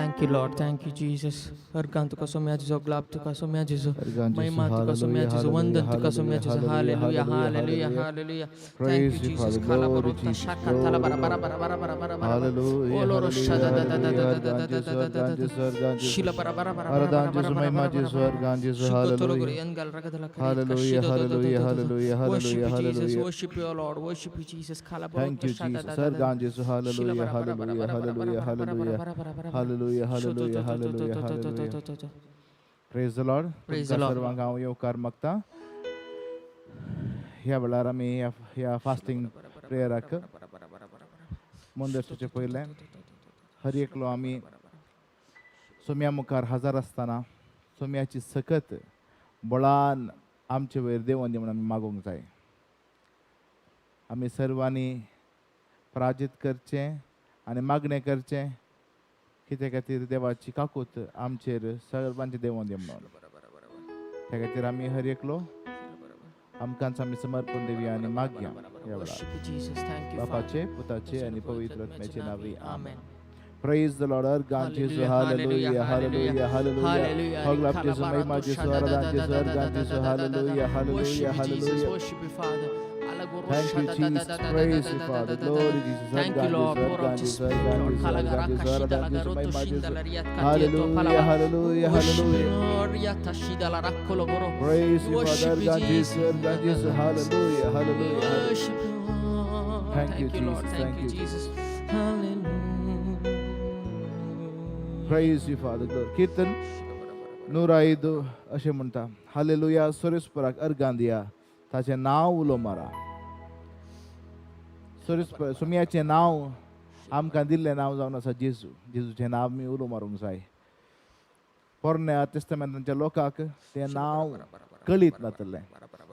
Thank you Lord, thank you Jesus. Organ तुका सोम्या जेजू, ग्लाब तुका सोम्या जेजू, महिमा तुका सोम्या जेजू, वंदन तुका सोम्या जेजू. Hallelujah, hallelujah, hallelujah. Thank you Jesus. खाला बरोता शाखा थाला बरा बरा बरा बरा बरा बरा बरा. ओलोरो शदा दा दा दा दा दा दा दा दा दा दा. शिला बरा बरा बरा बरा बरा बरा बरा बरा. शिकोतोलो एनगल रगदला. Hallelujah, hallelujah, hallelujah, Worship hallelujah, you, Jesus. hallelujah. Worship you, Lord. Worship you, Jesus. Khala Thank you, Jesus. Argan Jesu, hallelujah, hallelujah, hallelujah, hallelujah, hallelujah, hallelujah, hallelujah, hallelujah. Praise the Lord. Praise the तुमकां Lord. सर्वांक हांव येवकार मागता. ह्या वेळार आमी ह्या ह्या fasting प्रेयराक मुंदरचें पयलें हर एकलो आमी सोम्या मुखार हजर आसतना सोम्याची सकत बळान आमचे वयर देंवोन दी म्हूण आमी मागूंक जाय. आमी सर्वांनी प्राजीत करचें आनी मागणें करचें कित्या खातीर देवाची काकूत आमचेर सर्वांचे देंवोन दी म्हणून. त्या खातीर आमी हर एकलो आमकांच आमी समर्पण दिवया आनी मागया ह्या वेळार. Worship you, Jesus. Thank you, Father. बापाचे, पुताचे आनी पवित्र आत्म्याचे नावी आमेन. Amen. Praise the Lord. Organ Jesu, hallelujah, hallelujah, hallelujah. होगलाप Jesu, Mahima Jesu, आराधन Jesu, organ Jesu, hallelujah, hallelujah, Worship you, Jesus. hallelujah. Worship you, Father. Thank you, Jesus. Praise you, Father. Glory, Jesus. Thank you, Argan Lord. Jesu, Pour Argan out your Jesu, spirit, Argan Lord. Jesu, Argan Jesu, Argan Jesu, Mahima Jesu. Hallelujah, hallelujah, hallelujah. Praise you, Father. Worship you, Argan Jesus. Jesu, Argan Jesu, hallelujah, hallelujah, hallelujah. Worship you, Lord. Thank you, Thank you, Lord. Jesus. Thank Thank you, you, Jesus. Hallelujah. Praise you, Father. Glory. कीर्तन 105 अशें म्हणटा, hallelujah, सोरेस्पराक अर्गां दिया, ताचें नांव उलो मारा. सोरेस्पर सुमयाचें नांव आमकां दिल्लें नांव जावन आसा जेजू. जेजूचें नांव आमी उलो मारूंक जाय. पोरण्या तेस्तामेंताच्या लोकांक तें नांव कळीत नातलें,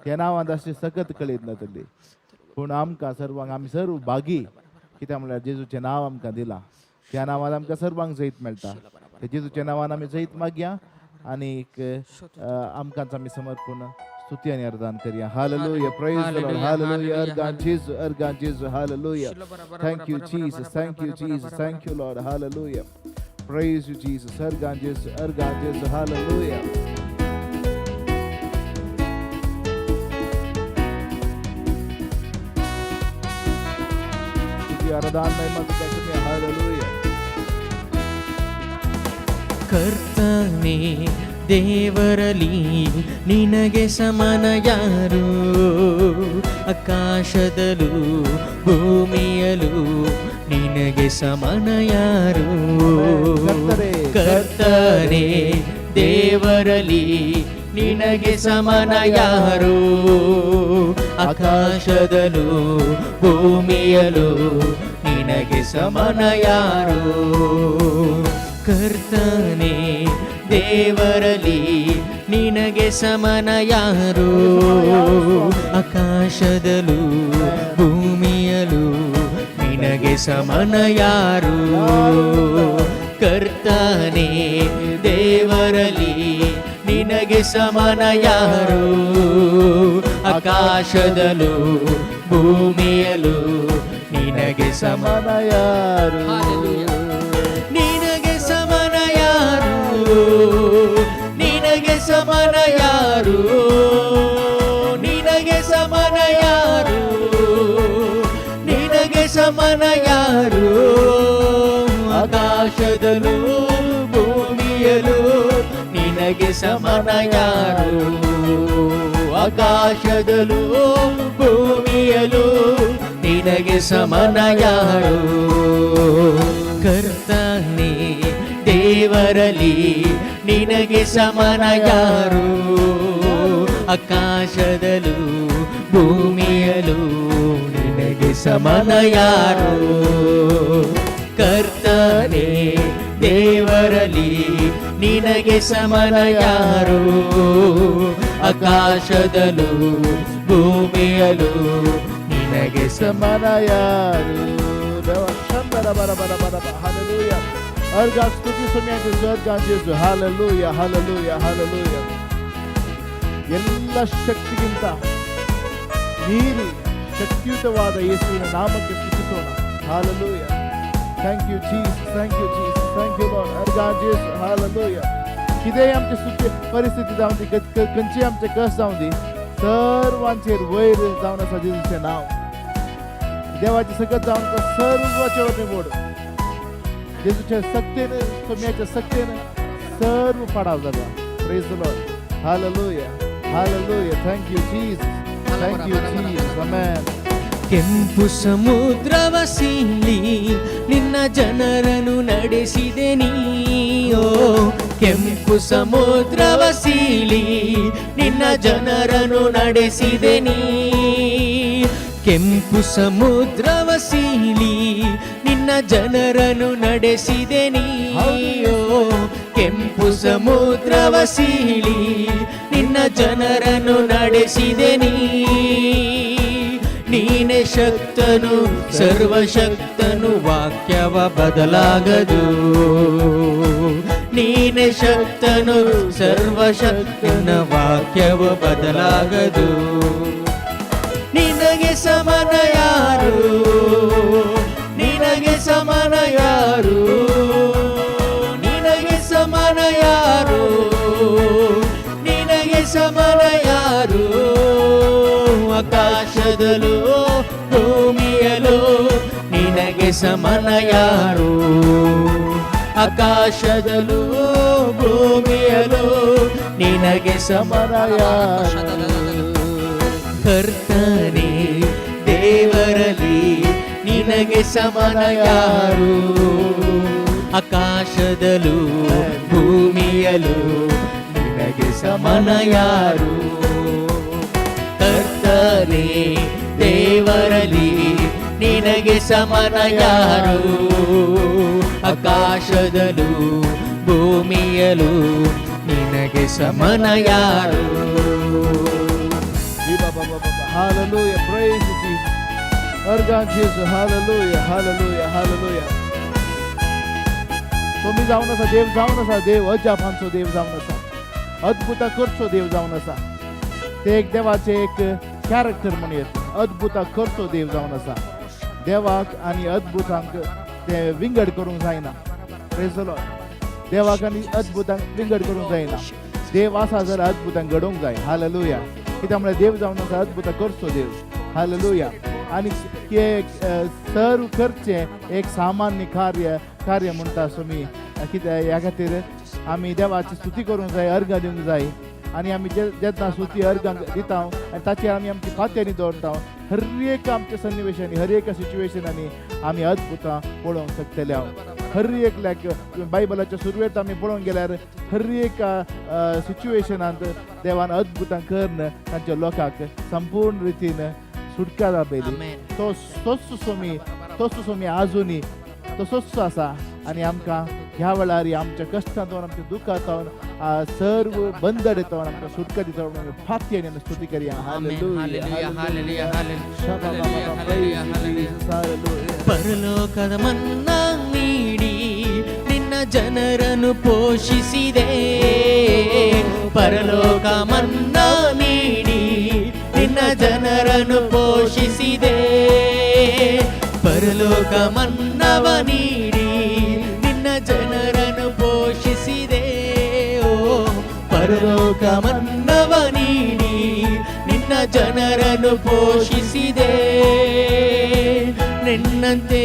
त्या नांवांत अशें सकत कळीत नातली, पूण आमकां सर्वांक आमी सर्व भागी, कित्याक म्हणल्यार जेजूचें नांव आमकां दिलां. त्या नांवान आमकां सर्वांक जैत मेळटा. त्या जेजूच्या नांवान आमी जैत मागया आनी आमकांच आमी समर्पण स्तुती आनी अर्दान करया. Hallelujah. Praise the Lord. Hallelujah. Organ जेजू, अर्गान जेजू, hallelujah. Thank you, Jesus. Thank you, Jesus. Thank you, Lord. Hallelujah. Praise you, Jesus. Organ जेजू, अर्गान जेजू, हालेलुया. स्तुती आराधन महिमा तुका तुमी. हालेलुया. ಕರ್ತನೇ, ದೇವರಲ್ಲಿ ನಿನಗೆ ಸಮನ ಯಾರು? ಆಕಾಶದಲ್ಲೂ ಭೂಮಿಯಲು ನಿನಗೆ ಸಮನ ಯಾರು? ಕರ್ತನೇ, ಕರ್ತನೇ, ದೇವರಲ್ಲಿ ನಿನಗೆ ಸಮನ ಯಾರು? ಆಕಾಶದಲ್ಲೂ ಭೂಮಿಯಲು ನಿನಗೆ ಸಮನ ಯಾರು? ಕರ್ತನೇ, ದೇವರಲ್ಲಿ ನಿನಗೆ ಸಮನ ಯಾರು? ಆಕಾಶದಲ್ಲೂ ಭೂಮಿಯಲು ನಿನಗೆ ಸಮನ ಯಾರು? ಕರ್ತನೇ, ದೇವರಲ್ಲಿ ನಿನಗೆ ಸಮನ ಯಾರು? ಆಕಾಶದಲ್ಲೂ ಭೂಮಿಯಲು ನಿನಗೆ ಸಮನ ಸಮನ ಯಾರು? ನಿನಗೆ ಸಮನ ಯಾರು? ನಿನಗೆ ಸಮನ ಯಾರು? ನಿನಗೆ ಸಮನ ಯಾರು? ನಿನಗೆ ಸಮನ ಯಾರು? ಆಕಾಶದಲ್ಲೂ ಭೂಮಿಯಲು ನಿನಗೆ ಸಮನ ಯಾರು? ಆಕಾಶದಲ್ಲೂ ಭೂಮಿಯಲು ನಿನಗೆ ಸಮನ ಯಾರು? ಕರ್ತನೇ, ದೇವರಲ್ಲಿ ನಿನಗೆ ಸಮನ ಯಾರು? ಆಕಾಶದಲ್ಲೂ ಭೂಮಿಯಲು ನಿನಗೆ ಸಮನ ಯಾರು? ಕರ್ತನೇ, ದೇವರಲ್ಲಿ ನಿನಗೆ ಸಮನ ಯಾರು? ಆಕಾಶದಲ್ಲೂ ಭೂಮಿಯಲು ನಿನಗೆ ಸಮನ ಯಾರು? ಶಂಬರ ಬರ ಬರ ಬರ. ಹಾಲೆಲೂಯ. अर्गा ಸ್ತುತಿ ಸಮಯ ಜೇಸು, ಅರ್ಗಾ ಜೇಸು, ಹಾಲೆಲೂಯ, ಹಾಲೆಲೂಯ, ಹಾಲೆಲೂಯ. ಎಲ್ಲ ಶಕ್ತಿಗಿಂತ ಮೀರಿ ಶಕ್ತಿಯುತವಾದ ಯೇಸುವಿನ ನಾಮಕ್ಕೆ ಸ್ತುತಿಸೋಣ. Hallelujah. Thank you Jesus, thank you Jesus, thank you Lord. अर्गां जेजू, हालेलुया. कितेंय आमची सुती परिस्थिती जावं दी, खंयची आमचे कश्ट जावं दी, सर्वांचेर वयर जावन आसा जेजूचें नांव. देवाची सकत जावन आसा सर्वाचे वर निवड. जेजूच्या सक्तेन, सोम्याच्या सक्तेन सर्व पाडाव जाता. Praise the Lord. Hallelujah, hallelujah. Thank you Jesus, thank you Jesus. Amen. ಕೆಂಪು ಸಮುದ್ರವ ಸೀಳಿ ನಿನ್ನ ಜನರನ್ನು ನಡೆಸಿದೆ ನೀಯೋ. ಕೆಂಪು ಸಮುದ್ರವ ಸೀಳಿ ನಿನ್ನ ಜನರನ್ನು ನಡೆಸಿದೆ ನೀ. ಕೆಂಪು ಸಮುದ್ರವ ಸೀಳಿ ನಿನ್ನ ಜನರನ್ನು ನಡೆಸಿದೆ ನೀಯೋ. ಕೆಂಪು ಸಮುದ್ರವ ಸೀಳಿ ನಿನ್ನ ಜನರನ್ನು ನಡೆಸಿದೆ ನೀ. ನೀನೆ ಶಕ್ತನು, ಸರ್ವಶಕ್ತನು, ವಾಕ್ಯವ ಬದಲಾಗದು. ನೀನೆ ಶಕ್ತನು, ಸರ್ವಶಕ್ತನ, ವಾಕ್ಯವ ಬದಲಾಗದು. ನಿನಗೆ ಸಮನ ಯಾರು? ನಿನಗೆ ಸಮನ ಯಾರು? ನಿನಗೆ ಸಮನ ಯಾರು? ನಿನಗೆ ಸಮನ ಯಾರು? ಆಕಾಶದಲ್ಲೂ ಭೂಮಿಯಲ್ಲೂ ನಿನಗೆ ಸಮನ ಯಾರು? ಆಕಾಶದಲ್ಲೂ ಭೂಮಿಯಲ್ಲೂ ನಿನಗೆ ಸಮನ ಯಾರು? ಕರ್ತನೇ, ದೇವರಲ್ಲಿ ನಿನಗೆ ಸಮನ ಯಾರು? ಆಕಾಶದಲ್ಲೂ ಭೂಮಿಯಲ್ಲೂ ನಿನಗೆ ಸಮನ ಯಾರು? ಕರ್ತನೇ, ದೇವರಲ್ಲಿ ನಿನಗೆ ಸಮನ ಯಾರು? ಆಕಾಶದಲ್ಲೂ ಭೂಮಿಯಲ್ಲೂ ನಿನಗೆ ಸಮನ ಯಾರು? Hallelujah. Praise you, Jesus. अर्गां Jesus. Hallelujah. Hallelujah. Hallelujah. Somi जावन आसा देव, जावन आसा देव, अजापांचो देव जावन आसा, अद्भुतां करचो देव जावन आसा. ते एक देवाचें एक कॅरेक्टर म्हणूं येता. अद्भुतां करचो देव जावन आसा. देवाक आनी अद्भुतांक ते विंगड करूंक जायना. Praise the Lord. देवाक आनी अद्भुतांक विंगड करूंक जायना. देव आसा जाल्यार अद्भुतांक घडोवंक जाय. हालेलुया. कित्याक म्हळ्यार देव जावन आसा, अद्भुतां करचो देव. हालेलुया. आनी सर्व करचें एक सामान्य कार्य कार्य म्हणटा स्वामी. कित्याक ह्या खातीर आमी देवाची स्तुती करूंक जाय, अर्गां दिवंक जाय. आनी आमी जेन्ना स्तुती अर्गां दिता आनी ताचेर आमी आमची फात्यांनी दवरता, हर एक आमच्या सन्निवेशांनी, हर एका सिच्युएशनांनी आमी अद्भुतां पळोवंक शकतले. हांव हर एकल्याक बायबलाच्या सुरवेत आमी पळोवंक गेल्यार हर एका सिच्युएशनांत देवान अद्भुतां करून तांच्या लोकांक संपूर्ण रितीन सुटका दाखयली. आमेन. तो तोच सोमी, तोच सोमी आजुनी तसोच आसा. आनी आमकां ह्या वेळार आमच्या कश्टांतून, आमच्या दुखांतून, सर्व बंदड येता, आमकां सुटका दिता म्हणून फाती आनी स्तुती करया. आमेन. Hallelujah. Hallelujah, hallelujah, hallelujah, hallelujah. Hallelujah. ಪರಲೋಕದ ಮನ್ನಾ ನೀಡಿ ನಿನ್ನ ಜನರನ್ನು ಪೋಷಿಸಿದೆ. ಪರಲೋಕ ಮನ್ನಾ ನೀಡಿ ನಿನ್ನ ಜನರನ್ನು ಪೋಷಿಸಿದೆ. ಪರಲೋಕ ಮನ್ನವ ನೀಡಿ ನಿನ್ನ ಜನರನ್ನು ಪೋಷಿಸಿದೆ. ಓ, ಪರಲೋಕ ಮನ್ನವ ನೀಡಿ ನಿನ್ನ ಜನರನ್ನು ಪೋಷಿಸಿದೆ. ನಿನ್ನಂತೆ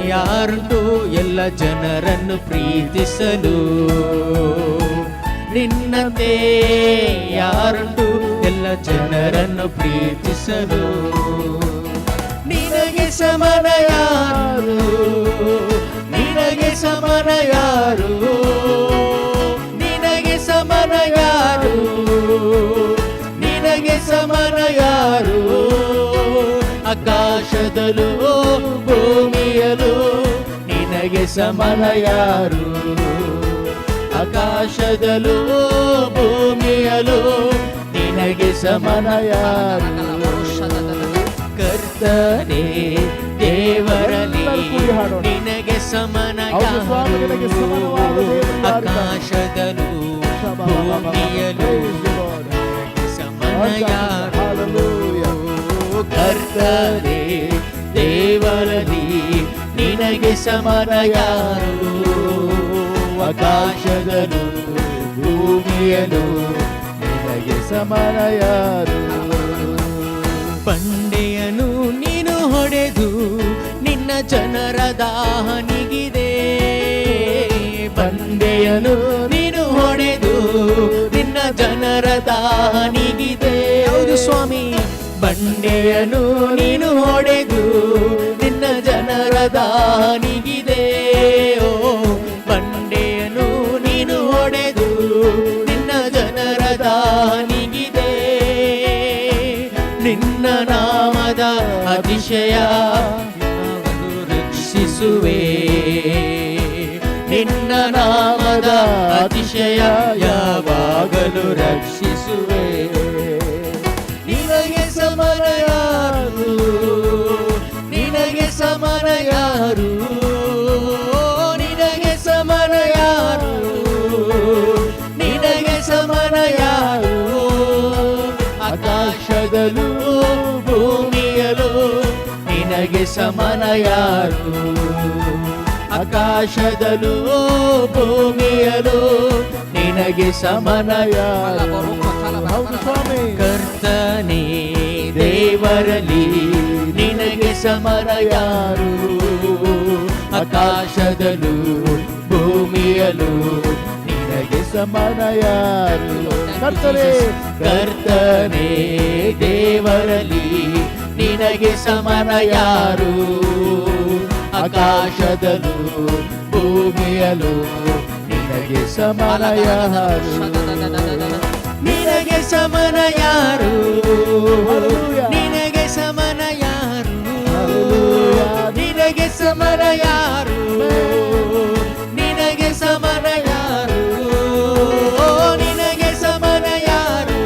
ಯಾರುಂಟು ಎಲ್ಲ ಜನರನ್ನು ಪ್ರೀತಿಸಲು? ನಿನ್ನಂತೆ ಯಾರುಂಟು ಎಲ್ಲ ಜನರನ್ನು ಪ್ರೀತಿಸಲು? ನಿನಗೆ ಸಮನ ಯಾರು? ನಿನಗೆ ಸಮನ ಯಾರು? ನಿನಗೆ ಸಮನ ಯಾರು? ನಿನಗೆ ಸಮನ ಯಾರು? ಆಕಾಶದಲ್ಲೂ ಭೂಮಿಯಲ್ಲೂ ನಿನಗೆ ಸಮನ ಯಾರು? ಆಕಾಶದಲ್ಲೂ ಭೂಮಿಯಲ್ಲೂ ನಿನಗೆ ಸಮನ ಯಾರು? ಕರ್ತನೇ, ದೇವರಲ್ಲಿ ಎಲ್ಲರೂ ಕೂಡಿ ಹಾಡೋಣ. ನಿನಗೆ ಸಮನ ಹೌದು ಸ್ವಾಮಿ, ನಿನಗೆ ಸಮಾನವಾದ ಯಾರು? ದೇವರು ಯಾರಿದ್ದಾರೆ? ಆಕಾಶದಲ್ಲೂ ಭೂಮಿಯಲ್ಲೂ Praise the Lord. ನಿನಗೆ ಸಮನ ಯಾರು? Hallelujah. ಕರ್ತನೇ, ದೇವರಲ್ಲಿ ನಿನಗೆ ನಿನಗೆ ಸಮನ ಯಾರು? ಆಕಾಶದಲ್ಲೂ ಭೂಮಿಯಲ್ಲೂ ನಿನಗೆ ಸಮನ ಯಾರು? ಬಂಡೆಯನ್ನು ನೀನು ಹೊಡೆದು ನಿನ್ನ ಜನರ ದಾಹ ನೀಗಿದೆ. ಬಂಡೆಯನ್ನು ನೀನು ಹೊಡೆದು ನಿನ್ನ ಜನರ ದಾಹ ನೀಗಿದೆ. ಹೌದು ಸ್ವಾಮಿ. ಬಂಡೆಯನ್ನು ನೀನು ಹೊಡೆದು ನಿನ್ನ ಜನರ ದಾಹ ನೀಗಿದೆ. ಓ, ಬಂಡೆಯನ್ನು ನೀನು ಹೊಡೆದು ನಿನ್ನ ಜನರ ದಾಹ ನೀಗಿದೆ. ನಿನ್ನ ನಾಮದ ಅತಿಶಯ ಯಾವಾಗಲೂ ರಕ್ಷಿಸುವೆ. ನಿನ್ನ ನಾಮದ ಅತಿಶಯ ಯಾವಾಗಲೂ ರಕ್ಷಿಸುವೆ. ನಿನಗೆ ಸಮನ ಯಾರು? ನಿನಗೆ ಸಮನ ಯಾರು? ನಿನಗೆ ಸಮನ ಯಾರು? ನಿನಗೆ ಸಮನ ಯಾರು? ಆಕಾಶದಲ್ಲೂ ಭೂಮಿಯಲ್ಲೂ ನಿನಗೆ ಸಮನ ಯಾರು? ಆಕಾಶದಲ್ಲೂ ಭೂಮಿಯಲ್ಲೂ ನಿನಗೆ ಸಮನ ಯಾರು? ಹೌದು ಸ್ವಾಮಿ. ಕರ್ತನೇ, ದೇವರಲ್ಲಿ ನಿನಗೆ ಸಮನ ಯಾರು? ಆಕಾಶದಲ್ಲೂ ಭೂಮಿಯಲ್ಲೂ ನಿನಗೆ ಸಮನ ಯಾರು? ಕರ್ತನೇ. ಕರ್ತನೇ, ದೇವರಲ್ಲಿ ನಿನಗೆ ಸಮನ ಯಾರು? ಆಕಾಶದಲ್ಲೂ ಭೂಮಿಯಲ್ಲೂ ನಿನಗೆ ಸಮನ ಯಾರು? ನಿನಗೆ ಸಮನ ಯಾರು? ನಿನಗೆ ಸಮನ ಯಾರು? ನಿನಗೆ ಸಮನ ಯಾರು? ನಿನಗೆ ಸಮನ ಯಾರು? ನಿನಗೆ ಸಮನ ಯಾರು?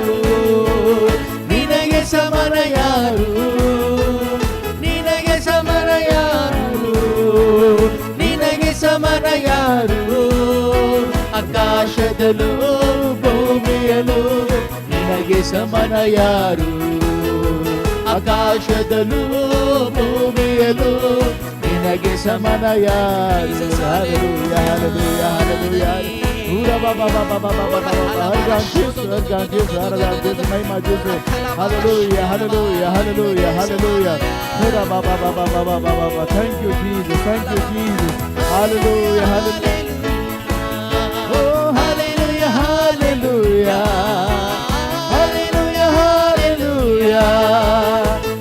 ನಿನಗೆ ಸಮನ ಯಾರು? ನಿನಗೆ ಸಮನ ಯಾರು? ನಿನಗೆ ಸಮನ ಯಾರು? ಆಕಾಶದಲ್ಲೂ ಭೂಮಿಯಲ್ಲೂ ನಿನಗೆ ಸಮನ ಯಾರು? ಆಕಾಶದಲ್ಲೂ ಭೂಮಿಯಲ್ಲೂ ನಿನಗೆ ಸಮನ ಯಾರು? Hallelujah, hallelujah, hallelujah. ಊರ ಬಾ ಬಾ ಬಾ ಬಾ ಬಾ ಬಾ ಬಾ ಬಾ. ಹರ್ಗಾನ್ ಜೇಸು, ಹರ್ಗಾನ್ ಜೇಸು, ಹರ್ಗಾನ್ ಜೇಸು, Mahima ಜೇಸು. Hallelujah, hallelujah, hallelujah, hallelujah. ಊರ ಬಾ ಬಾ ಬಾ ಬಾ ಬಾ ಬಾ ಬಾ ಬಾ. Thank you, Jesus. Thank you, Jesus. Hallelujah, hallelujah. Oh, hallelujah, hallelujah. Hallelujah, hallelujah.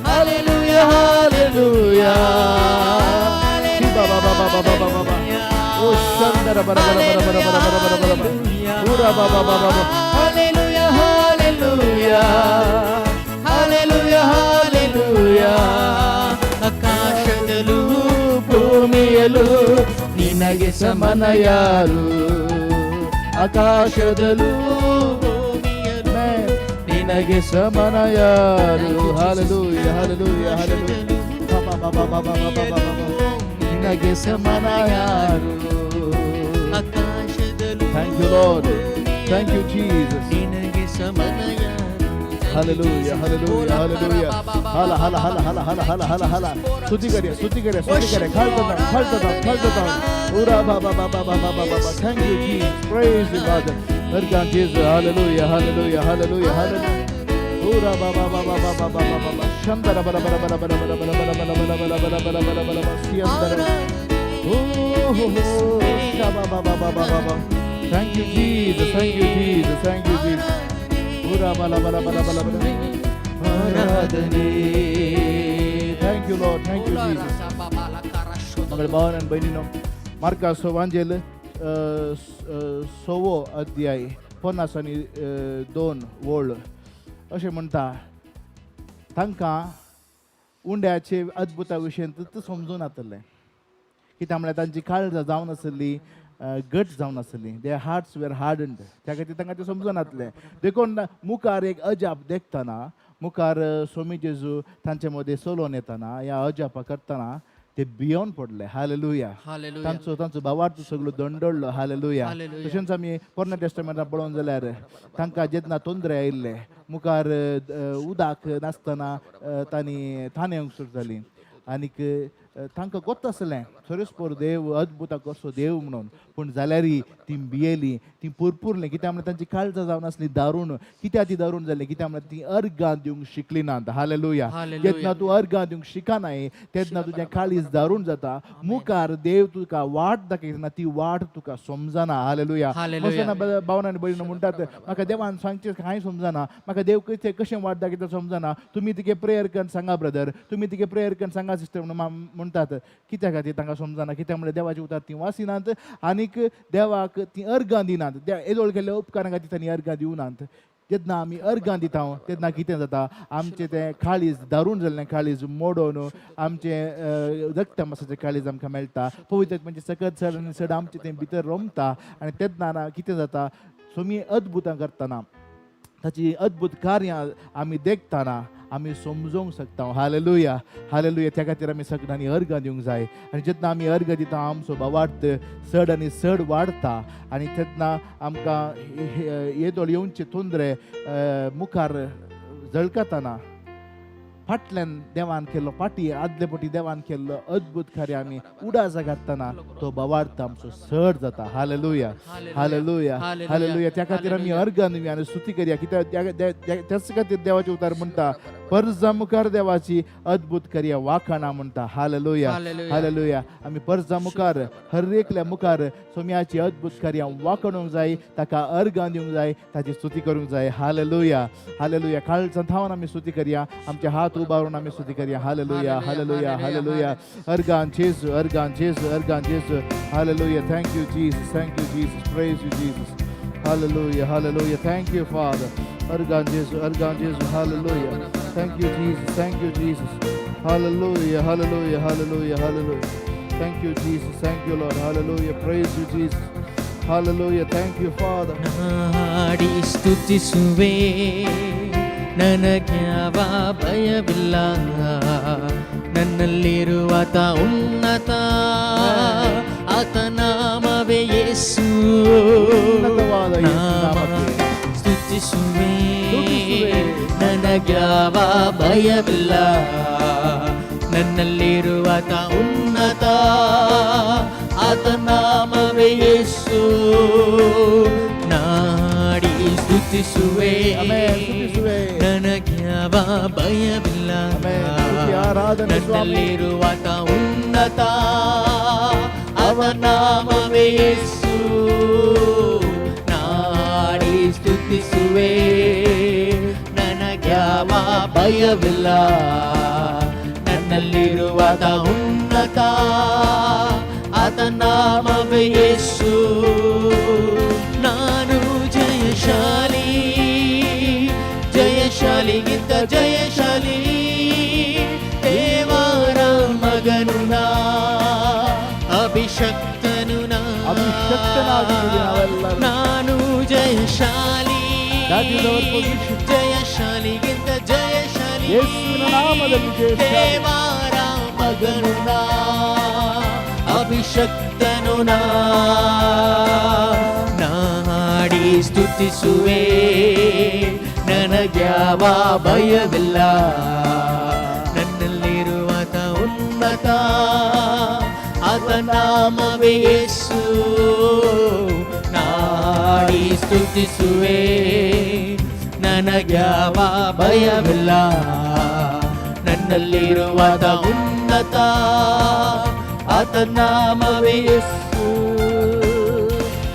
Hallelujah, hallelujah. ಬಾ ಬಾ ಬಾ ಬಾ ಬಾ ಬಾ ಬಾ ಬಾ. ಓ ಶಂದರ ಬರ ಬರ ಬರ ಬರ ಬರ ಬರ ಬರ ಬರ ಬರ. ಊರ ಬಾ ಬಾ ಬಾ ಬಾ ಬಾ. Hallelujah, hallelujah. Hallelujah, hallelujah. ಆಕಾಶದಲ್ಲೂ ಭೂಮಿಯಲ್ಲೂ ನಿನಗೆ ಸಮನ ಯಾರು? ಆಕಾಶದಲ್ಲೂ ಭೂಮಿಯಲ್ಲೂ ನಿನಗೆ ಸಮನ ಯಾರು? Hallelujah, hallelujah, hallelujah. ಬಾ ಬಾ ಬಾ ಬಾ ಬಾ ಬಾ ಬಾ ಬಾ ಬಾ. ನಿನಗೆ ಸಮನ ಯಾರು? ಆಕಾಶದಲ್ಲೂ Thank you, Lord. Thank you, Jesus. ನಿನಗೆ ಸಮನ ಯಾರು? Hallelujah, hallelujah, hallelujah. ಹಲ ಹಲ ಹಲ ಹಲ ಹಲ ಹಲ ಹಲ ಹಲ. ಸ್ತುತಿ ಕರೆ, ಸ್ತುತಿ ಕರೆ, ಸ್ತುತಿ ಕರೆ. ಖಾಳ್ತದ, ಖಾಳ್ತದ, ಖಾಳ್ತದ. ಊರ ಬಾ ಬಾ ಬಾ ಬಾ ಬಾ ಬಾ ಬಾ ಬಾ. Thank you, Jesus. Praise you, Father. Argan Jesus. Hallelujah, hallelujah, hallelujah, hallelujah. ಊರ ಬಾ ಬಾ ಬಾ ಬಾ ಬಾ ಬಾ ಬಾ ಬಾ ಬಾ. ಶಂದರ ಬರ ಬರ ಬರ ಬರ ಬರ ಬರ ಬರ ಬರ ಬರ ಬರ ಬರ ಬರ ಬರ ಬರ ಬರ. ಸಿಯಂದರ. ಓ ಹೋ ಹೋ. ಶಾ ಬಾ ಬಾ ಬಾ ಬಾ ಬಾ ಬಾ ಬಾ. Thank you, Jesus. Thank you, Jesus. Thank you, Jesus. ಊರ ಬಲ ಬಲ ಬಲ ಬಲ ಬಲ. ಆರಾಧನೆ. Thank you, Lord. Thank you, Jesus. मगळे भावान आनी भयणीनो, मार्का वांजेल सवो अध्याय 52 वळ अशें म्हणटा, तांकां उंड्याचे अद्भुता विशयंत समजून नातलें. कित्याक म्हळ्यार तांची काळजां जावन आसली घट जावन आसली. Their hearts were hardened. त्या खातीर तांकां तें समजून नातलें. देखून मुखार एक अजाप देखतना, मुखार स्वामी जेजू तांचे मदें चलोवन येतना, ह्या अजापा करतना ते भियोन पडले. हालेलुया. हालेलुया. तांचो भावार्थ सगळो दंडडलो. हालेलुया. हालेलुया. तशेंच आमी पोरण्या टेस्टमेंटान पळोवंक जाल्यार तांकां जेन्ना तोंदरे आयिल्ले, मुखार उदक नासतना तांणी ताणें सुरू जाली आनीक तांकां गोत आसलें सरस्पोर देव अद्भुतां करचो देव म्हणून, पूण जाल्यारय ती भियेली, ती पुरपुरली. कित्याक म्हणल्यार तांची काळजां जावन आसली दारूण. कित्याक ती दारूण जाली? कित्याक म्हणल्यार ती अर्गां दिवंक शिकली नात. हालेलुया. हालेलुया. जेन्ना तूं अर्गां दिवंक शिकनाय तेन्ना तुजें काळीज दारूण जाता. मुखार देव तुका वाट दाखयतना ती वाट तुका समजना. हालेलुया. हालेलुया. मस्ताना भावना आनी भयणीं म्हणटात, म्हाका देवान सांगचें कांय समजना, म्हाका देव कशें कशें वाट दाखयता समजना, तुमी तिगे प्रेयर करून सांगा ब्रदर, तुमी तिगे प्रेयर करून सांगा सिस्टर म्हणून म्हणटात. कित्या खातीर तांकां समजना? कित्याक म्हणल्यार देवाची उतार ती वासिनात आनीक देवाक ती अर्गां दिनात. येदोळ केल्ल्या उपकारां खातीर तांणी अर्गां दिवनात. जेन्ना आमी अर्गां दिता तेन्ना कितें जाता? आमचें तें काळीज दारूण जाल्लें काळीज मोडोन आमचें रक्त मासाचें काळीज आमकां मेळटा. पवित्र म्हणजे सकत चड आनी चड आमचें तें भितर रोमता आनी तेन्ना ना कितें जाता? स्वामी अद्भुतां करतना, ताची अद्भुत कार्यां आमी देखतना आमी समजोंक शकता. Hallelujah, hallelujah. त्या खातीर आमी सगळ्यांनी अर्गां दिवंक जाय आनी जेन्ना आमी अर्गां दिता आमचो भावार्थ चड आनी चड वाडता आनी तेन्ना आमकां येदोळ येवचे तोंदरे मुखार झळकतना फाटल्यान देवान केल्लो फाटी आदले पटी देवान केल्लो अद्भुत कार्य आमी उडासा घालतना तो भावार्थ आमचो चड जाता. Hallelujah, hallelujah, hallelujah. त्या खातीर आमी अर्गां दिवया आनी स्तुती करया. कित्याक त्याच खातीर देवाचे उतार म्हणटा, परजा मुखार देवाची अद्भुत कार्य वाखाणा म्हणटा. Hallelujah, hallelujah. आमी परजा मुखार, हर एकल्या मुखार सोम्याची अद्भुत कार्य वाखणूंक जाय, ताका अर्गां दिवंक जाय, ताची स्तुती करूंक जाय. Hallelujah, hallelujah. काळजान थावन आमी स्तुती करया, आमचे हात उबारून आमी स्तुती करया. Hallelujah, hallelujah, hallelujah. अर्गां जेजू, अर्गां जेजू, अर्गां जेजू. Hallelujah. Thank you Jesus, thank you Jesus, praise you Jesus. Hallelujah, hallelujah. Thank you Father. अर्गां जेजू, अर्गां जेजू. Hallelujah. Thank you Jesus, thank you Jesus. Hallelujah, hallelujah, hallelujah, hallelujah. Thank you Jesus, thank you Lord. Hallelujah, praise you Jesus. Hallelujah, thank you Father. ಹಾಡಿ ಸ್ತುತಿಸುವೆ, ನನಗ್ಯಾವ ಭಯವಿಲ್ಲ, ನನ್ನಲ್ಲಿರುವಾತ ಉನ್ನತ, ಆತ ನಾಮವೇ ಯೇಸು. ಉನ್ನತವಾದ ಯೇಸು ನಾಮಕ್ಕೆ. ಸ್ತುತಿಸುವೆ, ಸ್ತುತಿಸುವೆ. ನನಗ್ಯಾವ ಭಯವಿಲ್ಲ, ನನ್ನಲ್ಲಿರುವಾತ ಉನ್ನತ, ಆತ ನಾಮವೇ ಯೇಸು. ನಾಡಿ ಸ್ತುತಿಸುವೆ, ಆಮೆನ್. ಸ್ತುತಿಸುವೆ. ನನಗ್ಯಾವ ಭಯವಿಲ್ಲ, ಆಮೆನ್. ಸ್ತುತಿ, ಆರಾಧನೆ ಸ್ವಾಮಿ. ನನ್ನಲ್ಲಿರುವಾತ ಉನ್ನತ, ಆತ ನಾಮವೇ ಯೇಸು. ನಾಡಿ ಸ್ತುತಿಸುವೆ, ನನಗ್ಯಾವ ಭಯವಿಲ್ಲ, ನನ್ನಲ್ಲಿರುವಾತ ಉನ್ನತ, ಆತ ನಾಮವೇ ಯೇಸು. ನಾನು ಜಯಶಾಲಿ, ಜಯಶಾಲಿಗಿಂತ ಜಯಶಾಲಿ, ದೇವರ ಮಗನು ನಾ, ಅಭಿಷಕ್ತನು ನಾ. ಅಭಿಷಕ್ತನಾಗಿದ್ದೀವಿ ನಾವೆಲ್ಲರೂ. ನಾನು ಜಯಶಾಲಿ, That is our position. ಜಯಶಾಲಿಗಿಂತ ಜಯಶಾಲಿ, ಯೇಸುವಿನ ನಾಮದಲ್ಲಿ ಜಯಶಾಲಿ. ದೇವರ ಮಗನು ನಾ, ಅಭಿಷಕ್ತನು ನಾ. ನಾಡಿ ಸ್ತುತಿಸುವೆ, ನನಗ್ಯಾವ ಭಯವಿಲ್ಲ, ನನ್ನಲ್ಲಿರುವಾತ ಉನ್ನತ, ಆತ ನಾಮವೇ ಯೇಸು. ನಾಡಿ ಸ್ತುತಿಸುವೆ, ನನಗ್ಯಾವ ಭಯವಿಲ್ಲ, ನನ್ನಲ್ಲಿರುವಾತ ಉನ್ನತ, ಆತ ನಾಮವೇ ಯೇಸು.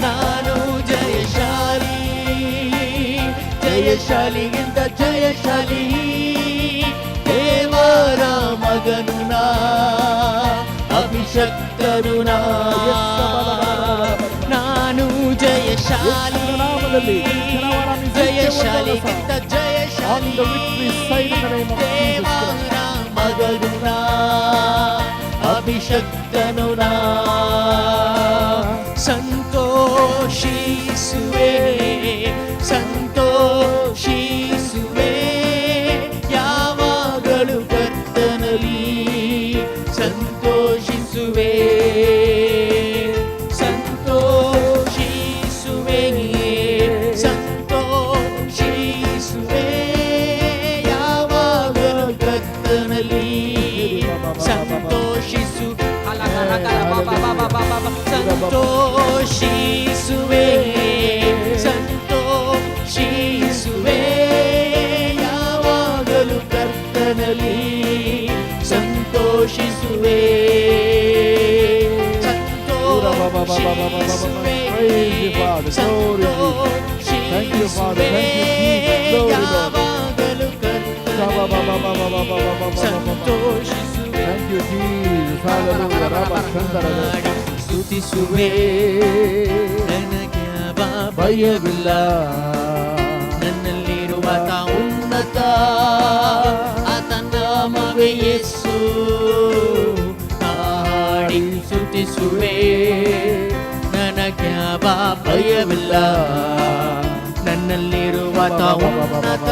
ನಾನು ಜಯಶಾಲಿ, ಜಯಶಾಲಿಗಿಂತ ಜಯಶಾಲಿ, ದೇವರ ಮಗನು ನಾ, ಅಭಿಷಕ್ತನು ನಾ. ನಾನು ಜಯಶಾಲಿ, ಯೇಸುವಿನ ನಾಮದಲ್ಲಿ ಜಯಶಾಲಿಗಿಂತ ಜಯಶಾಲಿ, On the victory side in the name of Jesus Christ. ದೇವರ ಮಗನು ನಾ, ಅಭಿಷಕ್ತನು ನಾ. ಸಂತೋಷಿಸುವೆ, ಸಂತೋಷಿಸುವೆ, ಯಾವಾಗಲೂ ಕರ್ತನಲ್ಲಿ ಸಂತೋಷಿಸುವೆ. ಸಂತೋಷಿಸುವೆ, ಸಂತೋಷಿಸುವೆ, ಯಾವಾಗಲೂ ಕರ್ತನಲ್ಲಿ ಸಂತೋಷಿಸುವೆ. ಸಂತೋಷಿಸುವೆ, ಸಂತೋಷಿಸುವೆ, ಯಾವಾಗಲೂ ಕರ್ತನಲ್ಲಿ ಸಂತೋಷಿಸುವೆ, ಸಂತೋಷಿಸುವೆ, Praise you, Father. Glory Jesus. Thank you, Father. Thank you, Jesus. Glory, Lord. ಯಾವಾಗಲೂ ಕರ್ತನಲ್ಲಿ ಸಂತೋಷಿಸುವೆ. Thank you, Jesus. Hallelujah. Rabba Shandara. ಸ್ತುತಿಸುವೆ, ನನಗ್ಯಾವ ಭಯವಿಲ್ಲ. ನನ್ನಲ್ಲಿರುವ ತಾ ಉನ್ನತ, ಆತ ನಾಮವೇ ಯೇಸು. ಹಾಡಿ ಸ್ತುತಿಸುವೆ, ನನಗ್ಯಾವ ಭಯವಿಲ್ಲ, ನನ್ನಲ್ಲಿರುವ ತಾ ಉನ್ನತ,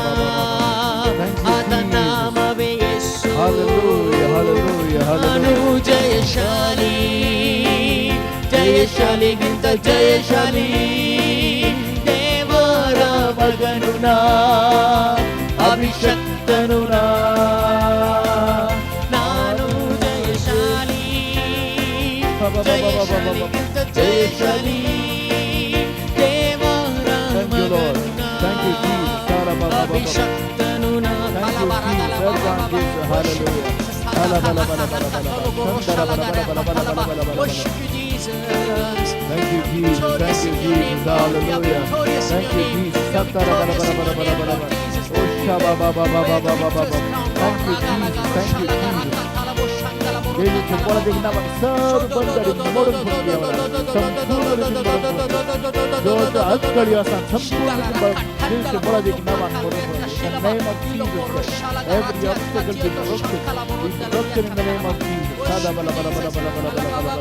ಆತ ನಾಮವೇ ಯೇಸು. Hallelujah, hallelujah, ನಾನು hallelujah. ಜಯಶಾಲಿ, ಜಯಶಾಲಿಗಿಂತ ಜಯಶಾಲಿ, ದೇವರ ಮಗನು ನಾ, ಅಭಿಷಕ್ತನು ನಾ. ನಾನು ಜಯಶಾಲಿ, ಜಯಶಾಲಿಗಿಂತ ಜಯಶಾಲಿ, ದೇವರ Thank you, Lord. ಮಗನು ನಾ, Thank you, Jesus. ಅಭಿಷಕ್ತನು ನಾ. Thank you, Jesus. Well done, Jesus. Hallelujah. Worship you, Jesus. Thank you, Jesus. Thank you, Jesus. Hallelujah. Thank you, Jesus. Satara bara bara bara bara bara bara. Oh, shaba ba ba ba ba ba ba ba ba. Thank you, Jesus. Thank you, Jesus. देवीचे बळ सर्व बंधने मोडून संपूर्ण रीतीन मोडून पडली. जो जो अडकळी आसा संपूर्ण रीतीन देवीचे बळ नावान मोडून पडली. In the name of Jesus Christ, every obstacle be broken, be broken in the name of Jesus. Sada bala bala bala bala bala bala bala bala.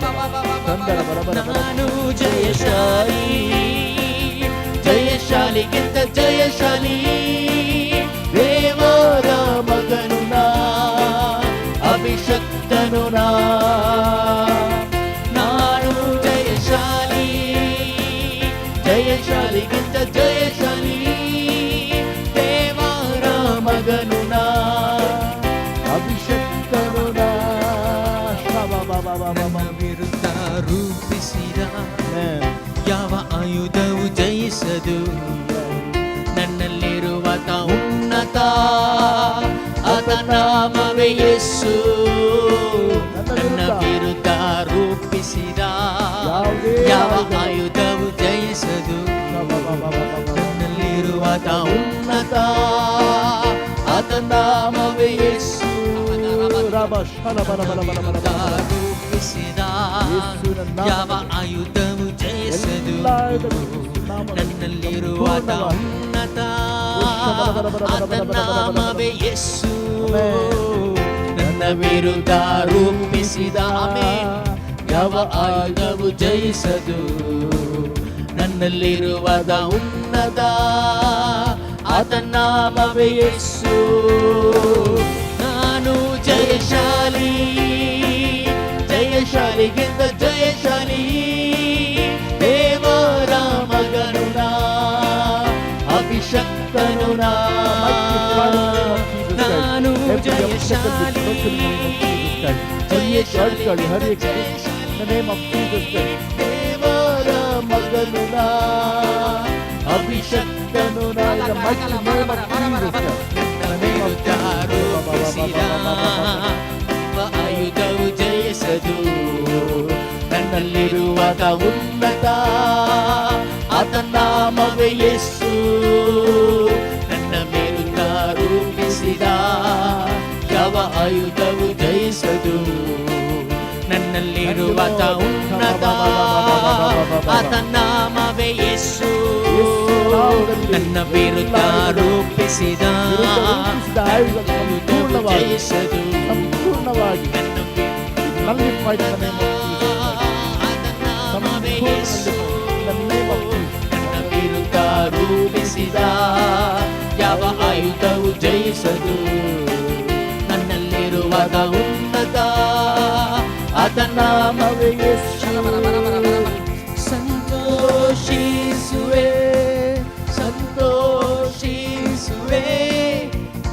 Sandara bala bala bala. ನಾನು ಜಯಶಾಲಿ, ಜಯಶಾಲಿಗಿಂತ ಜಯಶಾಲಿ, ದೇವರ ಮಗನು ನಾ, ಅಭಿಷಕ್ತನು ನಾ. ನಾನು ಜಯಶಾಲಿ, ಜಯಶಾಲಿಗಿಂತ ಜಯಶಾಲಿ, ದೇವರ ಮಗನು ನಾ, ಅಭಿಷಕ್ತನು ನಾ. ಶಬಾ ಬಾ ಬಾ ಬಾ ಬಾ ಬಾ. ವಿರುದ್ಧ ರೂಪಿಸಿದ Amen. ಯಾವ ಆಯುಧವು ಜಯಿಸದು, ನನ್ನಲ್ಲಿರುವ ತ ಉನ್ನತ, ಆತ ನಾಮವೇ ಯೇಸು. ನನ್ನ ವಿರುದ್ಧ ರೂಪಿಸಿದ ಯಾವುದೇ ಯಾವ ಆಯುಧವು ಜಯಿಸದು, ಶಬಾ ಬಾ ಬಾ ಬಾ ಬಾ ಬಾ. ನನ್ನಲ್ಲಿರುವ ತ ಉನ್ನತ, ಆತ ನಾಮವೇ ಯೇಸು. ರಬ ಶಲ ಬಲ ಬಲ ಬಲ ಬಲ ಬಲ. ರೂಪಿಸಿದ ಯೇಸುವಿನ ನಾಮದಲ್ಲಿ ಯಾವ ಆಯುಧವು ಜಯಿಸದು, ಎಲ್ಲ ಆಯುಧಗಳು ಯೇಸುವಿನ ನಾಮದಲ್ಲಿ ನನ್ನಲ್ಲಿರುವ ಸಂಪೂರ್ಣವಾಗಿ. ಉನ್ನತ, ಬಲ ಬಲ ಬಲ ಬಲ ಆತ ಬಲ ಬಲ ಬಲ ಬಲ. ನಾಮವೇ ಯೇಸು. ಆಮೆನ್. ನನ್ನ ವಿರುದ್ಧ ರೂಪಿಸಿದ, ಆಮೆನ್, ಯಾವ ಆಯುಧವು ಜಯಿಸದು, ನನ್ನಲ್ಲಿರುವ ಉನ್ನತ, ಆತ ನಾಮವೇ ಯೇಸು. ನಾನು ಜಯಶಾಲಿ, ಜಯಶಾಲಿಗಿಂತ ಜಯಶಾಲಿ, ದೇವರ ಮಗನು ನಾ, ಅಭಿಷಕ್ತನು ನಾ. ನಾನು ಜಯಶಾಲಿ, ಹರ್ एक In the name of Jesus Christ. ದೇವರ ಮಗನು ನಾ, ಅಭಿಷಕ್ತನು ನಾ. In the mighty name of Jesus Christ. In the name of ವಿರುದ್ಧ Jesus. ರೂಪಿಸಿದ ಆಯುಧವು ಜಯಿಸದು, ನನ್ನಲ್ಲಿರುವ ಉನ್ನತ, ಆತ ನಾಮವೇ ಯೇಸು. ನನ್ನ ವಿರುದ್ಧ ರೂಪಿಸಿದ ಯಾವ ಆಯುಧವು ಜಯಿಸದು, ನನ್ನಲ್ಲಿರುವ ಉನ್ನತ, ಆತ ನಾಮವೇ ಯೇಸು. ನನ್ನ ವಿರುದ್ಧ ರೂಪಿಸಿದ ವಿರುದ್ಧ ರೂಪಿಸಿದ ಆಯುಧಗಳು ಸಂಪೂರ್ಣವಾಗಿ ಜಯಿಸದು, ಸಂಪೂರ್ಣವಾಗಿ ನನ್ನ nullified in the name of Jesus Christ. ಆತ ನಾಮವೇ ಸಂಪೂರ್ಣ ಯೇಸು. In the name of Jesus. ನನ್ನ ವಿರುದ್ಧ ರೂಪಿಸಿದ ಯಾವ ಆಯುಧವು ಜಯಿಸದು, ನನ್ನಲ್ಲಿರುವ ಉನ್ನತ, ಆತ ನಾಮವೇ ಯೇಸು. ಸಂತೋಷಿಸುವೆ, ಸಂತೋಷಿಸುವೆ,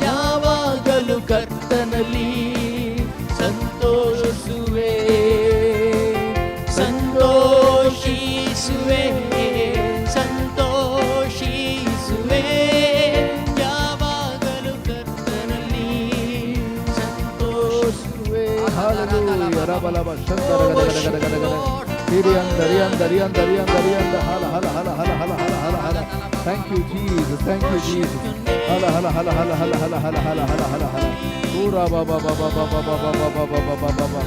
ಯಾವಾಗಲೂ ಕರ್ತನಲ್ಲಿ ಸಂತೋಷಿಸುವೆ, ಸಂತೋಷಿಸುವೆ, ಸಂತೋಷಿಸುವೆ, ಯಾವಾಗಲೂ ಕರ್ತನಲ್ಲಿ ಸಂತೋಷ. Hallelujah. Rabalaba, Shandara, gada, gada, gada, gada, gada. Hirianda, rianda, rianda, rianda, rianda. Hala, hala, hala, hala, hala, hala, hala, hala. Thank you, Jesus. Thank you, Jesus. Hala, hala, hala, hala, hala, hala, hala, hala, hala, hala, hala. Ura, ba, ba, ba, ba, ba, ba, ba, ba, ba, ba, ba, ba, ba, ba.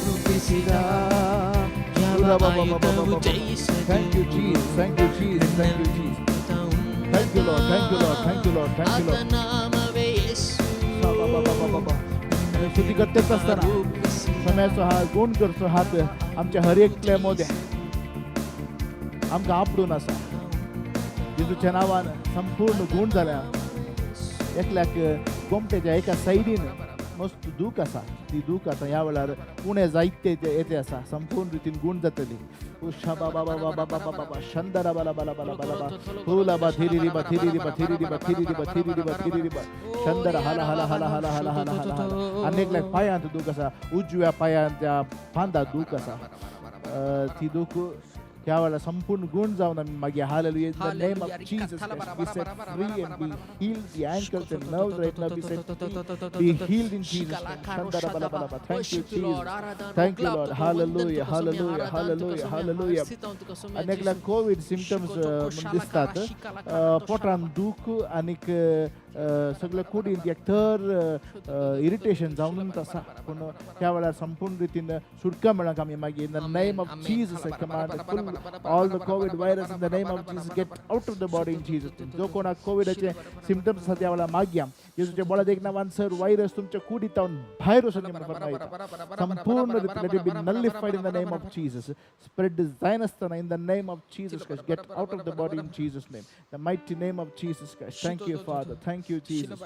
ರೂಪಿಸಿದ ಯಾವ Ura, ba, ba, ba, ba, ba, ಆಯುಧವು ba, ba. ಜಯಿಸದು. Thank you, Jesus. Thank you, Jesus. Thank you, Jesus. Thank you, Lord. Thank you, Lord. Thank you, Lord. Thank you, Lord. ಆತ ನಾಮವೇ ಯೇಸು. Ba, ba, ba, ba, ba, ba. आमी स्तुती करतेच असताना सम्याचो हात, गुण करचो हात आमच्या हर एकल्या मोदें आमकां आपडून आसा. जेजूच्या नांवान संपूर्ण गुण जाल्या. एकल्याक गोमटेच्या एका सायडीन मस्त दूख आसा, ती दूख आतां ह्या वेळार उणें जायते ते येते आसा, संपूर्ण रितीन गुण जातली. उषा बाबा बाबा बाबा बाबा बाबा शंदरा बाला बाला बाला बाला बा हुला बा थिरी रिबा थिरी रिबा थिरी रिबा थिरी रिबा थिरी रिबा थिरी रिबा शंदरा हाला हाला हाला हाला हाला हाला हाला हाला. आनी एकल्याक पायांत दूख आसा, उजव्या पायांत त्या फांदा दूख आसा, ती दूख ह्या वेळार संपूर्ण गुण जावन आमी मागीर. Hallelujah. In the name of Jesus Christ, be set free and be healed. The ankles and nerves right now be set free, be healed in Jesus name. Shandara bala bala bala. Thank you, Jesus. Thank you, Lord. Hallelujah, hallelujah, hallelujah, hallelujah. आनी एकल्याक Covid symptoms म्हूण दिसतात, पोटान दूख आनीक सगळ्या कुडींत एक तर इरिटेशन जावनूच आसा, पूण त्या वेळार संपूर्ण रितीन सुटका मेळोंक आमी मागीर. In the name of Jesus, I command full all the COVID virus, in the name of Jesus, get out of the body in Jesus. जो कोणाक कोविडाचे सिमटम्स आसा त्या वेळार मागया, जेजूच्या बळादेक नांवान सर व्हायरस तुमच्या कुडीत भायर वचून म्हणून फरमायता. संपूर्ण रितीन let it be nullified in the name of Jesus. Spread जायनासतना in the name of Jesus Christ, get out of the body in Jesus' name, the mighty name of Jesus Christ. Thank you, Father. Thank you, Jesus.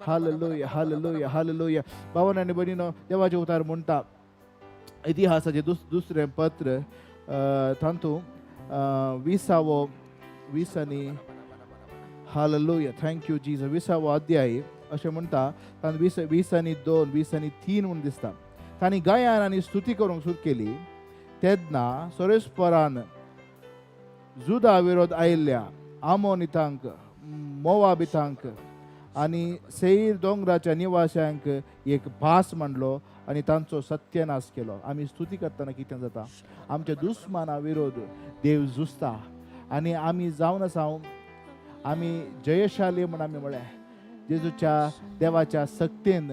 Hallelujah, hallelujah, hallelujah. भावान आनी भयणीनो, देवाचे उतार म्हणटा इतिहासाचे दुसरें पत्र, तातूंत विसावो वीस आनी, हालेलुया, thank you Jesus, विसावो अध्याय अशें म्हणटा, तातूंत 20, 20 आनी 2, 20 आनी 3 म्हूण दिसता. तांणी गायन आनी स्तुती करूंक सुरू केली तेन्ना सोरेस्परान जुदा विरोध आयिल्ल्या आमोनितांक, मोवाबितांक आनी सेईर दोंगराच्या निवाशांक एक भास मांडलो आनी तांचो सत्यनाश केलो. आमी स्तुती करतना कितें जाता? आमच्या दुस्माना विरोध देव झुजता आनी आमी जावन आसा, आमी जयशाली म्हूण आमी म्हळें. जेजूच्या देवाच्या सक्तेन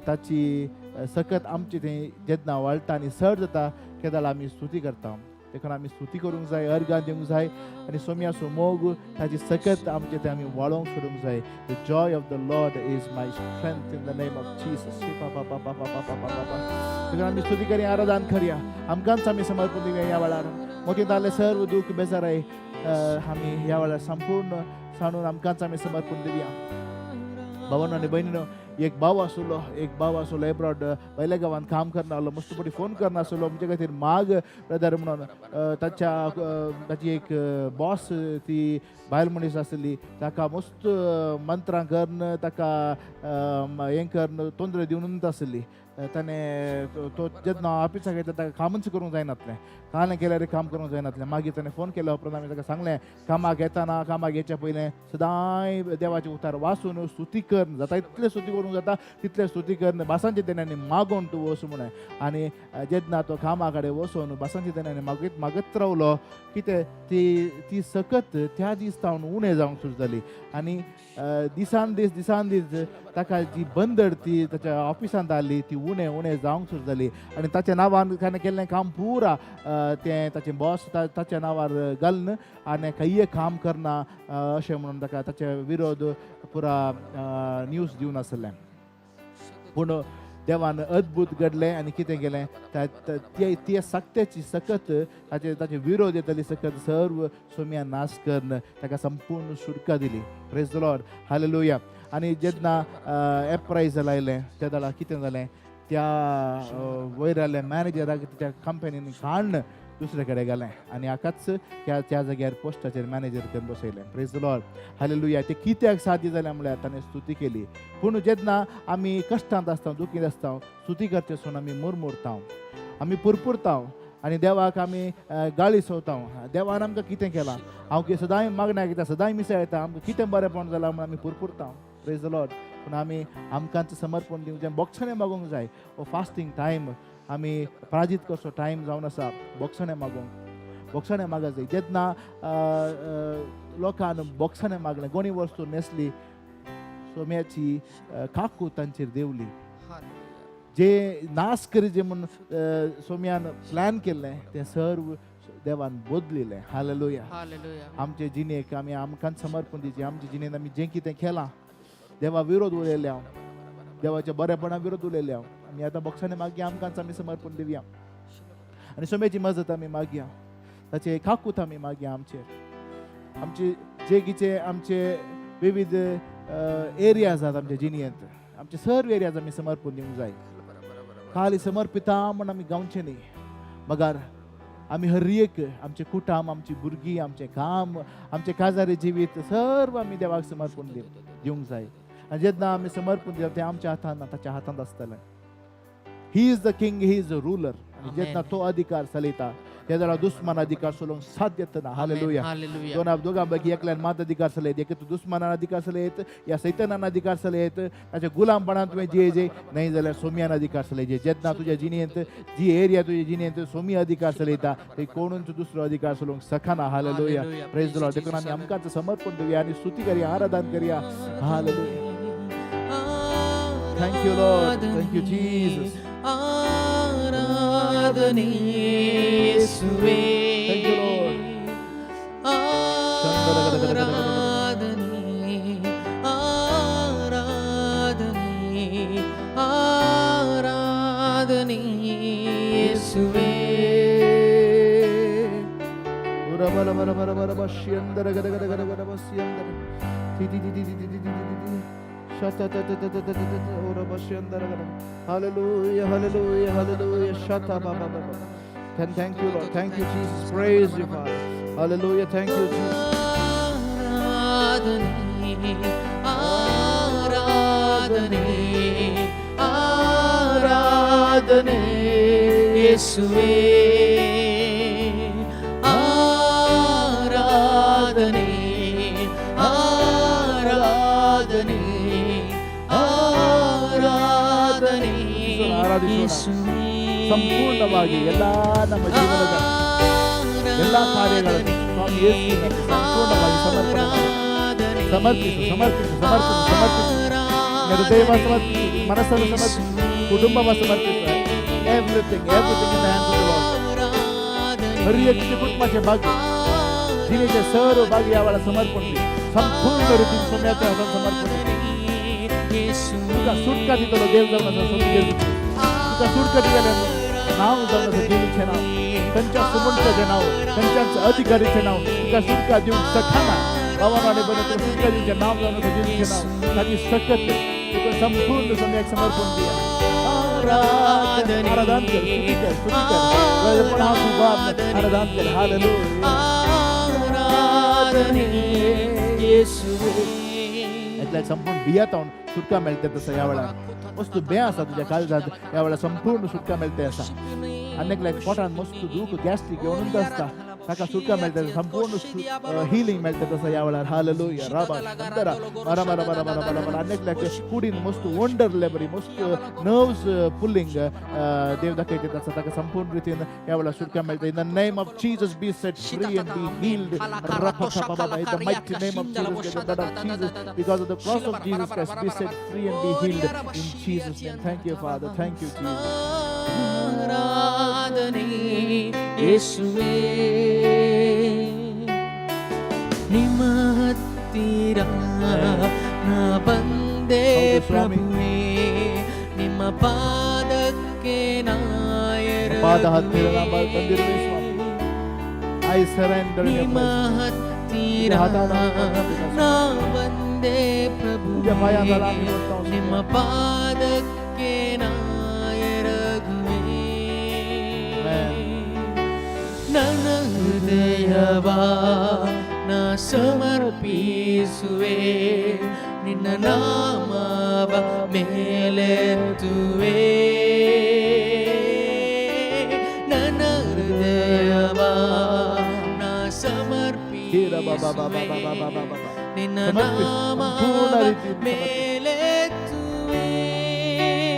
ताची सकत आमची थंय जेन्ना वाळटा आनी सर जाता तेन्ना आमी स्तुती करता. देखून आमी स्तुती करूंक जाय, अर्गां दिवंक जाय आनी सोम्याचो मोग, ताची सकत आमचे थंय आमी वाळोवंक सोडूंक जाय. The joy of the Lord is my strength in the name of Jesus. देखून आमी स्तुती करया, आराधन करया, आमकांच आमी समर्पण दिवया. ह्या वेळार मोठी जाल्ले सर्व दूख बेजाराय आमी ह्या वेळार संपूर्ण सांडून आमकांच आमी समर्पण दिवया. भावानो आनी भयणीनो, एक भाव आसलो, एक भाव आसलो एब्रॉड, वयल्या गांवांत काम करना आसलो. मस्त पटी फोन करना आसलो, म्हजे खातीर माग ब्रदर म्हणून. ताच्या ताची एक बॉस, ती बायल मनीस आसली, ताका मस्त मंत्रां करून ताका हें करून तोंदरे दिवनूच आसली. ताणें तो जेन्ना ऑफिसाक येता ताका कामूच करूंक जायनातलें, कालें केल्यार काम करूंक जायनातलें. मागीर ताणें फोन केल्या उपरांत आमी ताका सांगलें, कामाक येताना, कामाक येच्या पयलें सदांय देवाचे उतार वाचून स्तुती कर, जाता इतलें स्तुती करूंक जाता तितलें स्तुती कर, भासांचे तेन्ना मागोवन तूं वच म्हणून. आनी जेन्ना तो कामा कडेन वचून भासांचे तेन्ना मागीत मागत रावलो, कितें ती ती सकत त्या दीस तावन उणें जावंक सुरू जाली आनी दिसान दीस दिसान दीस ताका जी बंदड ती ताच्या ऑफिसांत आसली ती उणें उणें जावंक सुरू जाली. आनी ताच्या नांवान ताणें केल्लें काम पुरा तें ताचें बॉस ताच्या नांवार घालून आनी कांय काम करना अशें म्हणून ताका ताचे विरोध पुरा न्यूज दिवन आसलें. पूण देवान अद्भुत घडलें आनी कितें केलें, ते सक्त्याची सकत, ताचे ताचे विरोध येताली सकत सर्व सोम्या नाश करून ताका संपूर्ण सुटका दिली. Praise the Lord, hallelujah. आनी जेन्ना एप्रायजल आयलें त्या वेळार कितें जालें, त्या वयर आयल्या मॅनेजराक त्या कंपनीन काडून दुसरे कडेन घालें आनी हाकाच त्या त्या जाग्यार पोस्टाचेर मॅनेजर करून बसयलें. Praise the Lord, hallelujah. ते कित्याक साध्य जालें म्हळ्यार ताणें स्तुती केली. पूण जेन्ना आमी कश्टांत आसता, दुखींत आसता, स्तुती करचे सोडून आमी मुरमुरता, आमी पुरपुरता. आनी देवाक आमी गाळी सोदता. देवान आमकां कितें केलां, हांव सदांय मागण्या घेता, सदांय मिसाळ येता, आमकां कितें बरेंपण जालां म्हूण आमी पुरपुरता. प्रेज the Lord. पूण आमी आमकांच समर्पण दिवचें, बोगसणें मागूंक जाय. हो फास्टींग टायम आमी पराजीत करचो टायम जावन आसा. बोगसणें मागूंक, बोगसणें मागत जाय. जेन्ना लोकान बोगसणें मागलें, गोणी वस्तू न्हेसली, सोम्याची काकू तांचेर देंवली. जे नाश करीजे म्हूण सोम्यान प्लॅन केल्लें तें सर्व देवान बदलिलें. हालेलुया. हालेलुया. आमचे जिणेक आमी आमकांच समर्पण दिवचें. आमचे जिणेन आमी जें कितें केलां, देवा विरोध उलयले हांव, देवाच्या बरेपणा विरोध उलयले हांव, आमी आतां बोगसाणे मागया, आमकांच आमी समर्पण दिवया आनी सोम्याची मजत आमी मागया, ताचे काकूत आमी मागया आमचेर. आमचे जे कितें आमचे विविध एरियाज आसात आमच्या जिणेंत, आमचे सर्व एरियाज आमी समर्पण दिवंक जाय. खाली समर्पिता म्हण आमी गावचें न्ही, मगर आमी हर एक आमचें कुटुंब, आमची भुरगीं, आमचें काम, आमचें काजारी जिवीत सर्व आमी देवाक समर्पण दिवंक जाय. आनी जेन्ना आमी समर्पण दिता तें आमच्या हातान ना, ताच्या हातांत आसतलें. He is the king, he is the ruler. आनी जेन्ना तो अधिकार चलयता त्या जाल्यार दुस्मान अधिकार चलोवंक साध्य ना. हालेलुया. हालेलुया. दोन दोगां पैकी एकल्यान मात अधिकार चलयत, एक दुस्मानान अधिकार चलयत या सैतानान अधिकार चलयत, ताच्या गुलामपणान तुवें जिये, नाही जाल्यार सोम्यान अधिकार चलयचे. जेन्ना तुज्या जिणेंत जी एरिया तुज्या जिणेंत सोमी अधिकार चलयता, थंय कोणूच दुसरो अधिकार चलोवंक शकना. हालेलुया. प्रेज the Lord. देखून आमी आमकांच समर्पण दिवया आनी स्तुती करया, आराधन करया. Hallelujah. Thank you, Lord. Thank you, Jesus. ಆರಾಧನೆ ಯೇಸುವೇ. Thank you, Lord. ಆರಾಧನೆ, ಆರಾಧನೆ, ಆರಾಧನೆ ಯೇಸುವೇ. ಬರ ಬರ ಬರ ಬರ ಬಶ್ಯಂದರ ಗದ ಗದ ಗದ ಗದ ಬಸ್ಯಂದರ ತಿ ತಿ ತಿ ತಿ ತಿ ತಿ ತಿ ತಿ ತಿ ಶತ ತ ತ ತ ತ ತ ತ ತ ಊರ ಬಶ್ಯಂದರ ಗದ. Hallelujah, hallelujah, hallelujah. ಶತ ಬ ಬ ಬ ಬ. Thank you, Lord. Thank you, Jesus. Praise you, Father. Hallelujah. Thank you, Jesus. ಆರಾಧನೆ, ಆರಾಧನೆ, ಆರಾಧನೆ ಯೇಸುವೇ. ಆರಾಧನೆ, ಆರಾಧನೆ, ಆರಾಧನೆ ಆರಾಧಿಸೋಣ. ಯೇಸುವೇ. ಸಂಪೂರ್ಣವಾಗಿ ಎಲ್ಲಾ ನಮ್ಮ ಜೀವನದ ಎಲ್ಲಾ ಕಾರ್ಯಗಳನ್ನು ಸ್ವಾಮಿ ಯೇಸುವಿನಲ್ಲಿ ಸಂಪೂರ್ಣವಾಗಿ ಸಮರ್ಪಣೆ ಮಾಡಿ. ಸಮರ್ಪಿಸು, ಸಮರ್ಪಿಸು, ಸಮರ್ಪಿಸು, ಸಮರ್ಪಿಸು. ನಿನ್ನ ಹೃದಯವ ಸಮರ್ಪಿಸು, ಮನಸ್ಸನ್ನು ಸಮರ್ಪಿಸು, ಕುಟುಂಬವ ಸಮರ್ಪಿಸು. Everything, everything in the hands of the Lord. हर एक कुटुंबाचे भाग्य, जिणेचे सर्व भाग्य या वेळा समर्पण दे. संपूर्ण रीतीन सोम्याच्या हातान समर्पण दे. तुका सुटका दितलो देव जावन आसा स्वामी जेजू. तुका सुटका दितले नाव जावन आसा जेजूचें नाव, तांच्या सुमंताचें नाव, तांच्याच अधिकारीचें नाव. तुका सुटका दिवंक शकना. बाबा आनी बरें, तुका सुटका दिवचें नाव जावन आसा जेजूचें नाव. ताची सकत तुका संपूर्ण सोम्याक समर्पण दिया. आराधन, आराधन कर, स्तुती कर, स्तुती कर. पण हा तू बाप, आराधन कर. हालेलुया. ಆರಾಧನೆ ಯೇಸುವೇ. इतल्याक संपूर्ण भियेत सुटका मेळटा तसं ह्या वेळार. वस्तू बे आसा तुज्या काळजात, ह्या वेळार संपूर्ण सुटका मेळटा आसा. आनी एकल्याक पोटान मस्त दूख, गॅस्ट्रीक येवनूच आसता, ताका सुटका मेळटा, संपूर्ण हिलिंग मेळटा तसं ह्या वेळार. हालेलुया. राबा शंदरा बरा बरा बरा बरा बरा बरा. आनी एकल्याक कुडीन मस्त वंडरले बरी मस्त नर्व्स पुलिंग देव दाखयता तसं, ताका संपूर्ण रितीन ह्या वेळार सुटका मेळटा. In the name of Jesus, be set free and be healed. In the mighty name of Jesus, the blood of Jesus, because of the cross of Jesus Christ, be set free and be healed in Jesus' name. Thank you, Father. Thank you, Jesus. ಆರಾಧನೆ ಯೇಸುವೇ. ನಿಮ್ಮ ಹತ್ತಿರ ನಾ ಬಂದೆ ಹೌದು ಸ್ವಾಮಿ. ಪ್ರಭುವೇ, ನಿಮ್ಮ ಪಾದಕ್ಕೆ ನಾ ಪಾದ ಹತ್ತಿರ ನಾ ಬಂದಿರುವೆ ಸ್ವಾಮಿ. I surrender in your ನಿಮ್ಮ presence. ಹತ್ತಿರ ನಾ ಬಂದೆ ಪ್ರಭು, तुझ्या पायाखाला आम्ही बसतो. ನಿಮ್ಮ ಪಾದಕ್ಕೆ ನಾ ಎರಗುವೆ. Amen. ನನ್ನ ಹೃದಯವ ನಾ ಸಮರ್ಪಿಸುವೆ, ನಿನ್ನ ನಾಮವ ಮೇಲೆತ್ತುವೆ. ನನ್ನ ಹೃದಯವ ಬಾ ಬಾ ಬಾ ಬಾ ಬಾ ಬಾ ಬಾ. ನಿನ್ನ ಸಮರ್ಪಿಸು, ನಾಮ ಸಂಪೂರ್ಣ ರೀತಿಯಿಂದ ಸಮರ್ಪಿಸು. ಮೇಲೆತ್ತುವೆ.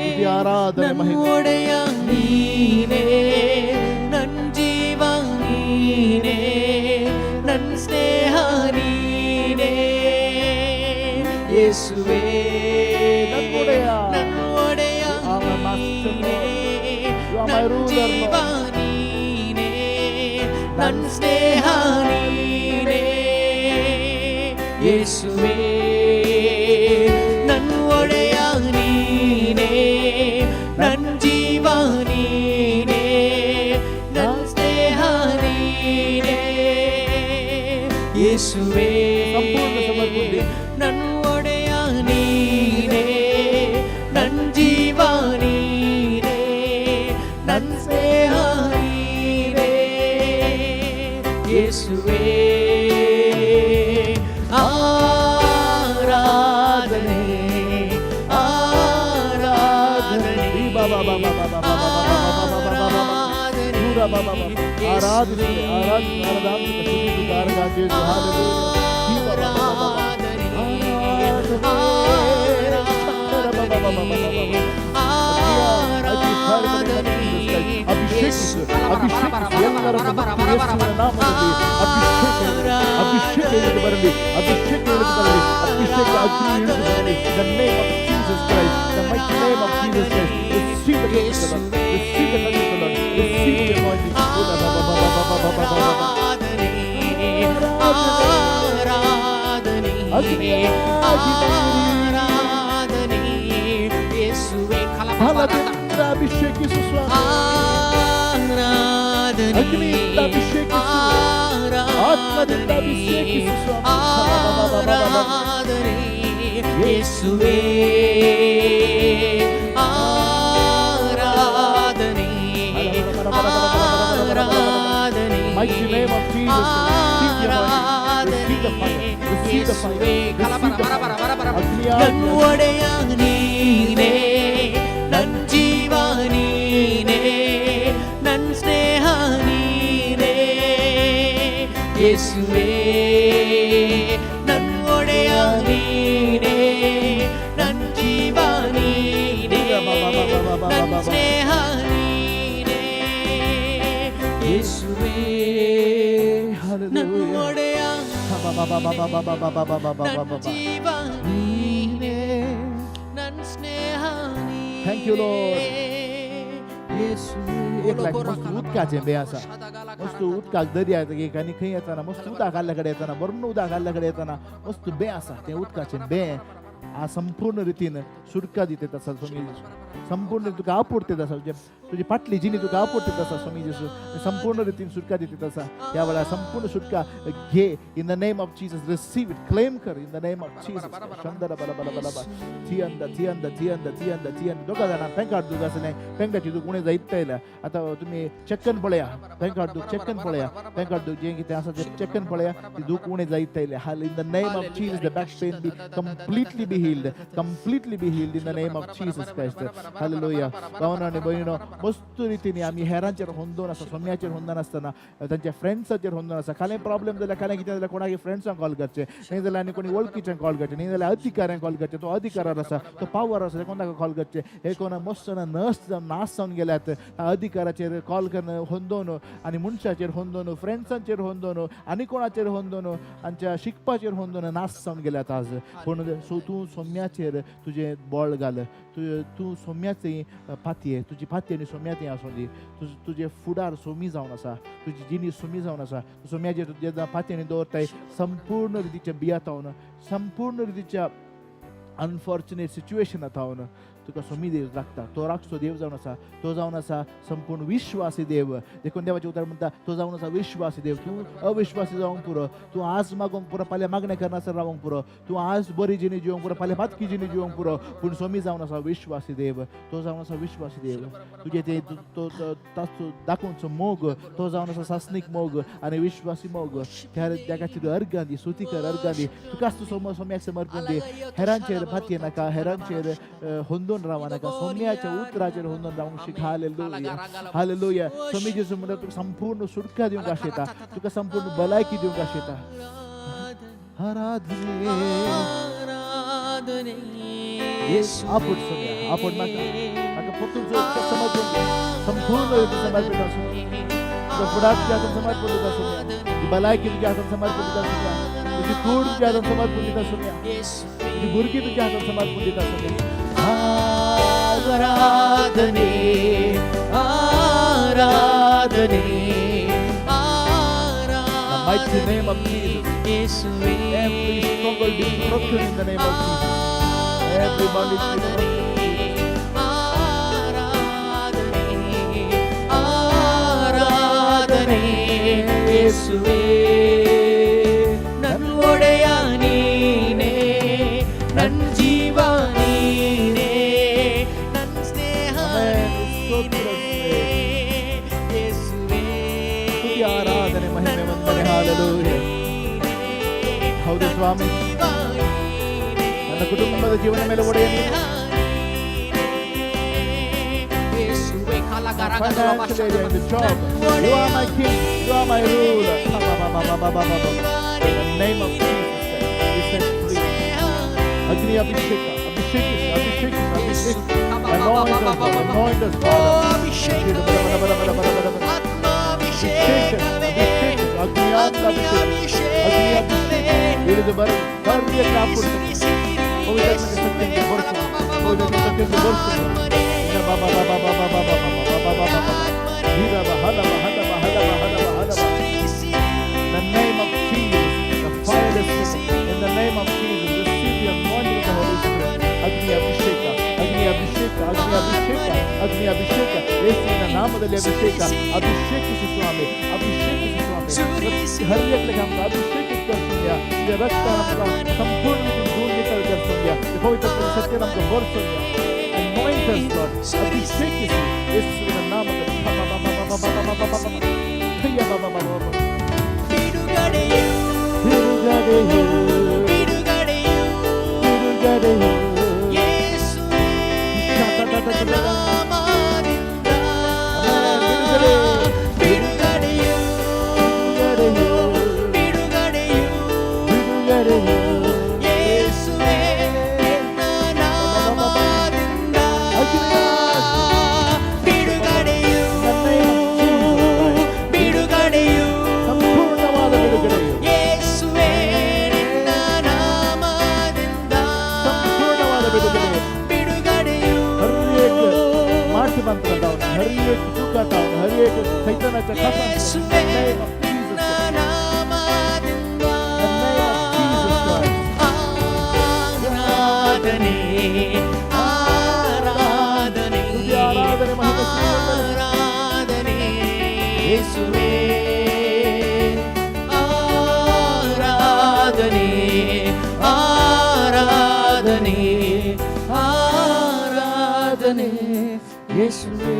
ಸ್ತುತಿ, ಆರಾಧನೆ, ನನ್ನ ಮಹಿಮೆ. ಒಡೆಯ ನೀನೇ, ನನ್ನ ಜೀವ ನೀನೇ, ನನ್ನ ಸ್ನೇಹ ನೀನೇ ಯೇಸುವೇ. ನನ್ನ ಒಡೆಯ. ನನ್ನ ಒಡೆಯ You are my master, ನೀನೇ, Lord. You are my ನನ್ನ ruler, ಜೀವ Lord. ನೀನೇ, ನನ್ನ ಸ್ನೇಹ ನೀನೇ ಯೇಸುವೇ. ನನ್ನ ಒಡೆಯ ನೀನೇ, ನನ್ನ ಜೀವ ನೀನೇ, ನನ್ನ ಸ್ನೇಹ ನೀನೇ ಯೇಸುವೇ. ಸಂಪೂರ್ಣ ಸಮರ್ಪಣೆ. ನನ್ನ ಒಡೆಯ ನೀನೇ, ನನ್ನ ಜೀವ ನೀನೇ, ನನ್ನ ಸ್ನೇಹ ನೀನೇ ಯೇಸುವೇ. ಆರಾಧನೆ, ಆರಾಧನೆ, ಬಾ ಬಾ ಬಾ ಬಾ ಬಾ ಬಾ ಬಾ ಬಾ ಬಾ ಬಾ ಬಾ ಬಾ ಬಾ ಬಾ. ಆರಾಧನೆ, ದೂರ ಬಾ ಬಾ ಬಾ. ಆರಾಧಿಸುವೆ, ಆರಾಧಿಸುವೆ, ಆರಾಧಿಸುವೆ, ಸ್ತುತಿಸುವೆ, ಆರಾಧಿಸುವೆ, ಹಾಲೆಲೂಯಾ. ಬಾ ಬಾ ಬಾ ಬಾ ಬಾ. ಆರಾಧನೆ, ಬಾ ಬಾ ಬಾ ಬಾ ಬಾ ಬಾ ಬಾ. ಅಭಿಷೇಕಿಸು, ಅಭಿಷೇಕಿಸು, ಎಲ್ಲರ ಮುಟ್ಟಿ ಯೇಸುವಿನ ನಾಮದಲ್ಲಿ ಅಭಿಷೇಕ ಇರಲಿ, ಅಭಿಷೇಕ ಇಳಿದು ಬರಲಿ, ಅಭಿಷೇಕ ಇಳಿದು ಬರಲಿ, ಅಭಿಷೇಕ ಅಗ್ನಿ ಇಳಿದು ಬರಲಿ. In the name of Jesus Christ, the mighty name of Jesus Christ, receive the touch of the Lord, receive the touch of the Lord, receive the anointing. Oh, ba, ba, ba, ba, ba, ba, ba, ba, ba, ba. ಆರಾಧನೆ, ಆರಾಧನೆ, ಆರಾಧನೆ ಯೇಸುವೆ. ಬಲದಿಂದ ಅಭಿಷೇಕಿಸು ಸ್ವಾಮಿ. ಆರಾಧನೆ, ಅಗ್ನಿಯಿಂದ ಅಭಿಷೇಕಿಸು. ಆತ್ಮದಿಂದ ಅಭಿಷೇಕಿಸು ಸ್ವಾಮಿ. ಆರಾಧನೆ ಯೇಸುವೆ. ಆರಾಧನೆ, ಆರಾಧನೆ, Mighty name of Jesus. Receive the anointing. Receive the fire. Receive the fire. Receive the fire. ಅಗ್ನಿಯ ನನ್ನ ಒಡೆಯ ನೀನೇ, ನನ್ನ ಜೀವ ನೀನೇ, ನನ್ನ ಸ್ನೇಹ ನೀನೇ ಯೇಸುವೇ. ನನ್ನ ಒಡೆಯ ನೀನೇ, ನನ್ನ ಜೀವ ನೀನೇ, ನನ್ನ ಸ್ನೇಹ ನೀನೇ ಯೇಸುವೇ. ನನ್ನ Hallelujah. ಒಡೆಯ ಬಾ ಬಾ ಬಾ ಬಾ ಬಾ ಬಾ ಬಾ ಬಾ ಬಾ ಬಾ ನನ್ನ ಬಾ ಬಾ. ಜೀವ ನೀನೇ, ನನ್ನ ಸ್ನೇಹ Thank you, Lord. ಯೇಸುವೇ. एक लाख मस्त उदकाचें बें आसा, मस्त उदकाक दर्या एक आनी खंय येतना मस्त उदक आल्ल्या कडेन येतना, बर्ण उदक आल्ल्या कडेन येतना मस्त बें आसा. तें उदकाचें बें आ संपूर्ण रितीन सुटका दितात आसा स्वामी जेसू. संपूर्ण तुका आपुडतेत आसा, तुजे तुजी फाटली जिणी तुका आपुडतेत आसा स्वामी जेसू. संपूर्ण रितीन सुटका दितात आसा. ह्या वेळार संपूर्ण सुटका घे. In the name of Jesus, receive it. Claim कर in the name of Jesus. शंदर बला बला बला बला थियंद थियंद थियंद थियंद थियंद. दोगा जाणां पेंकाट दूख आसलें, पेंकाची दूख उणें जायत आयल्या. आतां तुमी चेक्कन पळया, पेंकाट दूख चेक्कन पळया, पेंकाट दूख जें कितें आसा तें चेक्कन पळया, ती दूख उणें जायत आयल्या. हाल in the name of Jesus, the back pain be completely be healed, completely be healed in the name of Jesus Christ. Hallelujah. भावना आनी भयणीनो, मस्त रितीन आमी हेरांचेर होंदोन आसा, सोम्याचेर होंदोन आसतना तांच्या फ्रेंड्साचेर होंदोन आसा. कांय प्रॉब्लेम जाल्यार, कांय कितें जाल्यार कोणाक फ्रेंड्सांक कॉल करचें, न्ही जाल्यार आनी कोणी वळखीच्यांक कॉल करचें, न्ही जाल्यार अधिकाऱ्यांक कॉल करचें. तो अधिकारार आसा, तो पावर आसा, कोण ताका कॉल करचें. हे कोण मस्त नस जावन नाश जावन गेल्यात, अधिकाराचेर कॉल करून होंदोन आनी मनशाचेर होंदोन, फ्रेंड्सांचेर होंदोन आनी कोणाचेर होंदोन, आमच्या शिकपाचेर होंदोन नाश जावन गेल्यात आज. पूण सो तूं सोम्याचेर तुजें बळ घाल. तूं तूं सोम्याचे पातये, तुजी पातये आनी सोम्या थंय आसूं दी. तुजें फुडार सोमी जावन आसा, तुजी जिणी सोमी जावन आसा. तूं सोम्याचेर तुजें पातयेनी दवरताय, संपूर्ण रितीच्या बियातावन, संपूर्ण रितीच्या अनफॉर्च्युनेट सिच्युएशना थावन तुका सोमी देव लागता. तो राखचो देव जावन आसा, तो जावन आसा संपूर्ण विश्वासी देव. देखून देवाचें उतर म्हणटा, तो जावन आसा विश्वासी देव. तूं अविश्वासी जावंक पुरो, तूं आज मागोवंक पुरो, फाल्यां मागणें करनासतना रावंक पुरो, तूं आज बरी जिणी जिवंक पुरो, फाल्यां पातकी जिणी जिवंक पुरो, पूण सोमी जावन आसा विश्वासी देव. तो जावन आसा विश्वासी देव. तुजें ते तो ताचो दाखोवचो मोग, तो जावन आसा सासणीक मोग आनी विश्वासी मोग. त्या खातीर अर्गां दी, स्तुती कर, अर्गां दी. तुकाच तूं सोम सोम्याक समर्पण दी. हेरांचेर भातये नाका, हेरांचेर होंदोन रावा नाका, सोम्याच्या उतराचेर होंदोन रावंक शीक. Hallelujah, hallelujah. सोमी जेजू म्हणटा, तुका संपूर्ण सुटका दिवंक आशेता, तुका संपूर्ण भलायकी दिवंक आशेता. आराधने. ಆರಾಧನೆ. आपोट सोम्या, आपोट नाका नाका. परतून समर्पण दे. संपूर्ण रीतीन समर्पित आसूं. तुझ्या फुडार तुज्या हातान समर्पण दिता सोम्या. तुजी भलायकी तुज्या हातान समर्पण दिता सोम्या. तुजी कूड तुज्या हातान समर्पण दिता सोम्या. तुजी भुरगीं तुज्या हातान समर्पण दिता सोम्या. ಆರಾಧನೆ, ಆರಾಧನೆ. The mighty name of Jesus. ಯೇಸುವೇ. Every stronghold be broken in the name of Jesus. Every bondage be broken in Jesus. ಆರಾಧನೆ, ಆರಾಧನೆ ಯೇಸುವೇ. ನನ್ ಒಡೆಯ ನೀನೇ, ನನ್ ಜೀವ ನೀನೇ, ನನ್ ಸ್ನೇಹ Amen. ನೀನೇ ಯೇಸುವೇ. ಸ್ತುತಿ, ಆರಾಧನೆ, ಮಹಿಮೆ, ವಂದನೆ. Hallelujah. ಹೌದು ಸ್ವಾಮಿ, ನನ್ನ ಕುಟುಂಬದ ಜೀವನ ಮೇಲೆ ಒಡೆಯ ನೀನು. Financial area, in the job. You are my king. You are my ruler. In the name of Jesus Christ, we set free. ಅಗ್ನಿ ಅಭಿಷೇಕ, ಅಭಿಷೇಕಿಸಿ, ಅಭಿಷೇಕಿಸಿ, ಅಭಿಷೇಕಿಸಿ. Anoint us, Lord. Anoint us, Father. ಅಭಿಷೇಕ, ಅಭಿಷೇಕಿಸಿ. ಅಗ್ನಿಯಾತ್ಮ ಅಭಿಷೇಕ, ಅಗ್ನಿ ಅಭಿಷೇಕ ಇಳಿದು ಬರಲು ಕಾರ್ಯಕ್ಕೆ ಹಾಕುತ್ತದೆ. ಪವಿತ್ರಾತ್ಮನ ಶಕ್ತಿಯಿಂದ ಬರ್ತದೆ. ಪವಿತ್ರಾತ್ಮನ ಶಕ್ತಿಯಿಂದ ಬರ್ತದೆ. ಬಾ ಬಾ ಬಾ ಬಾ ಬಾ ಬಾ ಬಾ ಬಾ ಬಾ ಬಾ ಬಾ ಬಾ. ಹೀರಬ ಹಲಬ ಹಲಬ ಹಲಬ ಹಲಬ ಹಲಬ. In the name of Jesus, the fire is in the name of Jesus. Receive the anointing of the Holy Spirit. ಅಗ್ನಿ ಅಭಿಷೇಕ, ಅಗ್ನಿ ಅಭಿಷೇಕ, ಅಗ್ನಿ ಅಭಿಷೇಕ, ಅಗ್ನಿ ಅಭಿಷೇಕ. ಯೇಸುವಿನ ನಾಮದಲ್ಲಿ ಅಭಿಷೇಕ. ಅಭಿಷೇಕಿಸು ಸ್ವಾಮಿ, ಅಭಿಷೇಕಿಸು ಸ್ವಾಮಿ. हर एक हम अभिषेकित कर सुनिया. ये रक्त हमका संपूर्ण धूल निकल कर सुनिया. ये पवित्र सत्य हमको भर सुनिया. Anoint us, Lord. ಅಭಿಷೇಕಿಸು ಯೇಸುವಿನ ನಾಮದಲ್ಲಿ. ಬಾ ಬಾ ಬಾ ಬಾ ಬಾ ಬಾ ಬಾ ಬಾ ಬಾ. ಅಯ್ಯ ಬಾ ಬಾ ಬಾ ಬಾ ಬಾ. ಬಿಡುಗಡೆಯು, ಬಿಡುಗಡೆಯು, ಬಿಡುಗಡೆಯು, ಬಿಡುಗಡೆಯು ಯೇಸುವೇ ನಿನ್ನ ನಾಮದಿಂದ. ಬಿಡುಗಡೆ. ಬಿಡುಗಡೆಯು, ಬಿಡುಗಡೆಯು, ಬಿಡುಗಡೆಯು, ಬಿಡುಗಡೆಯು ಯೇಸುವೇ ನಿನ್ನ ನಾಮದಿಂದ. ಬಿಡುಗಡೆಯು, ಬಿಡುಗಡೆಯು, ಸಂಪೂರ್ಣವಾದ ಬಿಡುಗಡೆಯು. ಯೇಸುವೇ ನಿನ್ನ ನಾಮದಿಂದ. ಸಂಪೂರ್ಣವಾದ ಬಿಡುಗಡೆಯು. ಬಿಡುಗಡೆಯು. हर एक मार्च मंत्र डाउन, हर एक दुखा डाउन, हर एक सैतानाच्या ಯೇಸುವೇ ಖಾತಾ. ನಿನ್ನ ನಾಮದಿಂದ. The name of Jesus Christ. ಆರಾಧನೆ, ಆರಾಧನೆ, ಸ್ತುತಿ, ಆರಾಧನೆ, ಮಹಿಮೆ, ಶ್ರೀ. ಆರಾಧನೆ ಯೇಸುವೇ. ಆರಾಧನೆ, ಆರಾಧನೆ, ಆರಾಧನೆ ಯೇಸುವೇ.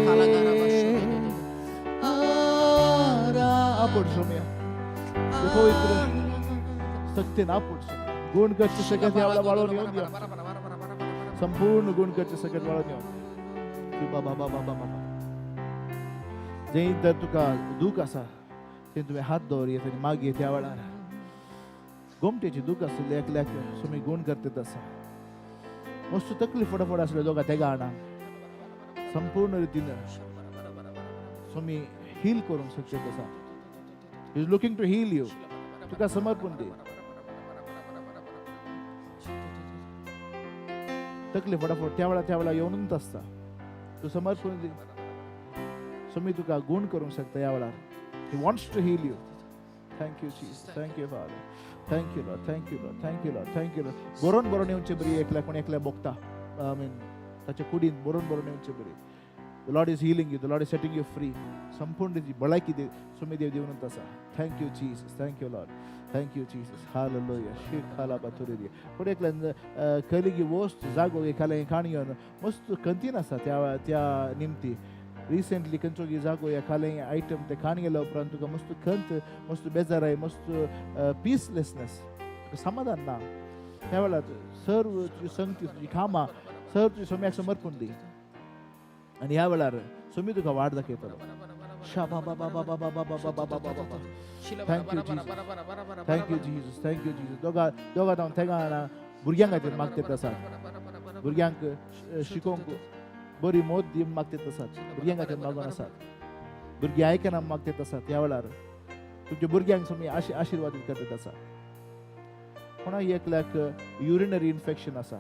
आपोट सोम्या. ते पवित्र शक्तीन आपोट सोम्या. गुण करचे सगळ्यात यावेळा वाळून येऊन द्या. संपूर्ण गुण करचे सगळ्यात वाळून येऊन ती बाबा बाबा बाबा बाबा. जंय तर तुका दूख आसा थंय तुवें हात दवरयत आनी मागीर त्या वेळार गोमटेची दूख आसली एकल्याक, सुमी गुण करतात आसा. मस्त तकली फटाफट आसले दोगा तेगा आणा संपूर्ण रितीन सुमी हील करूंक शकतात आसा. Is looking to heal you. तुका समर्पण दे. तकली फटाफट त्या वेळा त्या वेळा येवनूच आसता. तूं समर्पण दी. सुमी तुका गुण करूंक शकता ह्या वेळार. He wants to heal you. Thank you, Jesus. Thank you, Father. Thank you, Lord. Thank you, Lord. Thank you, Lord. Thank you, Lord. बरोवन बरोवन येवचे बरी एकल्या कोण एकल्या भोगता, I mean ताच्या कुडीन बरोवन बरोवन येवचे बरी. The Lord is healing you. The Lord is setting you free. संपूर्ण जी भलायकी दे सुमी देव दिवनूच आसा. Thank you, Jesus. Thank you, Lord. Thank you, Jesus. Hallelujah. शिखाला बातुरी दी. फुडें एकल्यान कलिगी वस्त जागो एकाले काणयो मस्त कंतीन आसा. त्या त्या निमती रिसेंटली खंयचो जागो एकाले आयटम ते काण गेल्या उपरांत तुका मस्त खंत, मस्त बेजाराय, मस्त पीसलेसनेस, तुका समाधान ना. त्या वेळार सर्व तुजी संगती, तुजी कामां सर्व तुजी सोम्याक समर्पण दी आनी ह्या वेळार सोमी तुका वाट दाखयतलो. Shabba-ba-ba-ba-ba-ba-ba-ba-ba-ba-ba. Thank you, Jesus. Thank you, Jesus. Thank you, Jesus. दोगा दोगा जावन थेंगा भुरग्यां खातीर मागतात आसात. भुरग्यांक शिकोवंक बरी मोत दी मागतात आसात. भुरग्यां खातीर मागून आसात. भुरगीं आयकना मागतात आसात. ह्या वेळार तुमच्या भुरग्यांक तुमी आशिर्वादीत करतात आसा. कोणा एकल्याक युरिनरी इन्फेक्शन आसा,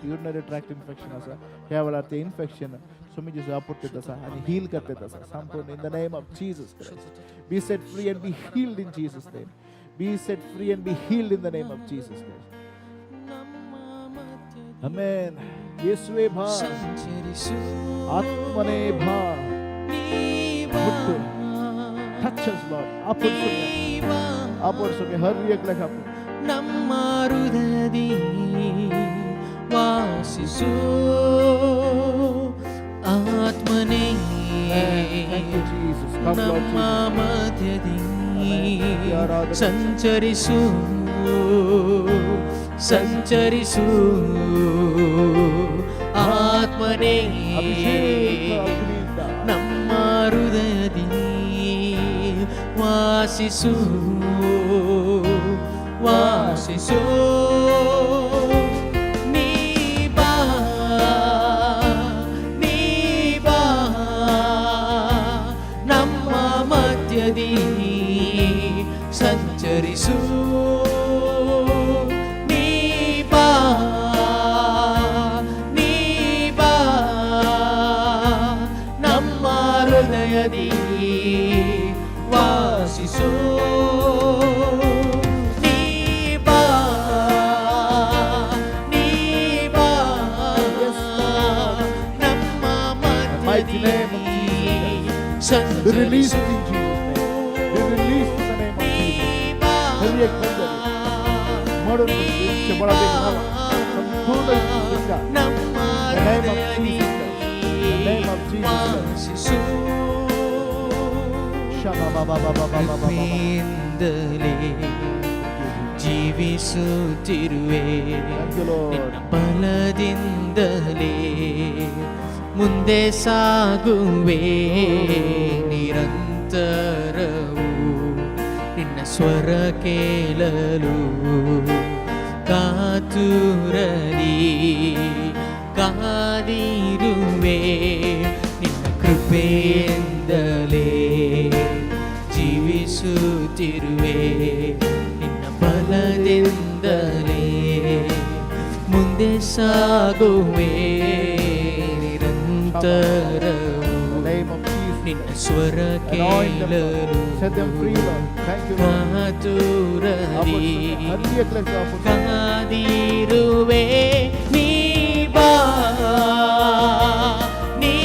युरिनरी ट्रॅक्ट इन्फेक्शन आसा, ह्या वेळार ते इन्फेक्शन स्वामी जेजू आपुडतात आसा आनी हील करतात आसा संपूर्ण. In the name of Jesus Christ, be set free and be healed in Jesus' name. Be set free and be healed in the name of Jesus Christ. Amen. ಯೇಸುವೆ ಬಾ. ಸಂಚರಿಸು. ಆತ್ಮನೇ ಬಾ. ಮುಟ್ಟು. Touch us, Lord. ಆಪರ್ಸುಮೆ, ಆಪರ್ಸುಮೆ, ಹರ್ एकल्याक आपण. ನಮ್ಮ ಹೃದಯದಿ ವಾಸಿಸು ಆತ್ಮನೇ. Thank you, Jesus. Come, Lord ನಮ್ಮ Jesus. ಮಧ್ಯದಿ ಆರಾಧನೆ. ಸಂಚರಿಸು, ಸಂಚರಿಸು ಆತ್ಮನೇ. ಅಭಿಷೇಕ ಅಗ್ನಿಯಿಂದ. ನಮ್ಮ ಹೃದಯದಿ ವಾಸಿಸು, ವಾಸಿಸು. ನೀ ಬಾ, ನೀ ಬಾ, ನಮ್ಮ ಮಧ್ಯದಿ ಸಂಚರಿಸು. ನೀ ಬಾ, ನೀ ಬಾ, ನಮ್ಮ ಹೃದಯದಿ ವಾಸಿಸು. ನೀ ಬಾ, ನೀ ಬಾ, ನಮ್ಮ Mighty ಮಧ್ಯದಿ name of Jesus. Be released ಸಂಚರಿಸು. In Jesus' name. Be released in the name of Jesus. ಹರ್ एक बंदर म्हणून बळावेग संपूर्ण सुटका. ನಮ್ಮ The name of ಹೃದಯದಿ Jesus Christ. The name of Jesus Christ. ವಾಸಿಸು. Shama ba ba ba ba ba ba ba ba. ಕೃಪೆಯಿಂದಲೇ ಜೀವಿಸುತ್ತಿರುವೆ. Thank you, Lord. ನಿನ್ನ ಬಲದಿಂದಲೇ ಮುಂದೆ ಸಾಗುವೆ. ನಿರಂತರವು ನಿನ್ನ ಸ್ವರ ಕೇಳಲು ಕಾತುರದಿ ಕಾದಿರುವೆ. ನಿನ್ನ ಕೃಪೆಯಿಂದಲೇ ಜೀವಿಸುತ್ತಿರುವೆ. ನಿನ್ನ ಬಲದಿಂದಲೇ ಮುಂದೆ ಸಾಗುವೆ. ನಿರಂತರವು In the name of Jesus. ನಿನ್ನ ಸ್ವರ Anoint them, Lord. ಕೇಳಲು Set them free, Lord. Thank you, Lord. ಕಾತುರದಿ ಹರ್ एकल्याक आपण. ಕಾದಿರುವೆ. ನೀ ಬಾ, ನೀ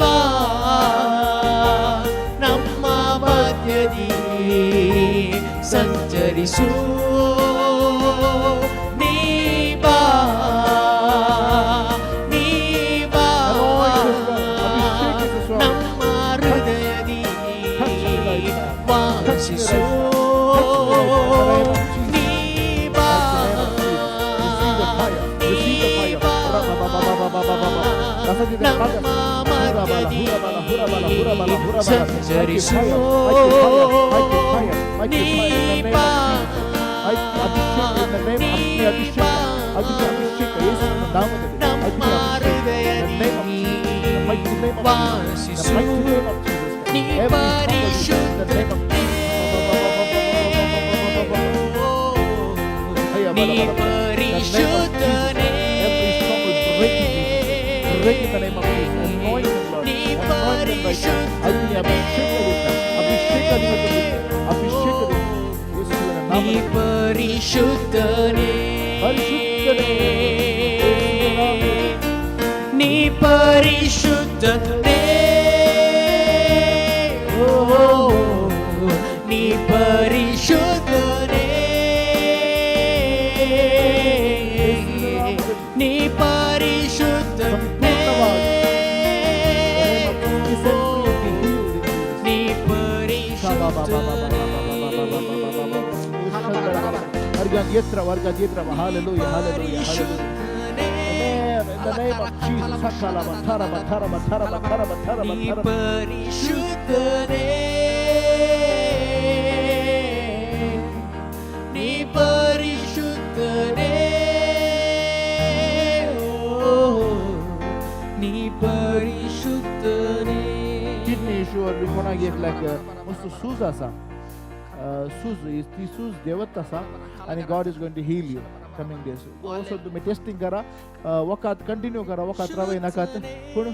ಬಾ, ನಮ್ಮ ಮಧ್ಯದಿ ಸಂಚರಿಸು. ನೀ ಬಾ, ನೀ ಬಾ, Anoint us, Lord. ಅಭಿಷೇಕಿಸು ಸ್ವಾಮಿ. ನಮ್ಮ ಹೃದಯದಿ Touch me right now. ವಾಸಿಸು. ನೀ ಬಾ, Receive the fire. ನಮ್ಮ ಮಧ್ಯದಿ ಸಂಚರಿಸು. ನೀ ಬಾ, ನೀ ಬಾ, ನಮ್ಮ ಹೃದಯದಿ ವಾಸಿಸು. ನೀ ಪರಿಶುದ್ಧನೇ. ನೀ ಪರಿಶುದ್ಧನೇ. Break in the name of Jesus. Anoint them, Lord. ನೀ Anoint them right now. ಅಗ್ನಿ ಅಭಿಷೇಕದಿಂದ, ಅಭಿಷೇಕದಿಂದ ತುಂಬಿಸಿ, ಅಭಿಷೇಕದಿಂದ. ಯೇಸುವಿನ ನೀ ನಾಮದಲ್ಲಿ. ಪರಿಶುದ್ಧನೇ. ಪರಿಶುದ್ಧನೇ. ಯೇಸುವಿನ ನಾಮದಲ್ಲಿ. ನೀ ಪರಿಶುದ್ಧನೇ. ಓ, ನೀ ಪರಿಶುದ್ಧನೇ. ನೀ ಪರಿಶುದ್ಧನೇ. ಸಂಪೂರ್ಣವಾಗಿ. In the name of Jesus, set free and be healed in Jesus' ನೀ name. ಪರಿಶುದ್ಧನೇ. Hallelujah, hallelujah, hallelujah. Amen. In the name of Jesus. Sakalaba, taraba, taraba, taraba, taraba, taraba, नी taraba. परिशुद्ध ने, नी परिशुद्ध ने, ओ नी परिशुद्ध ने. किडनी इशू वरवीं कोणाक एक लायक मस्त सूज आसा, सूज ती सूज देवत आसा आनी God is going to heal you coming days. Also तुमी टेस्टिंग करा, वखद कंटिन्यू करा, वखद रावय नाकात, पूण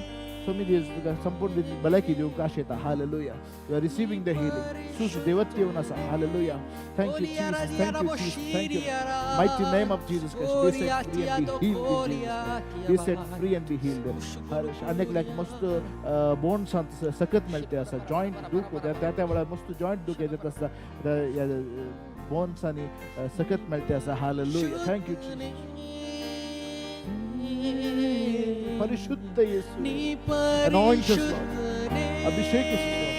स्वामी जेजू तुका संपूर्ण भलायकी दिवंक आशेता. Hallelujah. You are receiving the healing. सूज देवत येवन आसा. Hallelujah. Thank you Jesus, thank you Jesus, thank you. Mighty name of Jesus Christ, be set free and be healed in Jesus' name. Be set free and be healed. अनेक लायक मस्त बोन्सांत सकत मेळटे आसा, joint दूख त्या त्या वेळार मस्त जॉयंट दूख येत आसता, बोन्सांनी सकत मेळटे आसा. Hallelujah. Thank you Jesus. परिशुद्ध Yesu. नी Anoint us, Lord. परिशुद्ध ने, अभिषेक us, Lord.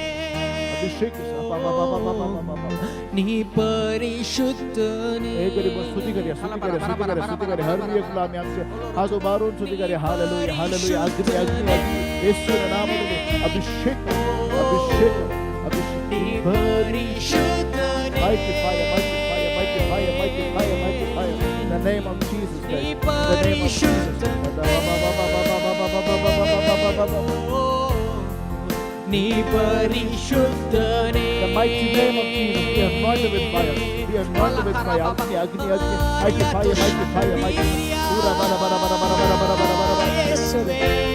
अभिषेक us. बा बा बा बा बा बा बा बा. नी परिशुद्ध ने. एक गरीब स्तुती करूया, स्तुती करूया, स्तुती करूया, स्तुती करूया. हर एक आम्ही आमचे हात उभारून स्तुती करूया. Hallelujah, hallelujah. अग्नी, अग्नी, अग्नी. येशूच्या नावामध्ये अभिषेक, अभिषेक, अभिषेक. नी परिशुद्ध ने, Mighty fire, mighty fire, mighty fire, mighty fire, mighty fire. In the name of Jesus Christ. In the name of Jesus. नी परिशुद्ध ने. The mighty name of Jesus, be anointed with fire. Be anointed with fire. Agni, Agni, Agni. Mighty fire, mighty fire, mighty fire. Ura, bara, bara, bara, bara, bara, bara, bara, bara, bara.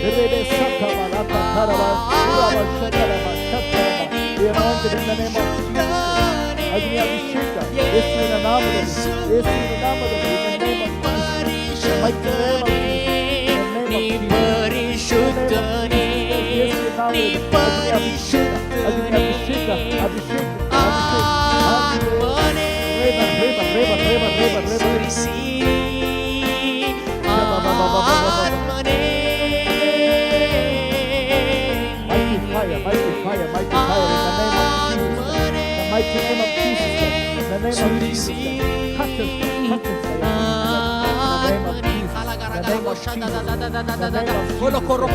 Rebe, saka, bara, ta, tara, bara. Ura, bara, shakara, bara, shakara, bara. Be anointed in the name of Jesus Christ. Agni Abhisheka. ಯೇಸುವಿನ ನಾಮದಲ್ಲಿ, ಯೇಸುವಿನ ನಾಮದಲ್ಲಿ. In the name of Jesus. The mighty name of Jesus. In the नी name of Jesus. परिशुद्ध ने, नी परिशुद्ध अग्नि ने. अभिषेक, अभिषेक, अभिषेक. आत्मने रेबा, रेबा, रेबा, रेबा, रेबा, रेबा. सुरसी आत्मने. Mighty fire, mighty fire, mighty fire in the name of Jesus Christ. The mighty name of Jesus Christ. In the name of Jesus Christ. Touch us, Lord. Touch us by your In the name of Jesus. In the name of Jesus.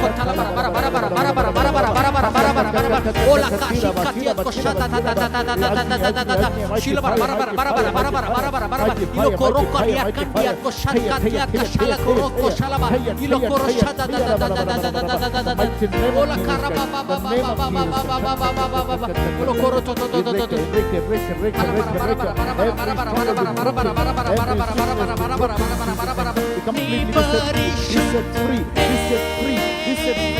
In the name of Jesus. Be completely set free, be set free, be set free, be set free.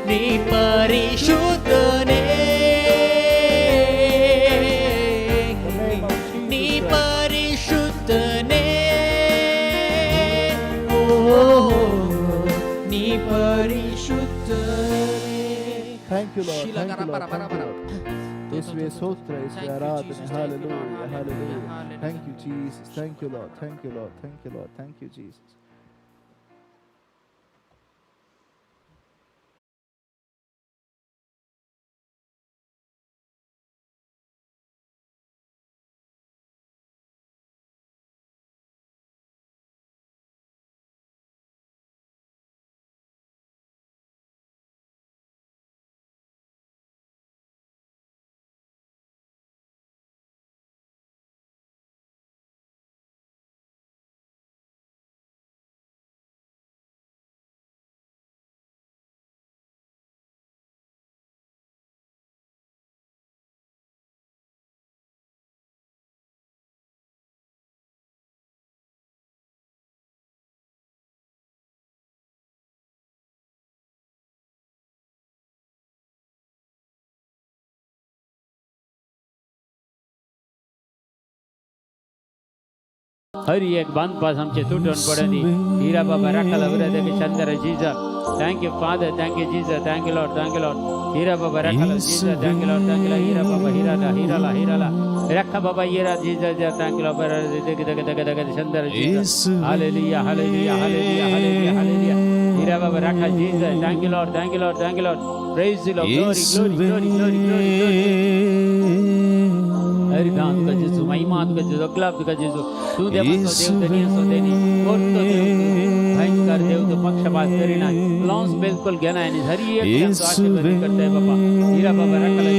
नी परिशुद्ध ने, The name of Jesus नी Christ. परिशुद्ध ने, ओ नी परिशुद्ध ने. Thank you, Lord. Thank you, Lord. Thank you, Lord. येशुवे स्तोत्र, येशुवे Thank you, Aradhana. Jesus. Thank you, Lord. Hallelujah, Hallelujah. hallelujah. Thank you, Jesus. Thank you, Lord. Thank you, Lord. Thank you, Lord. Thank you, Jesus. हर एक बांदपास आमचे तुटून पडनी. हिरा बाबा राखाला उरते की चंद्र Jesus. Thank you Father, thank you Jesus, thank you Lord, thank you Lord. Hira Baba राखाला Jesus, thank you Lord, thank you. Hira Baba हिराला हिराला हिराला रखा बाबा Hira Jesus, thank you Lord. देख देख देख देख चंद्र Jesus. Hallelujah, hallelujah, hallelujah, hallelujah, hallelujah. Hira Baba Rakha Jesus, thank you Lord, thank you Lord, thank you Lord. Praise the Lord. Glory, glory, glory, glory, glory, glory. हरिदान तुका जेजू, महिमा तुका जेजू, अगलाब तुका जेजू. तूं देवाचो देव, धनयाचो देनी, कोर्तो देव तूं, भयंकर देव तूं, पक्षपात करिना, लॉन्स बिलकुल घेना आनी हरी एक तूं आशीर्वाद करताय बाबा. हिरा बाबा रखला.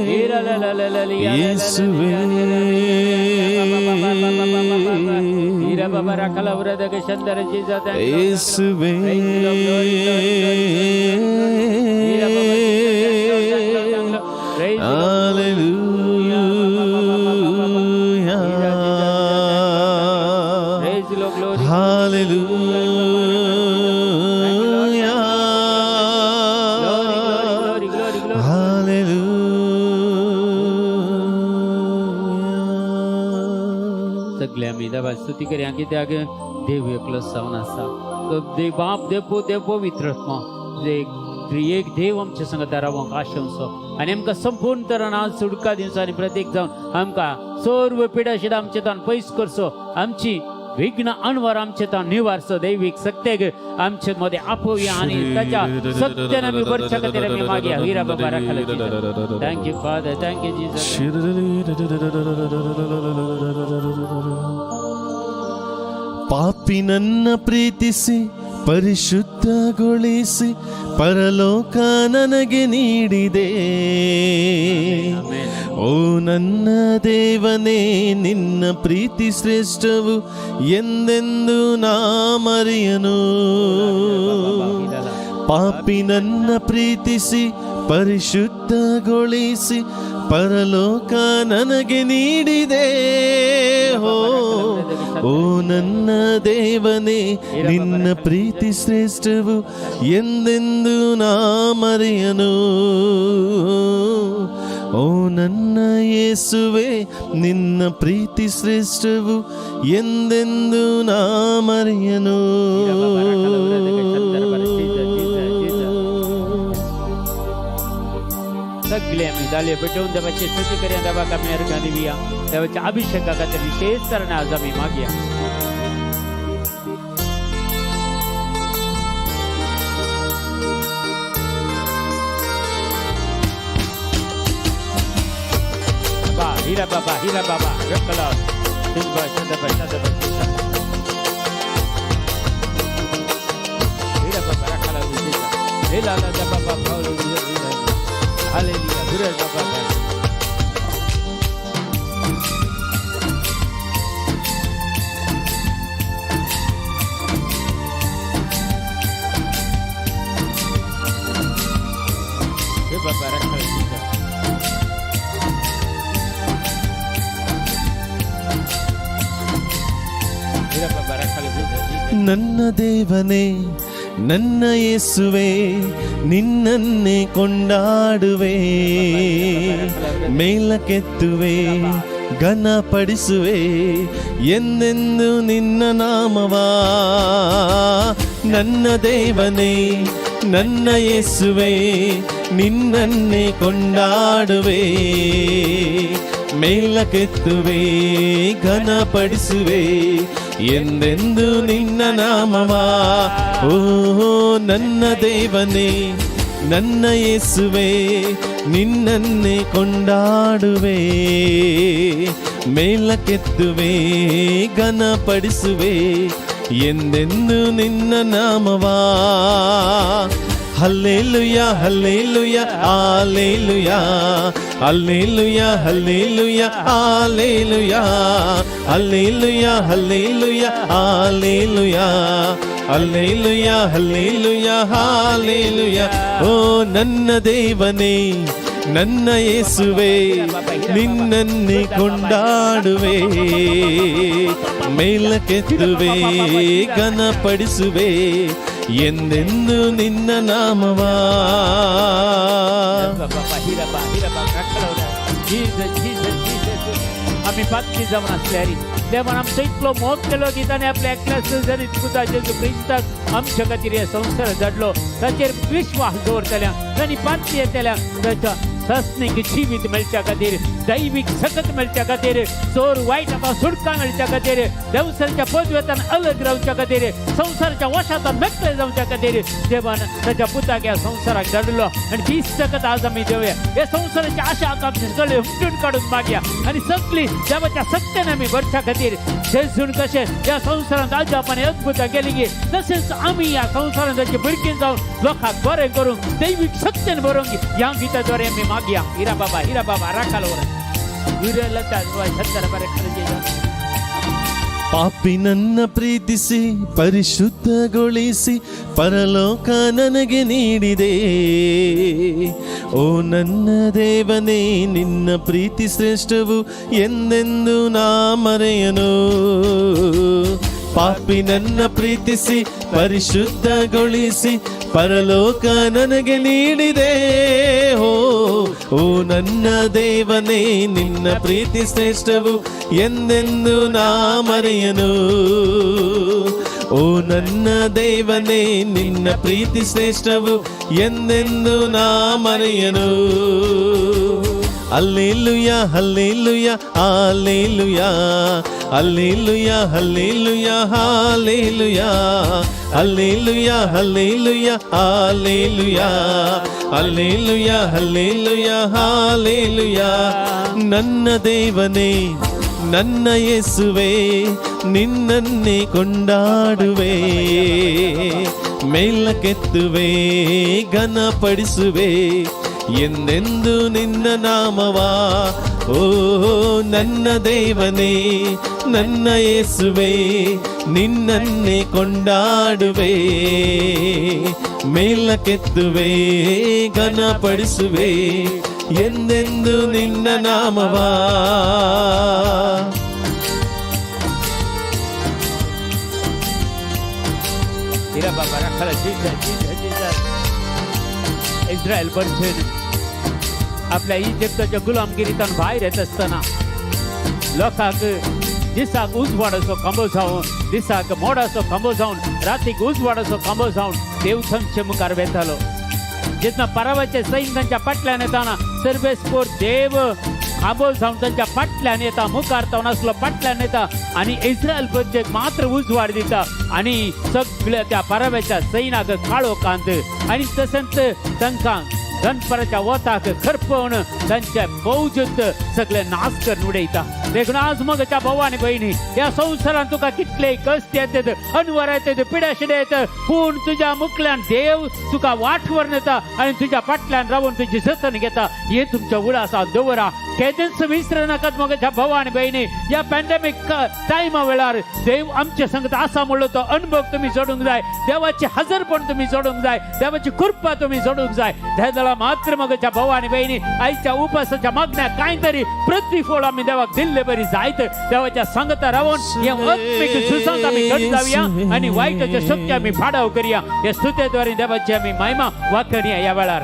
हिरा ला ला ला ला ला. ಯೇಸುವೇ. हिरा बाबा रखला उरदक चंदर जीजा. ಯೇಸುವೇ. Hallelujah. Hallelujah. Hallelujah. सगळे आमी देवा स्तुती करया, कित्याक देव एकलो जावन आसा. तो देव बाप, देव पूत, देव पवित्र आत्मा, एक त्रिएक देव आमच्या संगता रावंक आशेवचो आनी आमकां संपूर्ण तरान आज सुटका दिवचो आनी प्रत्येक जावन आमकां सर्व पिडा आमचे तान पयस करचो, आमची विघ्न अणवर आमचे तान निवारचो. दैवीक सत्तेक आमचे मध्ये आपोवया आनी ताच्या सत्यान आमी वरच्या खातीर आमी मागया. हिरा बाबा राखाला. Thank you, Father. Thank you, Jesus. ಪಾಪಿ ನನ್ನ ಪ್ರೀತಿಸಿ ಪರಿಶುದ್ಧಗೊಳಿಸಿ ಪರಲೋಕ ನನಗೆ ನೀಡಿದೆ. ಓ ನನ್ನ ದೇವನೇ, ನಿನ್ನ ಪ್ರೀತಿ ಶ್ರೇಷ್ಠವು ಎಂದೆಂದು ನಾ ಮರೆಯನು. ಪಾಪಿ ನನ್ನ ಪ್ರೀತಿಸಿ ಪರಿಶುದ್ಧಗೊಳಿಸಿ ಪರಲೋಕ ನನಗೆ ನೀಡಿದೆ. ಹೋ, ಓ ನನ್ನ ದೇವನೇ, ನಿನ್ನ ಪ್ರೀತಿ ಶ್ರೇಷ್ಠವು ಎಂದೆಂದು ನಾ ಮರೆಯನು. ಓ ನನ್ನ ಯೇಸುವೆ, ನಿನ್ನ ಪ್ರೀತಿ ಶ್ರೇಷ್ಠವು ಎಂದೆಂದು ನಾ ಮರೆಯನು. सगळे आमी जाले पेटोवन देवाची स्तुती करया. देवाक आमी अर्घां दिवया. देवाच्या अभिषेका खातीर विशेष तरान आज आमी मागया. बाबा हिरा, बाबा हिरा, बाबा रखला. चंद्र चंद्र चंद्र. हिरा बाबा रखला. हे लाला बाबा. हालेलुया. गुरु बाबा. हे बाबा रखला. हिरा बाबा रखला. ನನ್ನ ದೇವನೇ, ನನ್ನ ಯೇಸುವೆ, ನಿನ್ನನ್ನೇ ಕೊಂಡಾಡುವೆ, ಮೇಲಕ್ಕೆತ್ತುವೆ, ಘನಪಡಿಸುವೆ ಎಂದೆಂದು ನಿನ್ನ ನಾಮವಾ. ನನ್ನ ದೇವನೇ, ನನ್ನ ಯೇಸುವೆ, ನಿನ್ನನ್ನೇ ಕೊಂಡಾಡುವೆ, ಮೇಲಕ್ಕೆತ್ತುವೆ, ಘನಪಡಿಸುವೆ ಎಂದೆಂದು ನಿನ್ನ ನಾಮವಾ. ಓ ನನ್ನ ದೇವನೇ, ನನ್ನ ಯೇಸುವೆ, ನಿನ್ನನ್ನೇ ಕೊಂಡಾಡುವೆ, ಮೇಲಕ್ಕೆತ್ತುವೆ, ಘನಪಡಿಸುವೆ ಎಂದೆಂದು ನಿನ್ನ ನಾಮವಾ. Hallelujah, hallelujah, ಆಲೇಲುಯ, hallelujah, hallelujah, ಆಲೇಲುಯ, hallelujah, hallelujah, ಆಲೇಲುಯ, hallelujah, hallelujah, ಹಾಲೇಲುಯ. ಓ ನನ್ನ ದೇವನೇ, ನನ್ನ ಯೇಸುವೆ, ನಿನ್ನನ್ನೇ ಕೊಂಡಾಡುವೆ, ಮೇಲಕ್ಕೆತ್ತುವೆ, ಘನಪಡಿಸುವೆ ಎಂದೆಂದು ನಿನ್ನ ನಾಮವಾ. बाबा हिरा बा, हिरा बा. Jesus, Jesus, Jesus. आमी पातकी जावन आसल्यारी देवान आमचो इतलो मोग केलो की ताणें आपल्या एकल्याच जरी पुता जेजू क्रिस्ताक आमच्या खातीर ह्या संवसारात धाडलो. ताचेर विश्वास दवरतल्या तांणी पातकी येतल्या ताच्या सस्नीक जिवीत मेळच्या खातीर. दैवीक सकत मेळच्या खातीर, चोर वायट आतां सुटका मेळच्या खातीर, देवसरच्या पदवेतान अलग रावच्या खातीर, संवसाराच्या वशांत मेकळे जावच्या खातीर देवान ताच्या पुताक ह्या संवसाराक धाडलो आनी ती सकत आज आमी देवया. हे संवसाराची आशा आकांक्षा सगळे हुमटून काडून मागया आनी सगळी देवाच्या सक्तेन आमी भरच्या खातीर जेजून कशें ह्या संवसारांत अजापान अद्भुतां केली गी, तशेंच आमी ह्या संवसारांत ताचे भुरगीं जावन लोकांक बरें करूंक दैवीक सक्तेन बरोवंक ह्या गिताद्वारे आमी मागया. हिरा बाबा, हिरा बाबा, राखाल वर हिरा लता सत्तर बरें खरें. ಪಾಪಿ ನನ್ನ ಪ್ರೀತಿಸಿ ಪರಿಶುದ್ಧಗೊಳಿಸಿ ಪರಲೋಕ ನನಗೆ ನೀಡಿದೆ. ಓ ನನ್ನ ದೇವನೇ, ನಿನ್ನ ಪ್ರೀತಿ ಶ್ರೇಷ್ಠವು, ಎಂದೆಂದು ನಾ ಮರೆಯನು. ಪಾಪಿ ನನ್ನ ಪ್ರೀತಿಸಿ ಪರಿಶುದ್ಧಗೊಳಿಸಿ ಪರಲೋಕ ನನಗೆ ನೀಡಿದೆ. ಓ ಓ ನನ್ನ ದೇವನೇ, ನಿನ್ನ ಪ್ರೀತಿ ಶ್ರೇಷ್ಠವು, ಎಂದೆಂದು ನಾ ಮರೆಯನು. ಓ ನನ್ನ ದೇವನೇ, ನಿನ್ನ ಪ್ರೀತಿ ಶ್ರೇಷ್ಠವು, ಎಂದೆಂದು ನಾ ಮರೆಯನು. ಅಲ್ಲೇಲುಯ, ಹಲ್ಲೇಲುಯ, ಆಲೇಲುಯ, ಅಲ್ಲೇಲುಯ, ಹಲ್ಲೇಲುಯ, ಹಾಲೇಲುಯ, ಅಲ್ಲೇಲುಯ, ಹಲ್ಲೇಲುಯ, ಆಲೇಲುಯ, ಅಲ್ಲೇಲುಯ, ಹಲ್ಲೇಲುಯ, ಹಾಲೇಲುಯ. ನನ್ನ ದೇವನೇ, ನನ್ನ ಯೇಸುವೆ, ನಿನ್ನನ್ನೇ ಕೊಂಡಾಡುವೆ, ಮೇಲಕ್ಕೆತ್ತುವೆ, ಘನಪಡಿಸುವೆ ಎಂದೆಂದು ನಿನ್ನ ನಾಮವ. ಓ ನನ್ನ ದೇವನೇ, ನನ್ನ ಯೇಸುವೆ, ನಿನ್ನನ್ನೇ ಕೊಂಡಾಡುವೆ, ಮೇಲಕ್ಕೆತ್ತುವೆ, ಘನಪಡಿಸುವೆ ಎಂದೆಂದು ನಿನ್ನ ನಾಮವ. हिरा बाबा राखाला. Jesus, Jesus, Jesus. Israel बर्जन आपल्या इजिप्ताच्या गुलामगिरीतून भायर येत आसतना लोकांक दिसाक उजवाडाचो खांबो जावन, दिसाक मोडाचो खांबो जावन, रातीक उजवाडाचो खांबो जावन देव तांचे मुखार वेतालो. जेन्ना परावाचे सैन तांच्या फाटल्यान येताना सर्वेस्पोर देव खांबो जावन तांच्या फाटल्यान येता, मुखार जावन आसलो, फाटल्यान येता आनी इस्रायल प्रजेक मात्र उजवाड दिता आनी सगळ्या त्या पराव्याच्या सैनाक काळो कांत आनी तशेंच तांकां दनपराच्या वताक खरपोवन तांच्या फौजत सगळे नाश करून उडयता. देखून आज मगच्या भावा आनी भयणी, ह्या संवसारांत तुका कितले कश्ट येतात, अनवर येतात, पिड्याशिडे येतात, पूण तुज्या मुखल्यान देव तुका वाट व्हरून येता आनी तुज्या फाटल्यान रावून तुजी जतन घेता. हे तुमच्या उडासा दवरा, केदेंच विसरू नाकात. मगच्या भावा आनी भयणी, ह्या पॅन्डेमीक टायमा वेळार देव आमच्या संगत आसा म्हणलो तो अनुभव तुमी जोडूंक जाय. देवाची हजरपण तुमी जोडूंक जाय. देवाची कृपा तुमी जोडूंक जाय. तेदळा मात्र मगच्या भावा आनी भयणी, आयच्या उपासाच्या मागण्या कांय तरी प्रतिफळ आमी देवाक दिल्ले बरी जायत. देवाच्या संगता रावन हे आत्मीक झुजांत आमी घट जावया आनी वायटाच्यो शक्ती आमी फाडाव करया. हे स्तुतेद्वारे देवाची आमी महिमा वाखणया ह्या वेळार.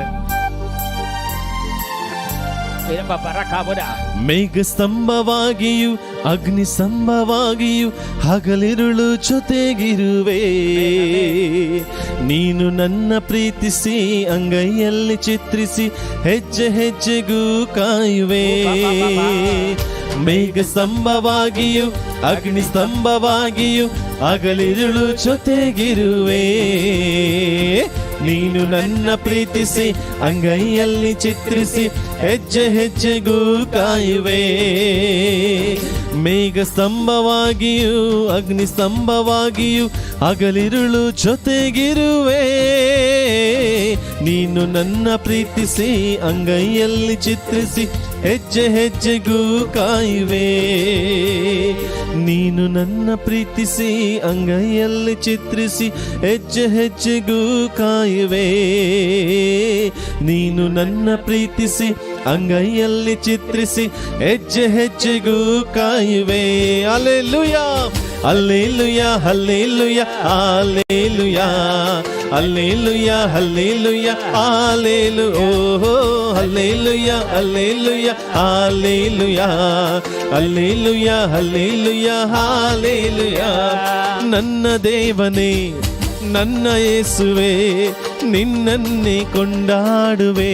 बाबा राखा बरा. ಮೇಘ ಸ್ತಂಭವಾಗಿಯೂ ಅಗ್ನಿ ಸ್ತಂಭವಾಗಿಯೂ ಹಗಲಿರುಳು ಜೊತೆಗಿರುವೆ. ನೀನು ನನ್ನ ಪ್ರೀತಿಸಿ ಅಂಗೈಯಲ್ಲಿ ಚಿತ್ರಿಸಿ ಹೆಜ್ಜೆ ಹೆಜ್ಜೆಗೂ ಕಾಯುವೆ. ಮೇಘ ಸ್ತಂಭವಾಗಿಯೂ ಅಗ್ನಿ ಸ್ತಂಭವಾಗಿಯೂ ಹಗಲಿರುಳು ಜೊತೆಗಿರುವೆ. ನೀನು ನನ್ನ ಪ್ರೀತಿಸಿ ಅಂಗೈಯಲ್ಲಿ ಚಿತ್ರಿಸಿ ಹೆಜ್ಜೆ ಹೆಜ್ಜೆಗೂ ಕಾಯುವೆ. ಮೇಘ ಸ್ತಂಭವಾಗಿಯೂ ಅಗ್ನಿ ಸ್ತಂಭವಾಗಿಯೂ ಹಗಲಿರುಳು ಜೊತೆಗಿರುವೆ. ನೀನು ನನ್ನ ಪ್ರೀತಿಸಿ ಅಂಗೈಯಲ್ಲಿ ಚಿತ್ರಿಸಿ ಹೆಜ್ಜೆ ಹೆಜ್ಜೆಗೂ ಕಾಯುವೆ. ನೀನು ನನ್ನ ಪ್ರೀತಿಸಿ ಅಂಗೈಯಲ್ಲಿ ಚಿತ್ರಿಸಿ ಹೆಜ್ಜೆ ಹೆಜ್ಜೆಗೂ ಕಾಯುವೆ. ನೀನು ನನ್ನ ಪ್ರೀತಿಸಿ ಅಂಗೈಯಲ್ಲಿ ಚಿತ್ರಿಸಿ ಹೆಜ್ಜೆ ಹೆಜ್ಜೆಗೂ ಕಾಯುವೆ. Alleluia, alleluia, alleluia, alleluia, alleluia, alleluia, ಆಲೇಲು ಓಹೋ alleluia, alleluia, alleluia, alleluia, alleluia, alleluia. ನನ್ನ ದೇವನೇ, ನನ್ನ ಯೇಸುವೆ, ನಿನ್ನನ್ನೇ ಕೊಂಡಾಡುವೆ.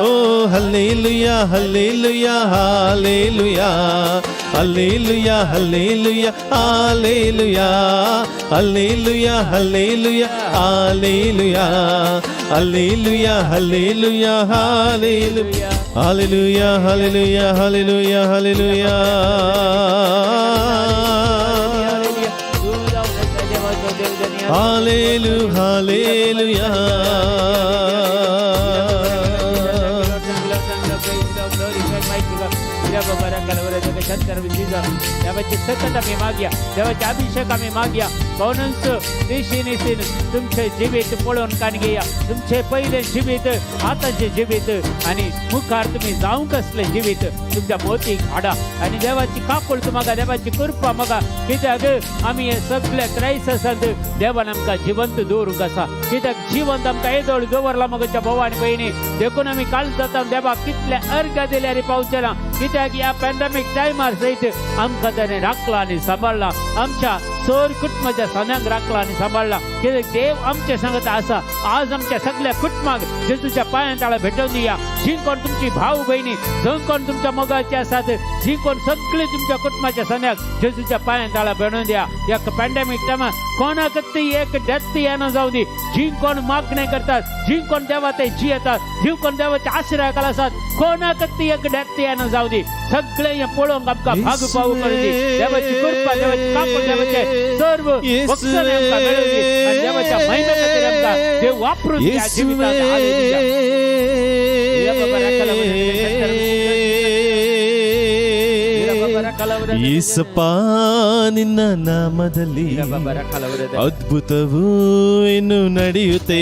ಓ hallelujah, hallelujah, ಹಾಲೇಲುಯ, hallelujah, hallelujah, ಹಾಲೇಲುಯ, hallelujah, hallelujah, ಹಾಲೇಲುಯ, hallelujah, hallelujah, ಹಾಲೇಲುಯ, hallelujah, hallelujah, hallelujah, hallelujah. ಹಾಲೇಲು, ಹಾಲೇಲುಯ. देवाची सकत आम्ही मागया, देवाचे अभिषेक आम्ही मागया. म्हणूनच दिशी निशीन तुमचे जिवीत पळोवन काण घेया. तुमचे पयले जिवीत, आतांचे जिवीत आणि मुखार तुम्ही जावंक असले जिवीत तुमच्या मोतीक हाडा आणि देवाची काकूळ तुमकां, देवाची कृपा म्हाका. कित्याक आमी हे सगळे क्रायसिसांत देवान आमकां जिवंत दवरूंक आसा. कित्याक जिवंत आमकां येदोळ दवरला मगच्या भाव आनी भयणी. देखून आमी काल जाता देवाक कितले अर्घ दिल्यार पावचे ना. कित्याक ह्या पॅन्डेमीक टायमार सयत आमकां ताणें राखला आनी सांबाळ्ळा. आमच्या सोर कुटुंबाच्या सणांक राखला आनी सांबाळ्ळा. कित्याक देव आमच्या सांगत आसा. आज आमच्या सगळ्या कुटुंबाक जेजूच्या पांयां ताळा भेटोवन दिया. जी कोण तुमची भाऊ बहिणी, जो कोण तुमच्या मोगाचे आसात, जी कोण सगळी तुमच्या कुटुंबाच्या सणाक जेजूच्या पांयां ताळा भेटोवन दिया. ह्या पॅन्डेमीक टायमार कोणाक ती एक डेथ येना जावं दी. जी कोण मागणें करतात, जी कोण देवा ते जियेतात, जी कोण देवाच्या आश्रयाखाला आसात, कोणाक ती एक डेथ येना जावं दी. सगळे हें पळोवंक आमकां भाग पावू करूं दी. देवाची कृपा, देवाची काकूळ, देवाचे सर्व बक्षण आमकां मेळूं दी आनी देवाच्या महिमे खातीर आमकां देव वापरून ह्या जिवितांत. हालेलुया. ಯೇಸಪ್ಪ ನಿನ್ನ ನಾಮದಲ್ಲಿ ಅದ್ಭುತವೂ ಇನ್ನು ನಡೆಯುತ್ತೆ.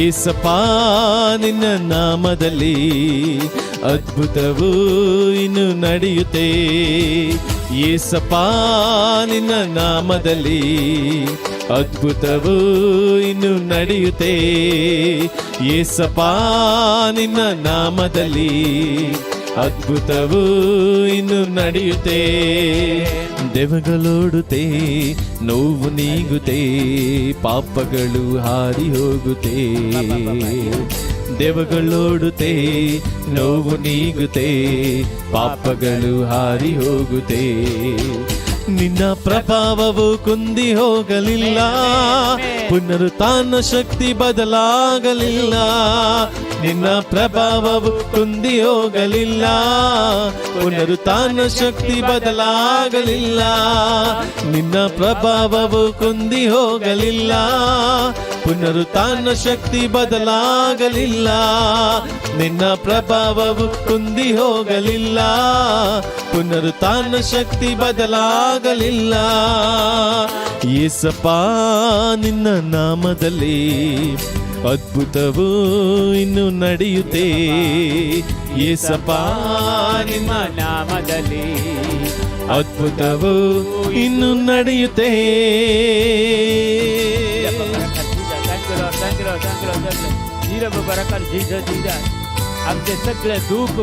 ಏಸಪ್ಪ ನಿನ್ನ ನಾಮದಲ್ಲಿ ಅದ್ಭುತವೂ ಇನ್ನು ನಡೆಯುತ್ತೆ. ಏಸಪ್ಪ ನಿನ್ನ ನಾಮದಲ್ಲಿ ಅದ್ಭುತವೂ ಇನ್ನು ನಡೆಯುತ್ತೆ. ಏಸಪ್ಪ ನಿನ್ನ ನಾಮದಲ್ಲಿ ಅದ್ಭುತವೂ ಇನ್ನು ನಡೆಯುತ್ತೆ. ದೆವ್ವಗಳೋಡುತ್ತೆ, ನೋವು ನೀಗುತ್ತೆ, ಪಾಪಗಳು ಹಾರಿ ಹೋಗುತ್ತೆ. ದೆವ್ವಗಳೋಡುತ್ತೆ, ನೋವು ನೀಗುತ್ತೆ, ಪಾಪಗಳು ಹಾರಿ ಹೋಗುತ್ತೆ. ನಿನ್ನ ಪ್ರಭಾವವು ಕುಂದಿ ಹೋಗಲಿಲ್ಲ, ಪುನರುತ್ಥಾನ ಶಕ್ತಿ ಬದಲಾಗಲಿಲ್ಲ. ನಿನ್ನ ಪ್ರಭಾವವು ಕುಂದಿ ಹೋಗಲಿಲ್ಲ, ಪುನರುತ್ಥಾನ ಶಕ್ತಿ ಬದಲಾಗಲಿಲ್ಲ. ನಿನ್ನ ಪ್ರಭಾವವು ಕುಂದಿ ಹೋಗಲಿಲ್ಲ, ಪುನರುತ್ಥಾನ ಶಕ್ತಿ ಬದಲಾಗಲಿಲ್ಲ. ನಿನ್ನ ಪ್ರಭಾವವು ಕುಂದಿ ಹೋಗಲಿಲ್ಲ, ಪುನರುತ್ಥಾನ ಶಕ್ತಿ ಬದಲಾಗಲಿಲ್ಲ. ಯೇಸಪ್ಪ ನಿನ್ನ ನಾಮದಲ್ಲಿ ಅದ್ಭುತವೂ ಇನ್ನು ನಡೆಯುತ್ತೆ. ಯೇಸಪ್ಪ ನಿಮ್ಮ ನಾಮದಲ್ಲಿ ಅದ್ಭುತವು ಇನ್ನು ನಡೆಯುತ್ತೆ. Thank you Lord, thank you Lord, thank you Lord, thank you. Jesus, Jesus. आमचे सगळे दुःख,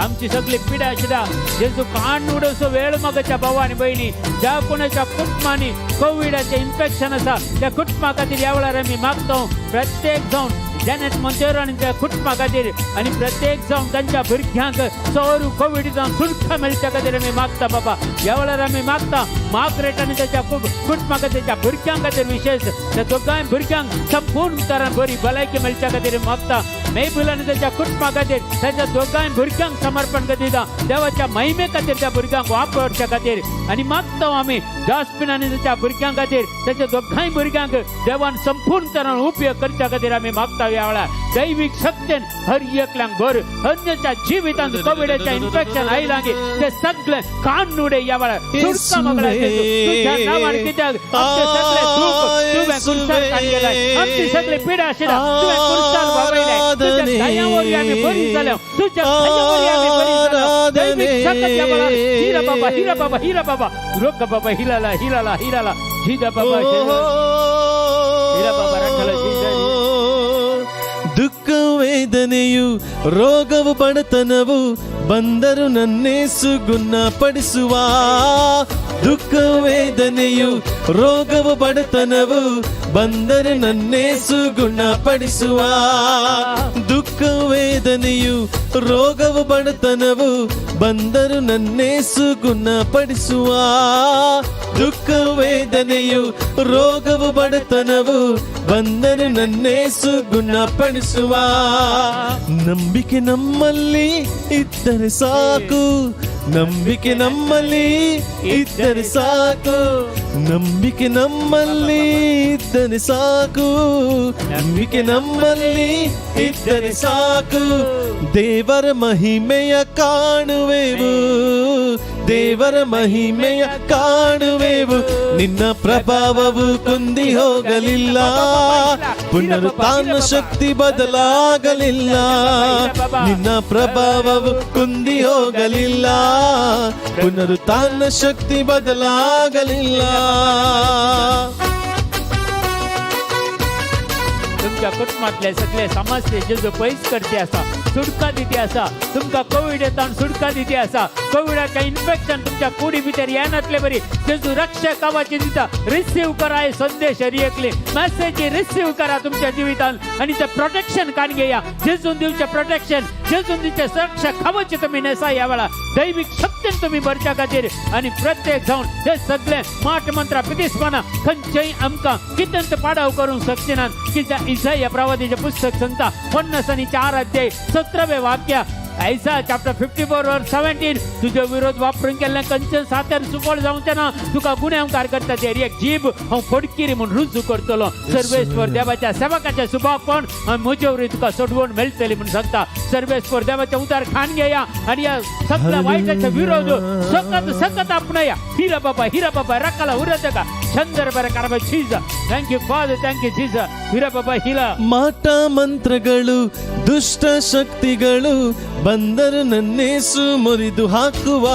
आमची सगळी पिडा शिडा जेजू काण उडोसो वेळ. मगाच्या भावा आनी भयणी, ज्या कोणाच्या कुटुंबांनी कोविडाचें इन्फेक्शन आसा त्या कुटुंबा खातीर ह्या वेळार आमी मागता. प्रत्येक जावन जॅनेट मोंतेरो आनी त्या कुटुंबा खातीर आनी प्रत्येक जावन तांच्या भुरग्यांक चोरू कोविड जावन सुटका मेळच्या खातीर आमी मागता बाबा. ह्या वेळार आमी मागता मार्गरेट आनी त्याच्या कुटुंबा खातीर, त्या भुरग्यां खातीर, विशेष त्या दोगांय भुरग्यांक संपूर्ण तरान बरी भलायकी मेळच्या खातीर मागता. मेबूल आनी त्याच्या कुटुंबा खातीर, ताच्या दोगांय भुरग्यांक समर्पण करिता, देवाच्या महिमे खातीर त्या भुरग्यांक वापरच्या खातीर. आनी मागता आमी जास्पिन आनी त्याच्या भुरग्यां खातीर, त्याच्या दोगांय भुरग्यांक देवान संपूर्ण तरान उपयोग करच्या खातीर आमी मागता. ह्या वेळार दैवीक शक्तेन हर एकल्यांक भर. अन्याच्या जिवितांत कोविडाच्या इन्फेक्शन आयलां की ते सगळे कान उडे. ह्या वेळार सुटका मागला तुझ्या नावान. कित्याक आमचे सगळे दुःख तुवें कुर्सार काडलेलाय, आमची सगळी पिडा शिडा तुवें कुर्सार बाबयलाय. तुझ्या दयावरी आमी बरी जाल्या, तुझ्या दयावरी आमी बरी जाल्या. दैवीक शकत ह्या वेळार. हिरा बाबा, हिरा बाबा, हिरा बाबा, रोक बाबा, हिलाला, हिलाला, हिलाला, जिदा बाबा, ಹಿರ ಬಾಬಾ, ರಕ್ಕಲ, ದುಃಖ ವೇದನೆಯು ರೋಗವು ಬಡತನವು ಬಂದರು ನನ್ನೇಸು ಗುಣಪಡಿಸುವ. ದುಃಖ ವೇದನೆಯು ರೋಗವು ಬಡತನವು ಬಂದರೆ ನನ್ನೇಸು ಗುಣಪಡಿಸುವ. ದುಃಖ ವೇದನೆಯು ರೋಗವು ಬಡತನವು ಬಂದರು ನನ್ನೇಸು ಗುಣಪಡಿಸುವ. ದುಃಖ ವೇದನೆಯು ರೋಗವು ಬಡತನವು ಬಂದರು ನನ್ನೇಸು ಗುಣಪಡಿಸುವ. ನಂಬಿಕೆ ನಮ್ಮಲ್ಲಿ ಇದ್ದರೆ ಸಾಕು, ನಂಬಿಕೆ ನಮ್ಮಲ್ಲಿ ಇದ್ದರೆ ಸಾಕು, ನಂಬಿಕೆ ನಮ್ಮಲ್ಲಿ ಇದ್ದರೆ ಸಾಕು, ನಂಬಿಕೆ ನಮ್ಮಲ್ಲಿ ಇದ್ದರೆ ಸಾಕು. ದೇವರ ಮಹಿಮೆಯ ಕಾಣುವೆವು, ದೇವರ ಮಹಿಮೆಯ ಕಾಣುವೆವು. ನಿನ್ನ ಪ್ರಭಾವವು ಕುಂದಿ ಹೋಗಲಿಲ್ಲ, ಪುನರುತ್ಥಾನ ಶಕ್ತಿ ಬದಲಾಗಲಿಲ್ಲ. ನಿನ್ನ ಪ್ರಭಾವವು ಕುಂದಿ ಹೋಗಲಿಲ್ಲ, ಪುನರುತ್ಥಾನ ಶಕ್ತಿ ಬದಲಾಗಲಿಲ್ಲ. तुमच्या कुटुंबातले सगळे समस्ये जेजू पयस करचे आसा, सुटका दिती आसा. तुमकां कोवीड येता सुटका दिती आसा. कोविडाचें इन्फेक्शन तुमच्या कुडी भितर येनातले बरी जेजू रक्षा कवाची दिता. रिसीव करा हे संदेश, एकले मेसेज रिसीव करा तुमच्या जिवितान आणि ते प्रोटेक्शन कान घेया. जेजून दिवचे प्रोटेक्शन, जेजून दिवचे सुरक्षा कवच तुम्ही नेसा. ह्या वेळा दैविक शक्तीन तुम्ही भरच्या खातीर आणि प्रत्येक जावन हे सगळे माट मंत्रा पितिस्पना खंयचेय आमकां कितेंच पाडाव करूंक शकचे नात. कित्याक इसाया प्रवादीचें पुस्तक सांगता, 54 अध्याय 17वें वाक्य, Isaiah chapter 54 verse 17, तुझे विरोध वापरून केल्लें खंयचें सातेर सुफळ जावचें ना. तुका गुन्यांवकार करता ते एक जीब हांव फडकिरी म्हूण रुजू करतलो. सर्वेस्पर देवाच्या सेवकाच्या सुभावपण म्हजे वरवीं तुका सोडवण मेळटली म्हूण सांगता. सर्वेस्पर देवाचें उदार खान घेया आणि ह्या सगळ्या वायटाचे विरोध सकत सकत आपणाया. हिरा बाबा, हिरा बाबा, रकाला उरत का चंदर बरं कारबा Jesus. Thank you Father, thank you Jesus. Hira Baba ಹಿಲಾ. ಮಾಟ ಮಂತ್ರಗಳು ದುಷ್ಟ ಶಕ್ತಿಗಳು ಬಂದರು ನನ್ನೇಸು ಮುರಿದು ಹಾಕುವ.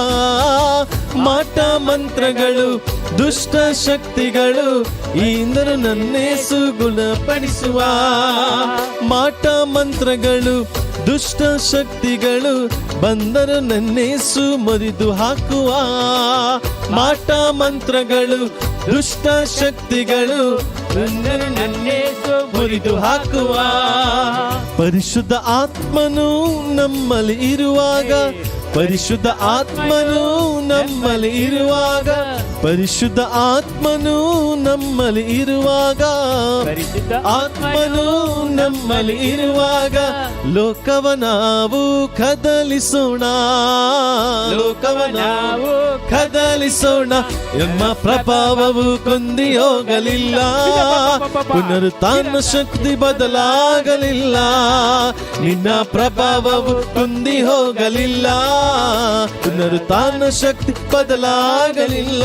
ಮಾಟ ಮಂತ್ರಗಳು ದುಷ್ಟ ಶಕ್ತಿಗಳು ಇಂದರು ನನ್ನೇಸು ಗುಣಪಡಿಸುವ. ಮಾಟ ಮಂತ್ರಗಳು ದುಷ್ಟ ಶಕ್ತಿಗಳು ಬಂದರು ನನ್ನೇಸು ಮುರಿದು ಹಾಕುವ. ಮಾಟ ಮಂತ್ರಗಳು ದುಷ್ಟ ಶಕ್ತಿಗಳು ಬಂದರು ನನ್ನೇಸು ಮುರಿದು ಹಾಕುವ. ಪರಿಶುದ್ಧ ಆತ್ಮನು ನಮ್ಮಲ್ಲಿ ಇರುವಾಗ, ಪರಿಶುದ್ಧ ಆತ್ಮನು ನಮ್ಮಲ್ಲಿ ಇರುವಾಗ, ಪರಿಶುದ್ಧ ಆತ್ಮನು ನಮ್ಮಲ್ಲಿ ಇರುವಾಗ, ಪರಿಶುದ್ಧ ಆತ್ಮನು ನಮ್ಮಲ್ಲಿ ಇರುವಾಗ ಲೋಕವ ನಾವು ಕದಲಿಸೋಣ, ಲೋಕವ ನಾವು ಕದಲಿಸೋಣ. ನಮ್ಮ ಪ್ರಭಾವವು ಕುಂದಿ ಹೋಗಲಿಲ್ಲ, ಪುನರುತ್ಥಾನ ಶಕ್ತಿ ಬದಲಾಗಲಿಲ್ಲ. ನಿನ್ನ ಪ್ರಭಾವವು ಕುಂದಿ ಹೋಗಲಿಲ್ಲ, ಪುನರುತ್ಥಾನ ಶಕ್ತಿ ಬದಲಾಗಲಿಲ್ಲ.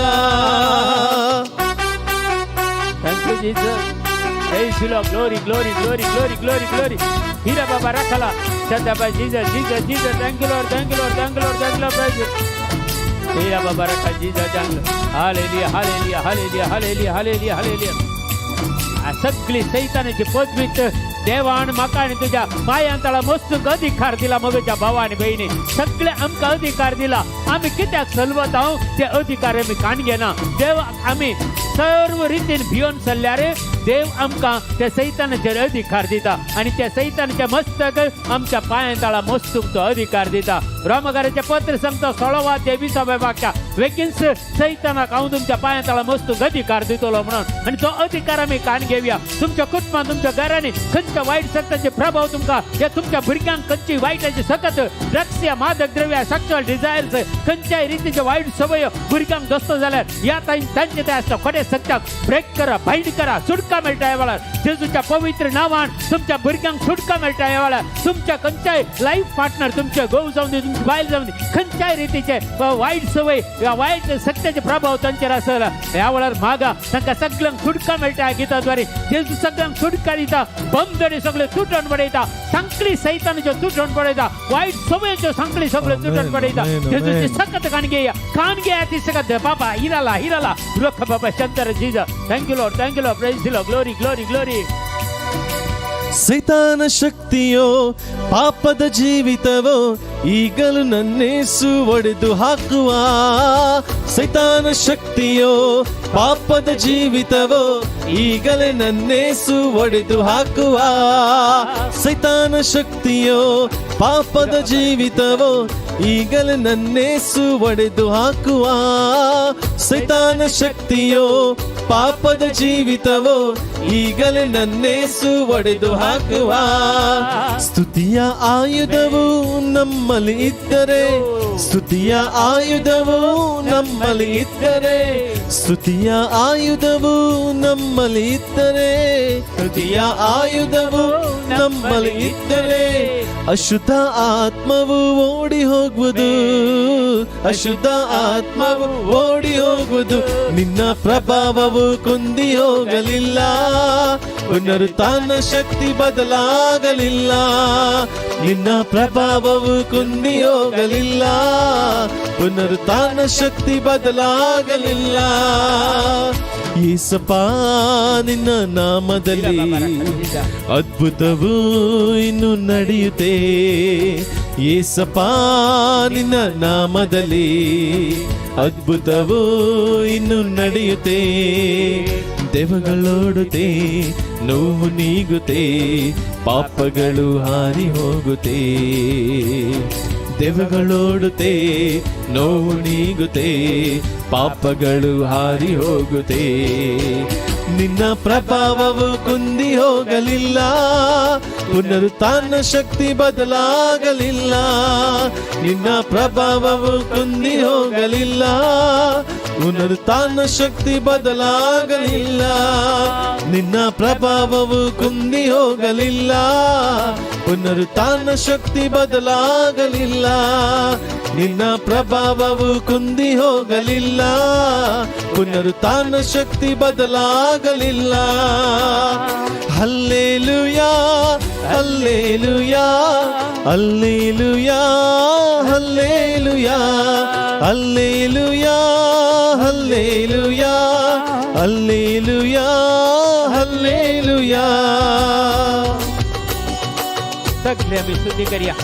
Thank you, Jesus. Praise you, Lord. Glory, glory, glory, glory, glory, glory. Hira Baba Rakala. Chandaba Jesus, Jesus, Jesus. Thank you, Lord. Thank you, Lord. Thank you, Lord. Thank you, Lord. Praise you. Hira Baba Rakala, Jesus, thank you. Hallelujah, hallelujah, hallelujah, hallelujah, hallelujah, hallelujah. सगळी सैतानाची पदवीत देवान म्हाका आनी तुज्या मायान ताळा मस्तूंक अधिकार दिला. म्हज्या भावा आनी भयणी, सगळे आमकां अधिकार दिला. आमी कित्याक चलवत हांव ते अधिकार आमी काण घेना. देव आमी सर्व रितीन भियोन चल्ल्यार देव आमकां त्या सैतानाचेर अधिकार दिता आणि त्या सैतानाच्या मस्तक आमच्या पांयां तळा मस्तूक तो अधिकार दिता. रोमकाराचें पत्र सांगता, 16वा अध्याय 20व्या वाक्या, वेगींच सैतानाक हांव तुमच्या पांयां तळा मस्तूक अधिकार दितलो म्हणून. आणि तो अधिकार आमी काण घेवया. तुमच्या कुटुंबात, तुमच्या घरांनी खंयच्या वायट शक्ताचे प्रभाव तुमकां या तुमच्या भुरग्यांक खंयची वायटाची सकत ड्रग्स या मादक द्रव्या, सेक्शुअल डिझायर्स, खंयच्याय रितीचे वायट सवय भुरग्यांक दसतो जाल्यार या तांचे ते आसता खोटे सत्याक ब्रेक करा, बाइंड करा. सुटका मेळटा ह्या वेळार. जेजूच्या पवित्र नावान तुमच्या भुरग्यांक सुटका मेळटा ह्या वेळार. तुमच्या खंयच्याय लायफ पार्टनर, तुमचे घोव जावं दी, तुमची बायल जावं दी, खंयच्याय रितीचे वायट सवय या वायट सत्याचे प्रभाव तांचेर आसल, ह्या वेळार मागा. तांकां सगळ्यांक सुटका मेळटा ह्या गिताद्वारे. जेजू सगळ्यांक सुटका दिता. बंधनी सगळे तुटून पडयता, सांकळी सैतानाच्यो तुटून पडयता, वायट सवयेच्यो सांकळी सगळे तुटून पडयता. Amen, जेजूची amen. सकत कान घेया, कान घेया ती सकत. बाबा हिराला, हिराला रोख बाबा Shankar Jesus. Thank you Lord, thank you Lord. Praise Lord. Glory, glory, glory. ಸೈತಾನ ಶಕ್ತಿಯೋ ಪಾಪದ ಜೀವಿತವೋ ಈಗಲೂ ನನ್ನೇಸು ಒಡೆದು ಹಾಕುವ. ಸೈತಾನ ಶಕ್ತಿಯೋ ಪಾಪದ ಜೀವಿತವೋ ಈಗಲೇ ನನ್ನೇಸು ಒಡೆದು ಹಾಕುವ. ಸೈತಾನ ಶಕ್ತಿಯೋ ಪಾಪದ ಜೀವಿತವೋ ಈಗಲೇ ನನ್ನೇಸು ಒಡೆದು ಹಾಕುವ. ಸೈತಾನ ಶಕ್ತಿಯೋ ಪಾಪದ ಜೀವಿತವೋ ಈಗಲೇ ನನ್ನೇಸು ಒಡೆದು ಹಾಕುವ. ಸ್ತುತಿಯ ಆಯುಧವು ನಮ್ಮಲ್ಲಿ ಇದ್ದರೆ, ಸ್ತುತಿಯ ಆಯುಧವು ನಮ್ಮಲ್ಲಿ ಇದ್ದರೆ, ಸ್ತುತಿಯ ಆಯುಧವು ನಮ್ಮಲ್ಲಿ ಇದ್ದರೆ, ಸ್ತುತಿಯ ಆಯುಧವು ನಮ್ಮಲ್ಲಿ ಇದ್ದರೆ, ಅಶುದ್ಧ ಆತ್ಮವು ಓಡಿ ಹೋಗುವುದು, ಅಶುದ್ಧ ಆತ್ಮವು ಓಡಿ ಹೋಗುವುದು. ನಿನ್ನ ಪ್ರಭಾವವು ಕುಂದಿ ಹೋಗಲಿಲ್ಲ, ಪುನರುತ್ಥಾನ ಶಕ್ತಿ ಬದಲಾಗಲಿಲ್ಲ. ನಿನ್ನ ಪ್ರಭಾವವು ಕುಂದಿ ಹೋಗಲಿಲ್ಲ, ಪುನರುತ್ಥಾನ ಶಕ್ತಿ ಬದಲಾಗಲಿಲ್ಲ. ಏಸಪ್ಪ, ನಿನ್ನ ನಾಮದಲ್ಲಿ ಅದ್ಭುತವು ಇನ್ನು ನಡೆಯುತ್ತೆ. ಏಸಪ್ಪ, ನಿನ್ನ ನಾಮದಲ್ಲಿ ಅದ್ಭುತವು ಇನ್ನು ನಡೆಯುತ್ತೆ. ದೆವ್ವಗಳೋಡುತ್ತೆ, ನೋವು ನೀಗುತ್ತೆ, ಪಾಪಗಳು ಹಾರಿ ಹೋಗುತ್ತೆ. ದೆವ್ವಗಳೋಡುತ್ತೆ, ನೋವು ನೀಗುತ್ತೆ, ಪಾಪಗಳು ಹಾರಿ ಹೋಗುತ್ತೆ. ನಿನ್ನ ಪ್ರಭಾವವು ಕುಂದಿ ಹೋಗಲಿಲ್ಲ, ಪುನರುತ್ಥಾನ ಶಕ್ತಿ ಬದಲಾಗಲಿಲ್ಲ. ನಿನ್ನ ಪ್ರಭಾವವು ಕುಂದಿ ಹೋಗಲಿಲ್ಲ, ಪುನರುತ್ಥಾನ ಶಕ್ತಿ ಬದಲಾಗಲಿಲ್ಲ. ನಿನ್ನ ಪ್ರಭಾವವು ಕುಂದಿ ಹೋಗಲಿಲ್ಲ, ಪುನರುತ್ಥಾನ ಶಕ್ತಿ ಬದಲಾಗಲಿಲ್ಲ. ನಿನ್ನ ಪ್ರಭಾವವು ಕುಂದಿ ಹೋಗಲಿಲ್ಲ, ಪುನರುತ್ಥಾನ ಶಕ್ತಿ ಬದಲಾಗಲಿಲ್ಲ. Hallelujah, hallelujah, hallelujah, hallelujah, hallelujah, hallelujah, hallelujah, hallelujah. सगळे आमी स्तुती करया.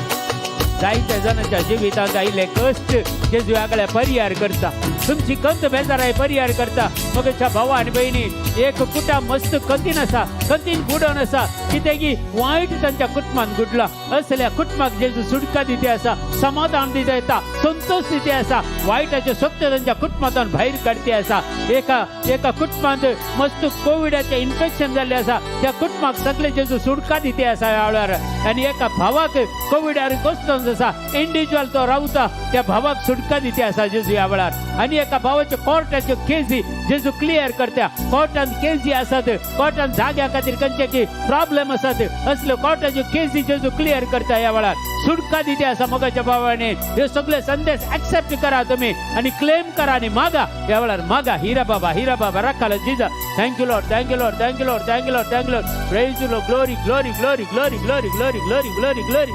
जायत्या जाणांच्या जिवितांत आयिल्ले कश्ट जेजू आगळे परिहार करता. तुमची कंत बेजाराय परिहार करता. मगच्या भावा आनी भयणी, एक कुटुंब मस्त कंतीन आसा, कंतीन बुडोवन आसा. कितें की वायट तांच्या कुटुंबान घडला. असल्या कुटुंबाक जेजू सुटका दिते आसा, समाधान दिता येता, संतोष दिते आसा. वायटाचे सत्य तांच्या कुटुंबांतून भायर काडते आसा. एका एका कुटुंबांत मस्त कोविडाचें इन्फेक्शन जाल्लें आसा, त्या कुटुंबाक सगळे जेजू सुटका दिते आसा ह्या वेळार. आनी एका भावाक कोविडार ग्रस्त आसा, इंडिव्हिज्युअल तो रावता, त्या भावाक सुटका दिते आसा जेजू ह्या वेळार. आनी एका भावाच्यो कोर्टाच्यो केसी जेजू क्लियर करता. कोर्टान केसी आसात, कोर्टान जाग्या खातीर खंयचे की प्रॉब्लेम आसात, असल्यो कोर्टाच्यो केसी जेजू क्लियर करता ह्या वेळार. सुटका दिते आसा. मोगाच्या भावाने, हे सगळे संदेश एक्सेप्ट करा तुम्ही आणि क्लेम करा आणि मागा या वेळार, मागा. हिरा बाबा, हिरा बाबा, रखाल जिजा. Thank you Lord, thank you Lord, thank you Lord, thank you Lord, thank you Lord. Praise you Lord. Glory, glory, glory, glory, glory, glory, glory, glory, glory.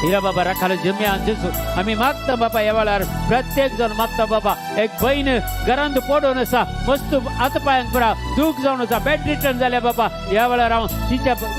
हिरा बाबा, रखाल जम्या जेजू. आमी मागता बाबा, ह्या वेळार प्रत्येक जण मागता बाबा. एक बहीण घरांत पडून आसा, मस्त हात पायांक पुरा दूख जावन आसा, बेड रिटर्न जाल्या बाबा. ह्या वेळार हांव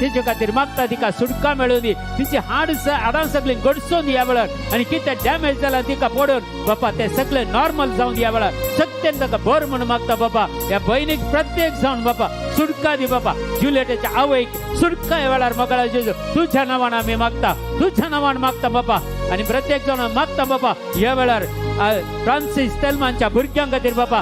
तिच्या खातीर मागता, तिका सुटका मेळूं दी. तिची हाड हाडां सगळीं घडसून ह्या वेळार आनी कितें डॅमेज जाला तिका पडून बाबा, ते सगळे नॉर्मल जावन ह्या वेळार सत्यान ताका बर म्हणून मागता बाबा. ह्या बहिणीक प्रत्येक जावन बाबा सुटका दी बाबा. जुलियटाच्या आवयक सुटका ह्या वेळार. मोगाळा जेजू, तुझ्या नावान आमी मागता, तुझ्या नावान मागता बाबा. आणि प्रत्येक जण मागता बाबा ह्या वेळार. फ्रांसीस तेलमानच्या भुरग्यां खातीर बाबा,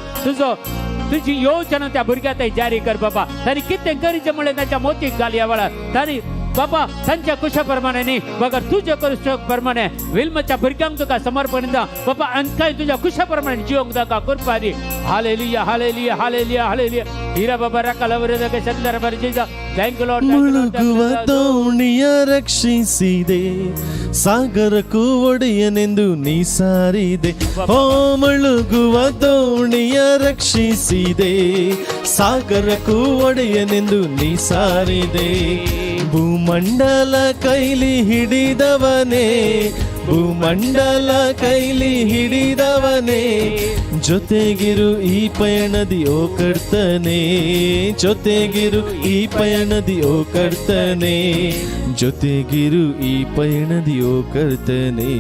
तुजी योजना त्या भुरग्या थंय जारी कर बाबा. तांणी कितें करचें म्हणलें तांच्या मोतीक घाल ह्या वेळार. तांणी बाबा तांच्या कुशा प्रमाणे न्ही, बगर तुज्या कुशा प्रमाणे. विल्मच्या भुरग्यांक तुका समर्पण दिता बाबा. आनी तुज्या कुशा प्रमाणे जिवंक ताका कृपा दी. Hallelujah, hallelujah, hallelujah, hallelujah. Hira Baba, ರಕಲ ಚಂದರ ಬರ್ಜಿದ. Thank you lord. ಮುಳುಗುವ ದೋಣಿಯ ರಕ್ಷಿಸಿದೆ, ಸಾಗರಕ್ಕೂ ಒಡೆಯನೆಂದು ನೀ ಸಾರಿದೆ. ಓ, ಮುಳುಗುವ ದೋಣಿಯ ರಕ್ಷಿಸಿದೆ, ಸಾಗರಕ್ಕೂ ಒಡೆಯನೆಂದು ನೀ ಸಾರಿದೆ. ಭೂಮಂಡಲ ಕೈಲಿ ಹಿಡಿದವನೇ, ಭೂಮಂಡಲ ಕೈಲಿ ಹಿಡಿದವನೇ, ಜೊತೆಗಿರು ಈ ಪಯಣದಿ ಓ ಕರ್ತನೆ, ಜೊತೆಗಿರು ಈ ಪಯಣದಿ ಓ ಕರ್ತನೆ, ಜೊತೆಗಿರು ಈ ಪಯಣದಿ ಓ ಕರ್ತನೆ.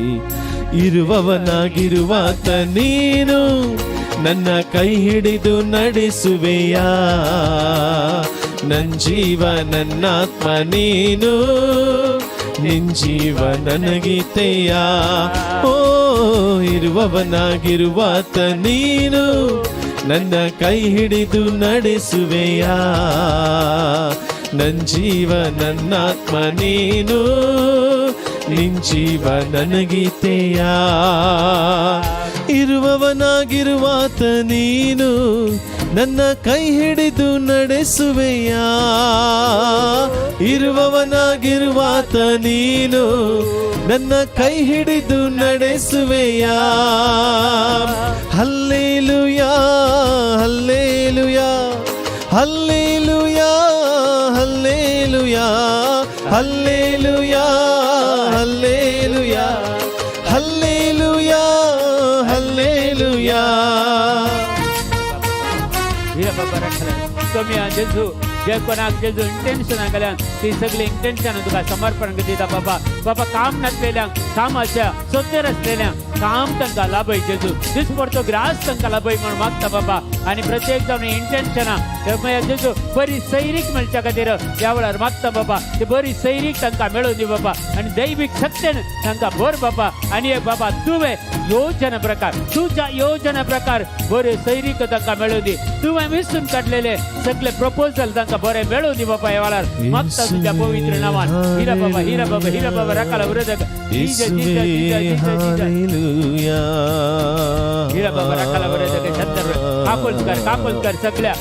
ಇರುವವನಾಗಿರುವಾತ ನೀನು, ನನ್ನ ಕೈ ಹಿಡಿದು ನಡೆಸುವೆಯಾ. ನನ್ ಜೀವ ನನ್ನಾತ್ಮ ನೀನು, ನಿನ್ ಜೀವ ನನಗೀತೆಯ. ಓ ಇರುವವನಾಗಿರುವಾತ ನೀನು, ನನ್ನ ಕೈ ಹಿಡಿದು ನಡೆಸುವೆಯಾ. ನನ್ ಜೀವ ನನ್ನಾತ್ಮ ನೀನು, ನಿನ್ ಜೀವ ನನಗೀತೆಯ. ಇರುವವನಾಗಿರುವಾತ ನೀನು, ನನ್ನ ಕೈ ಹಿಡಿದು ನಡೆಸುವೆಯಾ. ಇರುವವನಾಗಿರುವಾತ ನೀನು, ನನ್ನ ಕೈ ಹಿಡಿದು ನಡೆಸುವೆಯಾ. Hallelujah, hallelujah, hallelujah, hallelujah, hallelujah, hallelujah, hallelujah, hallelujah. हिरा बाबा राखले स्वामी जेजू, जे कोणाक जेजू इंटेन्शनां घाल्यान ती सगळी इंटेन्शनां तुका समर्पण दिता बाबा. बाबा, काम नासलेल्यांक कामाच्या सोदतेर आसलेल्यांक काम तांकां लाभय जेजू, दिसपडतो ग्रास तांकां लाभय म्हूण मागता बाबा. आनी प्रत्येक जावन इंटेन्शनां जेजू बरी सैरीक मेळच्या खातीर ह्या वेळार मागता बाबा. ती बरी सैरीक तांकां मेळूं दी बाबा आनी दैवीक शक्तेन तांकां भर बाबा. आनी एक बाबा, तुवें योजना प्रकार, तुज्या योजना प्रकार बरे सैरीक तांकां मेळूं दी. तुवें विसून काडलेले सगळे प्रपोजल तांकां बरे मेळूं दी बाबा. ह्या वेळार मागता तुज्या पवित्र नांवान. हिरा बाबा, हिरा बाबा, हिरा बाबा, राखाला विरोधक. Jesus, Jesus, Jesus, Jesus, Jesus. Hallelujah. हिरा बाबा, राखाला विरोधक. संदर्भ काकुळट कर, काकुळट कर, सगळ्या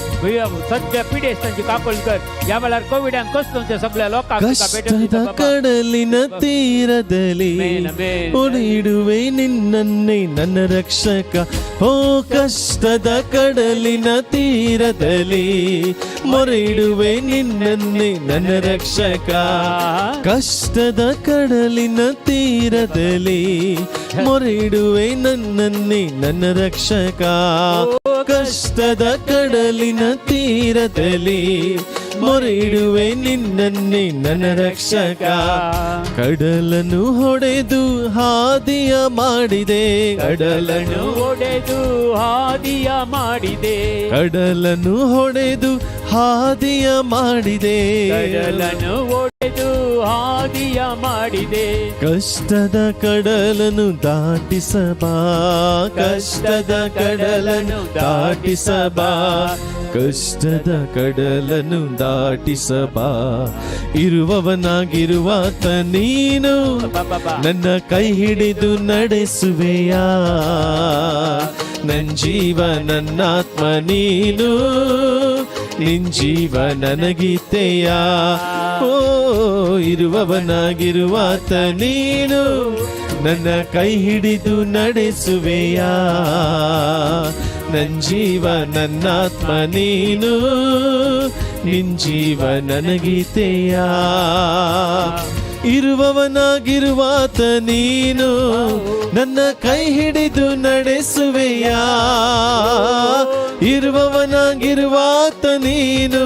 सगळ्या पिडेस्तांची काकुळट कर. ह्या वेळार कोविडान कसतोंच्या सगळ्या लोकांक तुका भेटून ಕಷ್ಟದ दिता बाबा. ಕಡಲಿನ ತೀರದಲ್ಲಿ ಆಮೆನ್, ಆಮೆನ್. ಮೊರೆಯಿಡುವೆ ನಿನ್ನನ್ನೇ ನನ್ನ ರಕ್ಷಕ. ಓ ಕಷ್ಟದ ಕಡಲಿನ ತೀರದಲ್ಲಿ ಮೊರೆಯಿಡುವೆ ನಿನ್ನನ್ನೇ ನನ್ನ ರಕ್ಷಕ. ಕಷ್ಟದ ಕಡಲಿನ ತೀರದಲ್ಲಿ ಮೊರೆಯಿಡುವೆ ನನ್ನನ್ನೇ ನನ್ನ ರಕ್ಷಕ. ಕಷ್ಟದ ಕಡಲಿನ ತೀರದಲ್ಲಿ ಮೊರೆಯಿಡುವೆ ನಿನ್ನನ್ನೇ ನನ್ನ ರಕ್ಷಕ. ಕಡಲನ್ನು ಹೊಡೆದು ಹಾದಿಯ ಮಾಡಿದೆ, ಕಡಲನ್ನು ಒಡೆದು ಹಾದಿಯ ಮಾಡಿದೆ. ಕಡಲನ್ನು ಹೊಡೆದು ಹಾದಿಯ ಮಾಡಿದೆ. ಕಡಲನ್ನು ಒಡೆದು ಹಾದಿಯ ಮಾಡಿದೆ. ಕಷ್ಟದ ಕಡಲನ್ನು ದಾಟಿಸಬಾ, ಕಷ್ಟದ ಕಡಲನ್ನು ದಾಟಿಸಬಾ, ಕಷ್ಟದ ಕಡಲನ್ನು ದಾಟಿಸಬಾ. ಇರುವವನಾಗಿರುವಾತ ನೀನು, ನನ್ನ ಕೈ ಹಿಡಿದು ನಡೆಸುವೆಯಾ. ನನ್ ಜೀವ ನನ್ನಾತ್ಮ ನೀನು, ನಿನ್ ಜೀವ ನನಗೀತೆಯ. ಓ ಇರುವವನಾಗಿರುವಾತ ನೀನು, ನನ್ನ ಕೈ ಹಿಡಿದು ನಡೆಸುವೆಯಾ. ನನ್ ಜೀವ ನನ್ನಾತ್ಮ ನೀನು, ನಿನ್ ಜೀವ ನನಗೀತೆಯ. ಇರುವವನಾಗಿರುವಾತ ನೀನು, ನನ್ನ ಕೈ ಹಿಡಿದು ನಡೆಸುವೆಯಾ. ಇರುವವನಾಗಿರುವಾತ ನೀನು,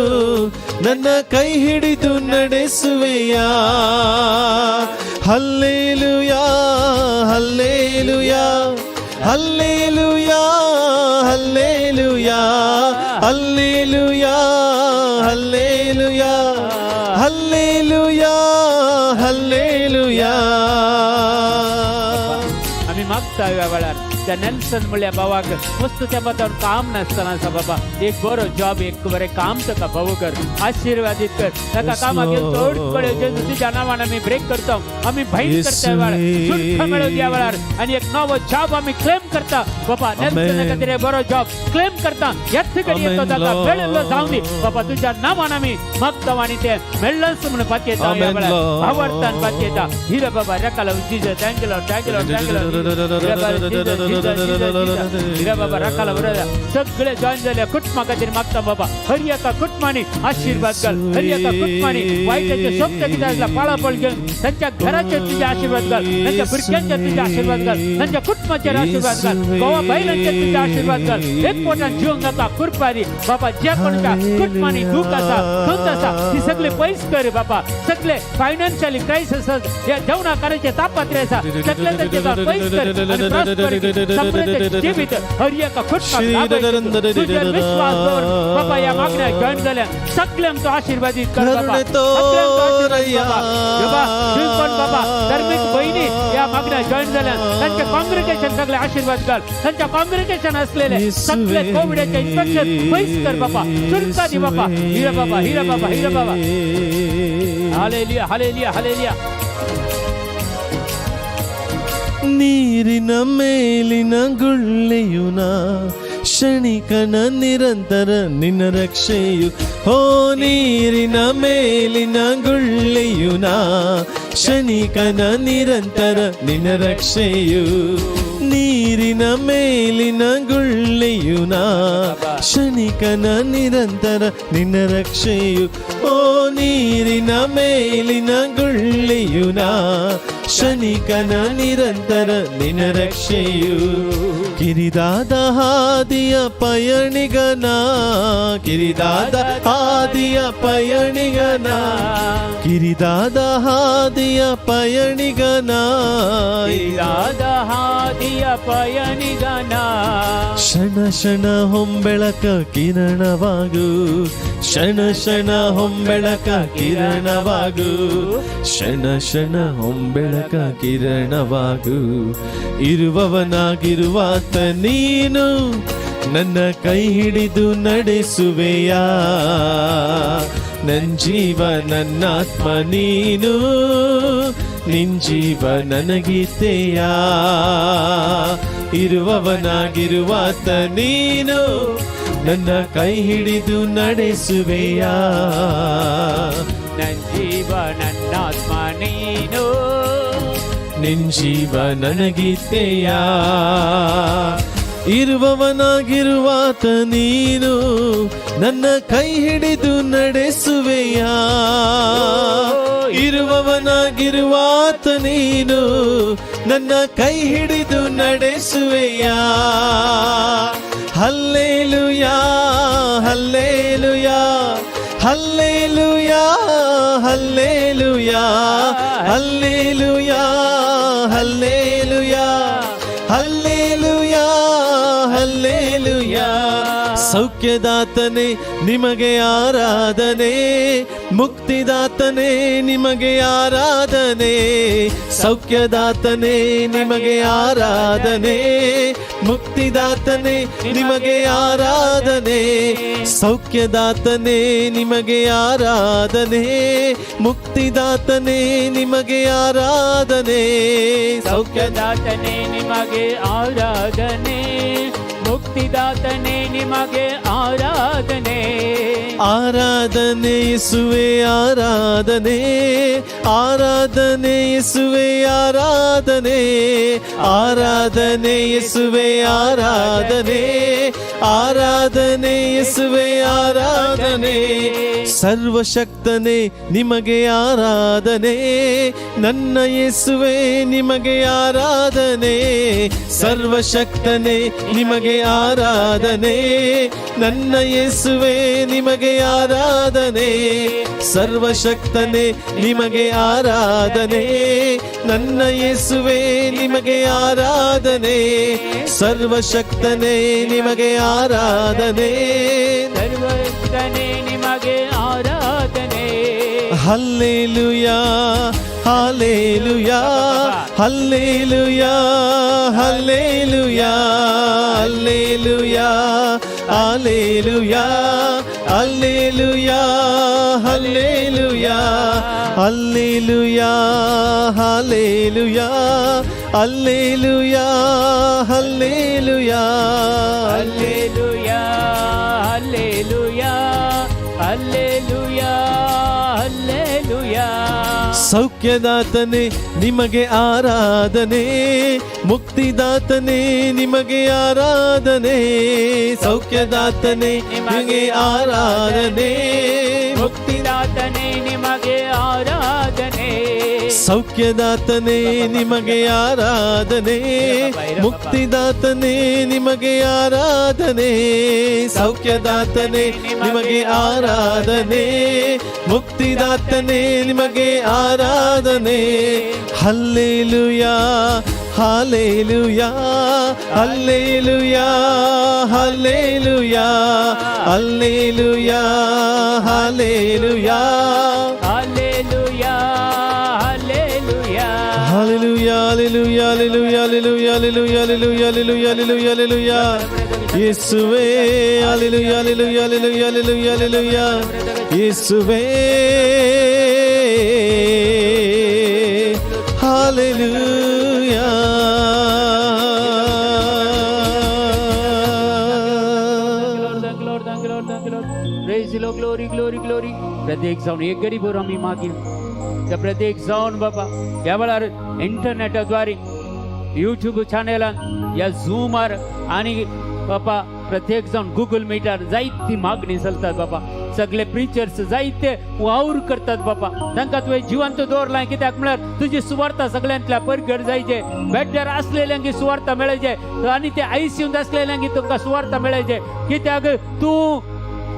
ನನ್ನ ಕೈ ಹಿಡಿದು ನಡೆಸುವೆಯಾ. Hallelujah, hallelujah, hallelujah, hallelujah, hallelujah, hallelujah, hallelujah, hallelujah. आमी मागता ह्या वेळार त्या नेल्सन म्हणल्या भावाक वस्तू त्या बातान काम नासतना आसा बाबा, एक बरो जॉब, एक बरें काम ताका भाव कर, आशिर्वादीत कर. ताका कामाक येवन चड कळे जेजू, तुज्या नांवान आमी ब्रेक करता, आमी भायर करता. ह्या वेळार सुटका मेळोवन ह्या वेळार आनी एक नवो जॉब आमी क्लेम करता बाबा. नेल्सना खातीर एक बरो जॉब क्लेम करता. ह्याच घडये तो ताका मेळिल्लो जावं दी बाबा. तुज्या नांवान आमी मागता आनी ते मेळ्ळच म्हणून पातयेता. ह्या वेळार भावार्थान पातयेता. हिरे बाबा रेकाला. Jesus, thank you Lord, thank you Lord, thank you Lord. हिरा बाबा राखाला बरोबर सगळे जॉईन झाले कुटुंबा खातीर मागता बाबा हर एका कुटुंबांनी आशीर्वाद घाल हर एका कुटुंबांनी वायटाचे सोबत कितें आसला पाळापळ घेवन तांच्या घराचेर तुजे आशीर्वाद घाल तांच्या भुरग्यांचेर तुजे आशीर्वाद घाल तांच्या कुटुंबाचेर आशीर्वाद घाल गोवा बायलांचेर तुजे आशीर्वाद घाल एक पोटान जिवंक जाता कृपा दी बाबा ज्या कोणाच्या कुटुंबांनी दूख आसा खंत आसा ती सगळे पयस कर बाबा सगळे फायनान्शियली क्रायसिस या जेवणा करायचे तापत्रे आसा सगळे तांचे पयस कर आणि prosperity, समृद्ध जीवित हर एका कुटुंबाक लाभयतलो. तुजेर विश्वास दवर बाबा या मागण्या जॉईन जाल्या सगळ्यांक तूं आशीर्वादीत कर बाबा करुणे सगळ्यांक तूं आशीर्वाद तोरया. बाबा बाबा कोण बाबा धार्मीक बहिणी या मागण्या जॉईन जाल्या तांचे कॉंग्रिगेशन सगळे आशीर्वाद घाल तांच्या कॉंग्रिगेशन असलेले सगळे कोविडाचे इन्फेक्शन पयस कर बाबा सुटका दी बाबा हिरा बाबा हिरा बाबा हिरा बाबा हालेलुया हालेलुया हालेलुया ನೀರಿನ ಮೇಲಿನ ಗುಳ್ಳೆಯುನ ಕ್ಷಣಿಕನ ನಿರಂತರ ನಿನ್ನ ರಕ್ಷೆಯು ಹೋ ನೀರಿನ ಮೇಲಿನ ಗುಳ್ಳೆಯುನ ಕ್ಷಣಿಕನ ನಿರಂತರ ನಿನ್ನ ರಕ್ಷೆಯು ನೀರಿನ ಮೇಲಿನ ಗುಳ್ಳೆಯುನ ಕ್ಷಣಿಕನ ನಿರಂತರ ನಿನ್ನ ರಕ್ಷೆಯು ಓ ನೀರಿನ ಮೇಲಿನ ಗುಳ್ಳೆಯುನ ಕ್ಷಣಿಕನ ನಿರಂತರ ನಿನ್ನ ರಕ್ಷೆಯು ಕಿರಿದಾದ ಹಾದಿಯ ಪಯಣಿಗನ ಕಿರಿದಾದ ಹಾದಿಯ ಪಯಣಿಗನ ಕಿರಿದಾದ ಹಾದಿಯ ಪಯಣಿಗನ ಕಿರಿದಾದ ಹಾದಿಯ ಪಯಣಿಗನ ಕ್ಷಣ ಕ್ಷಣ ಹೊಂಬೆಳಕ ಕಿರಣವಾಗು ಕ್ಷಣ ಕ್ಷಣ ಹೊಂಬೆಳಕ ಕಿರಣವಾಗು ಕ್ಷಣ ಕ್ಷಣ ಹೊಂಬೆಳಕ ಕಿರಣವಾಗು ಇರುವವನಾಗಿರುವಾತ ನೀನು ನನ್ನ ಕೈ ಹಿಡಿದು ನಡೆಸುವೆಯಾ ನನ್ ಜೀವ ನನ್ನಾತ್ಮ ನೀನು ನಿನ್ ಜೀವ ನನಗೀತೆಯಾ ಇರುವವನಾಗಿರುವಾತ ನೀನು ನನ್ನ ಕೈ ಹಿಡಿದು ನಡೆಸುವೆಯಾ ನನ್ ಜೀವ ನನ್ನಾತ್ಮ ನೀನು ನಿನ್ ಜೀವ ನನಗೀತೆಯಾ ಇರುವವನಾಗಿರುವಾತ ನೀನು ನನ್ನ ಕೈ ಹಿಡಿದು ನಡೆಸುವೆಯಾ ಇರುವವನಾಗಿರುವಾತ ನೀನು ನನ್ನ ಕೈ ಹಿಡಿದು ನಡೆಸುವೆಯಾ hallelujah hallelujah hallelujah hallelujah hallelujah hallelujah hallelujah hallelujah ಸೌಖ್ಯದಾತನೇ ನಿಮಗೆ ಆರಾಧನೆ ಮುಕ್ತಿದಾತನೇ ನಿಮಗೆ ಆರಾಧನೆ ಸೌಖ್ಯದಾತನೇ ನಿಮಗೆ ಆರಾಧನೆ ಮುಕ್ತಿದಾತನೇ ನಿಮಗೆ ಆರಾಧನೆ ಸೌಖ್ಯದಾತನೇ ನಿಮಗೆ ಆರಾಧನೆ ಮುಕ್ತಿದಾತನೇ ನಿಮಗೆ ಆರಾಧನೆ ಸೌಖ್ಯದ ಸೌಖ್ಯದಾತನೇ ನಿಮಗೆ ಆರಾಧನೆ ಮುಕ್ತಿದಾತನೇ ನಿಮಗೆ ಆರಾಧನೆ ಆರಾಧನೆ ಯೇಸುವೆ ಆರಾಧನೆ ಆರಾಧನೆ ಯೇಸುವೆ ಆರಾಧನೆ ಆರಾಧನೆ ಯೇಸುವೆ ಆರಾಧನೆ ಆರಾಧನೆ ಯೇಸುವೆ ಆರಾಧನೆ ಸರ್ವಶಕ್ತನೇ ನಿಮಗೆ ಆರಾಧನೆ ನನ್ನ ಯೇಸುವೆ ನಿಮಗೆ ಆರಾಧನೆ ಸರ್ವಶಕ್ತನೇ ನಿಮಗೆ ಆರಾಧನೆ ನನ್ನ ಯೇಸುವೆ ನಿಮಗೆ ಆರಾಧನೆ ಸರ್ವಶಕ್ತನೇ ನಿಮಗೆ ಆರಾಧನೆ ನನ್ನ ಯೇಸುವೆ ನಿಮಗೆ ಆರಾಧನೆ ಸರ್ವಶಕ್ತನೇ ನಿಮಗೆ ಆರಾಧನೆ ಸರ್ವಶಕ್ತನೇ ನಿಮಗೆ ಆರಾಧನೆ hallelujah hallelujah hallelujah hallelujah hallelujah hallelujah hallelujah hallelujah hallelujah hallelujah hallelujah hallelujah hallelujah hallelujah hallelujah hallelujah. ಸೌಖ್ಯದಾತನೇ ನಿಮಗೆ ಆರಾಧನೆ, ಮುಕ್ತಿದಾತನೇ ನಿಮಗೆ ಆರಾಧನೆ, ಸೌಖ್ಯದಾತನೇ ನಿಮಗೆ ಆರಾಧನೆ, ಮುಕ್ತಿದಾತನೇ ನಿಮಗೆ ಆರಾಧನೆ, ಸೌಖ್ಯದಾತನೇ ನಿಮಗೆ ಆರಾಧನೆ, ಮುಕ್ತಿದಾತನೇ ನಿಮಗೆ ಆರಾಧನೆ, ಸೌಖ್ಯದಾತನೇ ನಿಮಗೆ ಆರಾಧನೆ, ಮುಕ್ತಿದಾತನೇ ನಿಮಗೆ ಆರಾಧನೆ. Hallelujah, hallelujah, hallelujah, hallelujah, hallelujah, hallelujah, hallelujah, hallelujah, hallelujah, hallelujah, hallelujah, hallelujah, hallelujah, hallelujah, hallelujah, hallelujah, hallelujah. ಯೇಸುವೇ hallelujah, hallelujah, hallelujah, hallelujah, hallelujah. ಯೇಸುವೇ hallelujah. Thank you, Lord, thank you, Lord, thank you, Lord. Praise the Lord, glory, glory, glory. प्रत्येक जावन एक गरीब आमी मागीर त्या प्रत्येक जावन बाबा ह्या वेळार इंटरनेटाद्वारे यूट्यूब चॅनलान ह्या झूमार आनी बाबा प्रत्येक जावन गुगल मिटार जायती मागणी चलतात बाबा. सगळे प्रिचर्स जायते वावर करतात बाबा. तांकां तुवें जिवंत दवरलां कित्याक म्हळ्यार तुजी सुवार्ता सगळ्यांतल्या परगट जायचे, बेड्यार आसलेल्यांक सुवार्ता मेळचे आनी ते आयसीयूंत आसलेल्यांक तुमकां सुवार्ता मेळचे. कित्याक तूं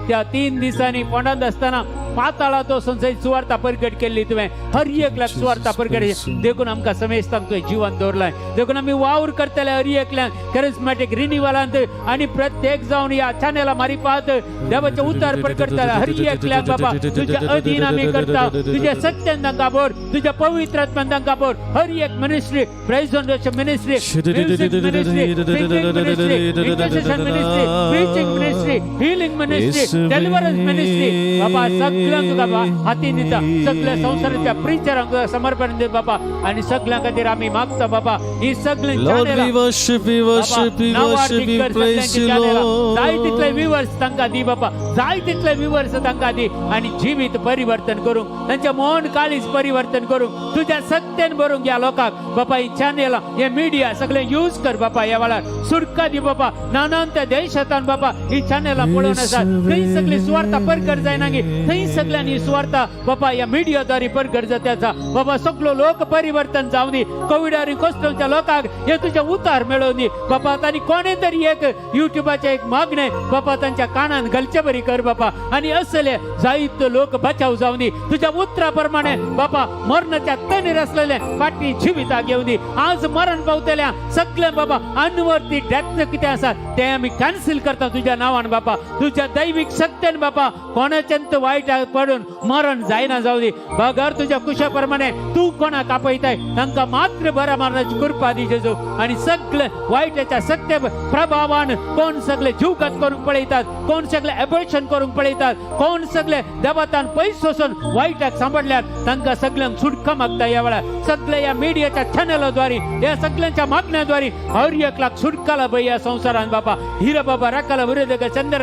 त्या 3 दिसांनी फोंडांत आसतना पाताळांत वचून थंय सुवार्ता परगट केल्ली तुवें, हर एकल्याक सुवार्ता परगट. देखून आमकां समेस्तांक तुवें जिवन दवरलां. देखून आमी वावर करतले हर एकल्याक करिस्मॅटीक रिनिवलांत आनी प्रत्येक जावन ह्या चॅनला मारिफात देवाचें उतर परगटतले हर एकल्याक बाबा. तुज्या अधीन आमी करता, तुज्या सत्यान तांकां भर, तुज्या पवित्र आत्म्यान तांकां भर. हर एक ministry, praise and worship ministry, music ministry, singing ministry, intercession ministry, preaching ministry, healing ministry, deliverance ministry बाबा सगळ्यांक तुका हातीन दिता. सगळ्या संवसाराच्या प्रिचरांक तुका समर्पण दिता बाबा आनी सगळ्यां खातीर आमी मागता बाबा. ही सगळीं Lord, we worship, we worship, we worship, we praise you, जाय तितले Lord. Viewers तांकां दी बाबा, जाय तितले विवर्स तांकां दी आनी जिवीत परिवर्तन करूंक, तांच्या मन काळीज परिवर्तन करूंक, तुज्या सत्तेन भरूंक ह्या लोकांक बाबा. ही चॅनल, हे मिडिया सगळें यूज कर बाबा. ह्या वेळार सुटका दी बाबा. नानांत देशांत बाबा ही चॅनलां पळोवन आसात, थंय सगळी सुवार्ता परगट जायना गी, थंय सगळ्यांनी ही सुवार्ता बाबा ह्या मिडियाद्वारे परगट जात्याचा बाबा. सगळो लोक परिवर्तन जावं दी. कोविडारी कोसळच्या लोकांक हे तुझे उतार मेळोवन दी बाबा. तांणी कोणे तरी एक युट्यूबाचें एक मागणें बाबा तांच्या कानान घालचे बरी कर बाबा आनी असले जायते लोक बचाव जावं दी तुझ्या उतरा प्रमाणे बाबा. मरणाच्या तणीर आसलेले फाटी जिविता घेवन दी. आज मरण पावतल्या सगळे बाबा अनवर्थी डेथ कितें आसा ते आमी कॅन्सल करता तुझ्या नांवान बाबा. तुझ्या दैवीक शक्तेन बाबा कोणाच्यान वायट पडून मरण जायना जावं दी. बगर तुझ्या कुशा प्रमाणे तूं कोणाक आपयताय तांकां मात्र बऱ्या मरणाची कृपा दी जेजू. आनी सगळे वायटाच्या सत्य प्रभावान कोण सगळे जीवघात करूंक पळयतात, कोण सगळे एबॉर्शन करूंक पळयतात, कोण सगळे देवतान पयस वचून वायटाक सांबाळल्यात, तांकां सगळ्यांक सुटका मागता ह्या वेळार. सगळे ह्या मिडियाच्या चॅनलाद्वारे, ह्या सगळ्यांच्या मागण्याद्वारे हर एकलाक सुटका लाभ ह्या संवसारान बाबा. हिरा बाबा राकाला विरोधक चंद्र.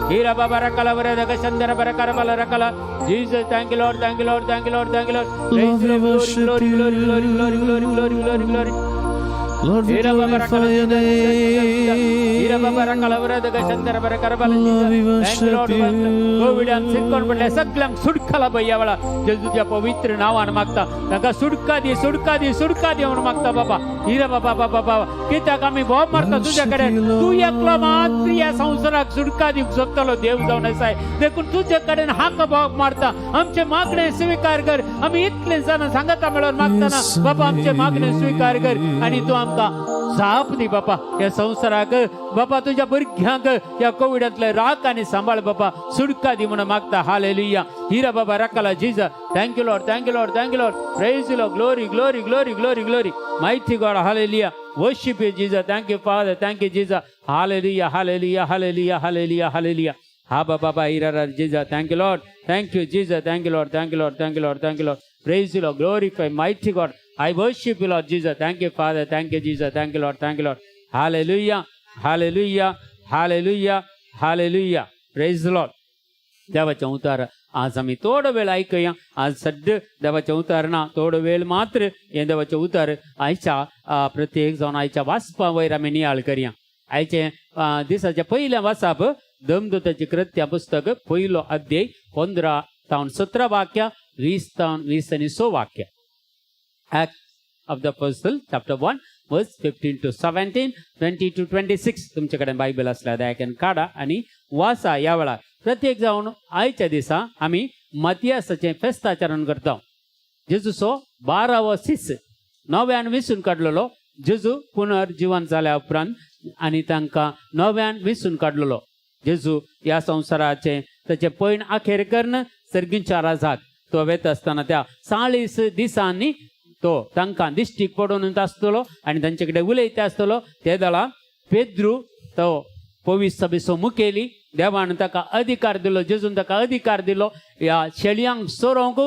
हिरा बाबा रकाला विरोधक चंद्र बरकरबला रकाला. Jesus, thank you Lord, thank you Lord, thank you Lord, thank you Lord. Lord, we worship Glory, glory, glory, glory, glory, glory, glory, glory. Lord, we Hira Baba glorify Rakala your Hira Baba name. Rakala विरोधक चंद्र बरकरबला. Lord, we worship you. कोविडान सिरकोन पडल्या सगळ्यांक सुटका लाभ ह्या वेळार जेजूच्या पवित्र नांवान मागता. तांकां सुटका दी, सुटका दी, सुटका दी म्हणून मागता बाबा. हिरा बाबा बाबा बाबा, कित्याक आमी भोव मारता तुज्या कडेन. तूं एकलो मात्र ह्या संवसाराक सुटका दिवंक शकतलो देव जावन आसाय. देखून तुजे कडेन हाक भोव मारता. आमचे मागणे स्विकार कर. आमी इतले जाणां सांगता मेळोवन मागतना बाबा, आमचे मागणे स्विकार कर आनी तूं आमकां जाप दी बाबा. ह्या संवसाराक बाबा, तुज्या भुरग्यांक ह्या कोविडांतले राख आनी सांबाळ बाबा. सुटका दी म्हणून मागता. हालेलुया. हिरा बाबा राखाला. Jesus, thank you Lord, thank you Lord, thank you Lord. Praise Lord, glory, glory, glory, glory, glory. Mighty God, hallelujah. Worship you Jesus. Thank you Father, thank you Jesus. Hallelujah, hallelujah, hallelujah, hallelujah, hallelujah. हा बाबा बाबा हिरा. Jesus, thank you Lord, thank you Jesus, thank you Lord, thank you Lord, thank you Lord, thank you Lord. Praise you Lord, glorify mighty God. I worship you Lord Jesus. Thank you Father, thank you Jesus, thank you Lord, thank you Lord. Hallelujah, hallelujah, hallelujah, hallelujah. Praise Lord. देवाचें उतार आज आमी थोडो वेळ आयकया. आज सद्य देवाचें उतर ना, थोडो वेळ मात्र हें देवाचें उतर आयच्या प्रत्येक जावन आयच्या वाचपा वयर आमी नियाळ करया. आयचें दिसाचें पयलें वाचप दमदूताची कृत्या पुस्तक पयलो अध्याय 15 तावन 17 वाक्य, 20 तावन 26 वाक्य. Act of the Apostle chapter 1 verse 15 to 17, 20 to 26. तुमचे कडेन बायबल आसल्यार दयाकेन काडा आनी वाचा. ह्या वेळार प्रत्येक जावन आयच्या दिसा आमी मतियासाचें फेस्ताचरण करता. जेजूचो 12वो शिस नव्यान विसून काडलेलो. जेजू पुनर्जिवन जाल्या उपरांत आनी तांकां नव्यान विसून काडलेलो. जेजू ह्या संवसाराचें ताचें पयण अखेर करून सर्गींच्या राजाक तो वेता आसतना त्या 40 दिसांनी तो तांकां दिश्टीक पडून आसतलो आनी तांचे कडेन उलयता आसतलो. ते दळा पेद्रू तो पवीस सभेचो मुखेली, देवान ताका अधिकार दिलो, जेजून ताका अधिकार दिलो ह्या शेळयांक सोरोवंक.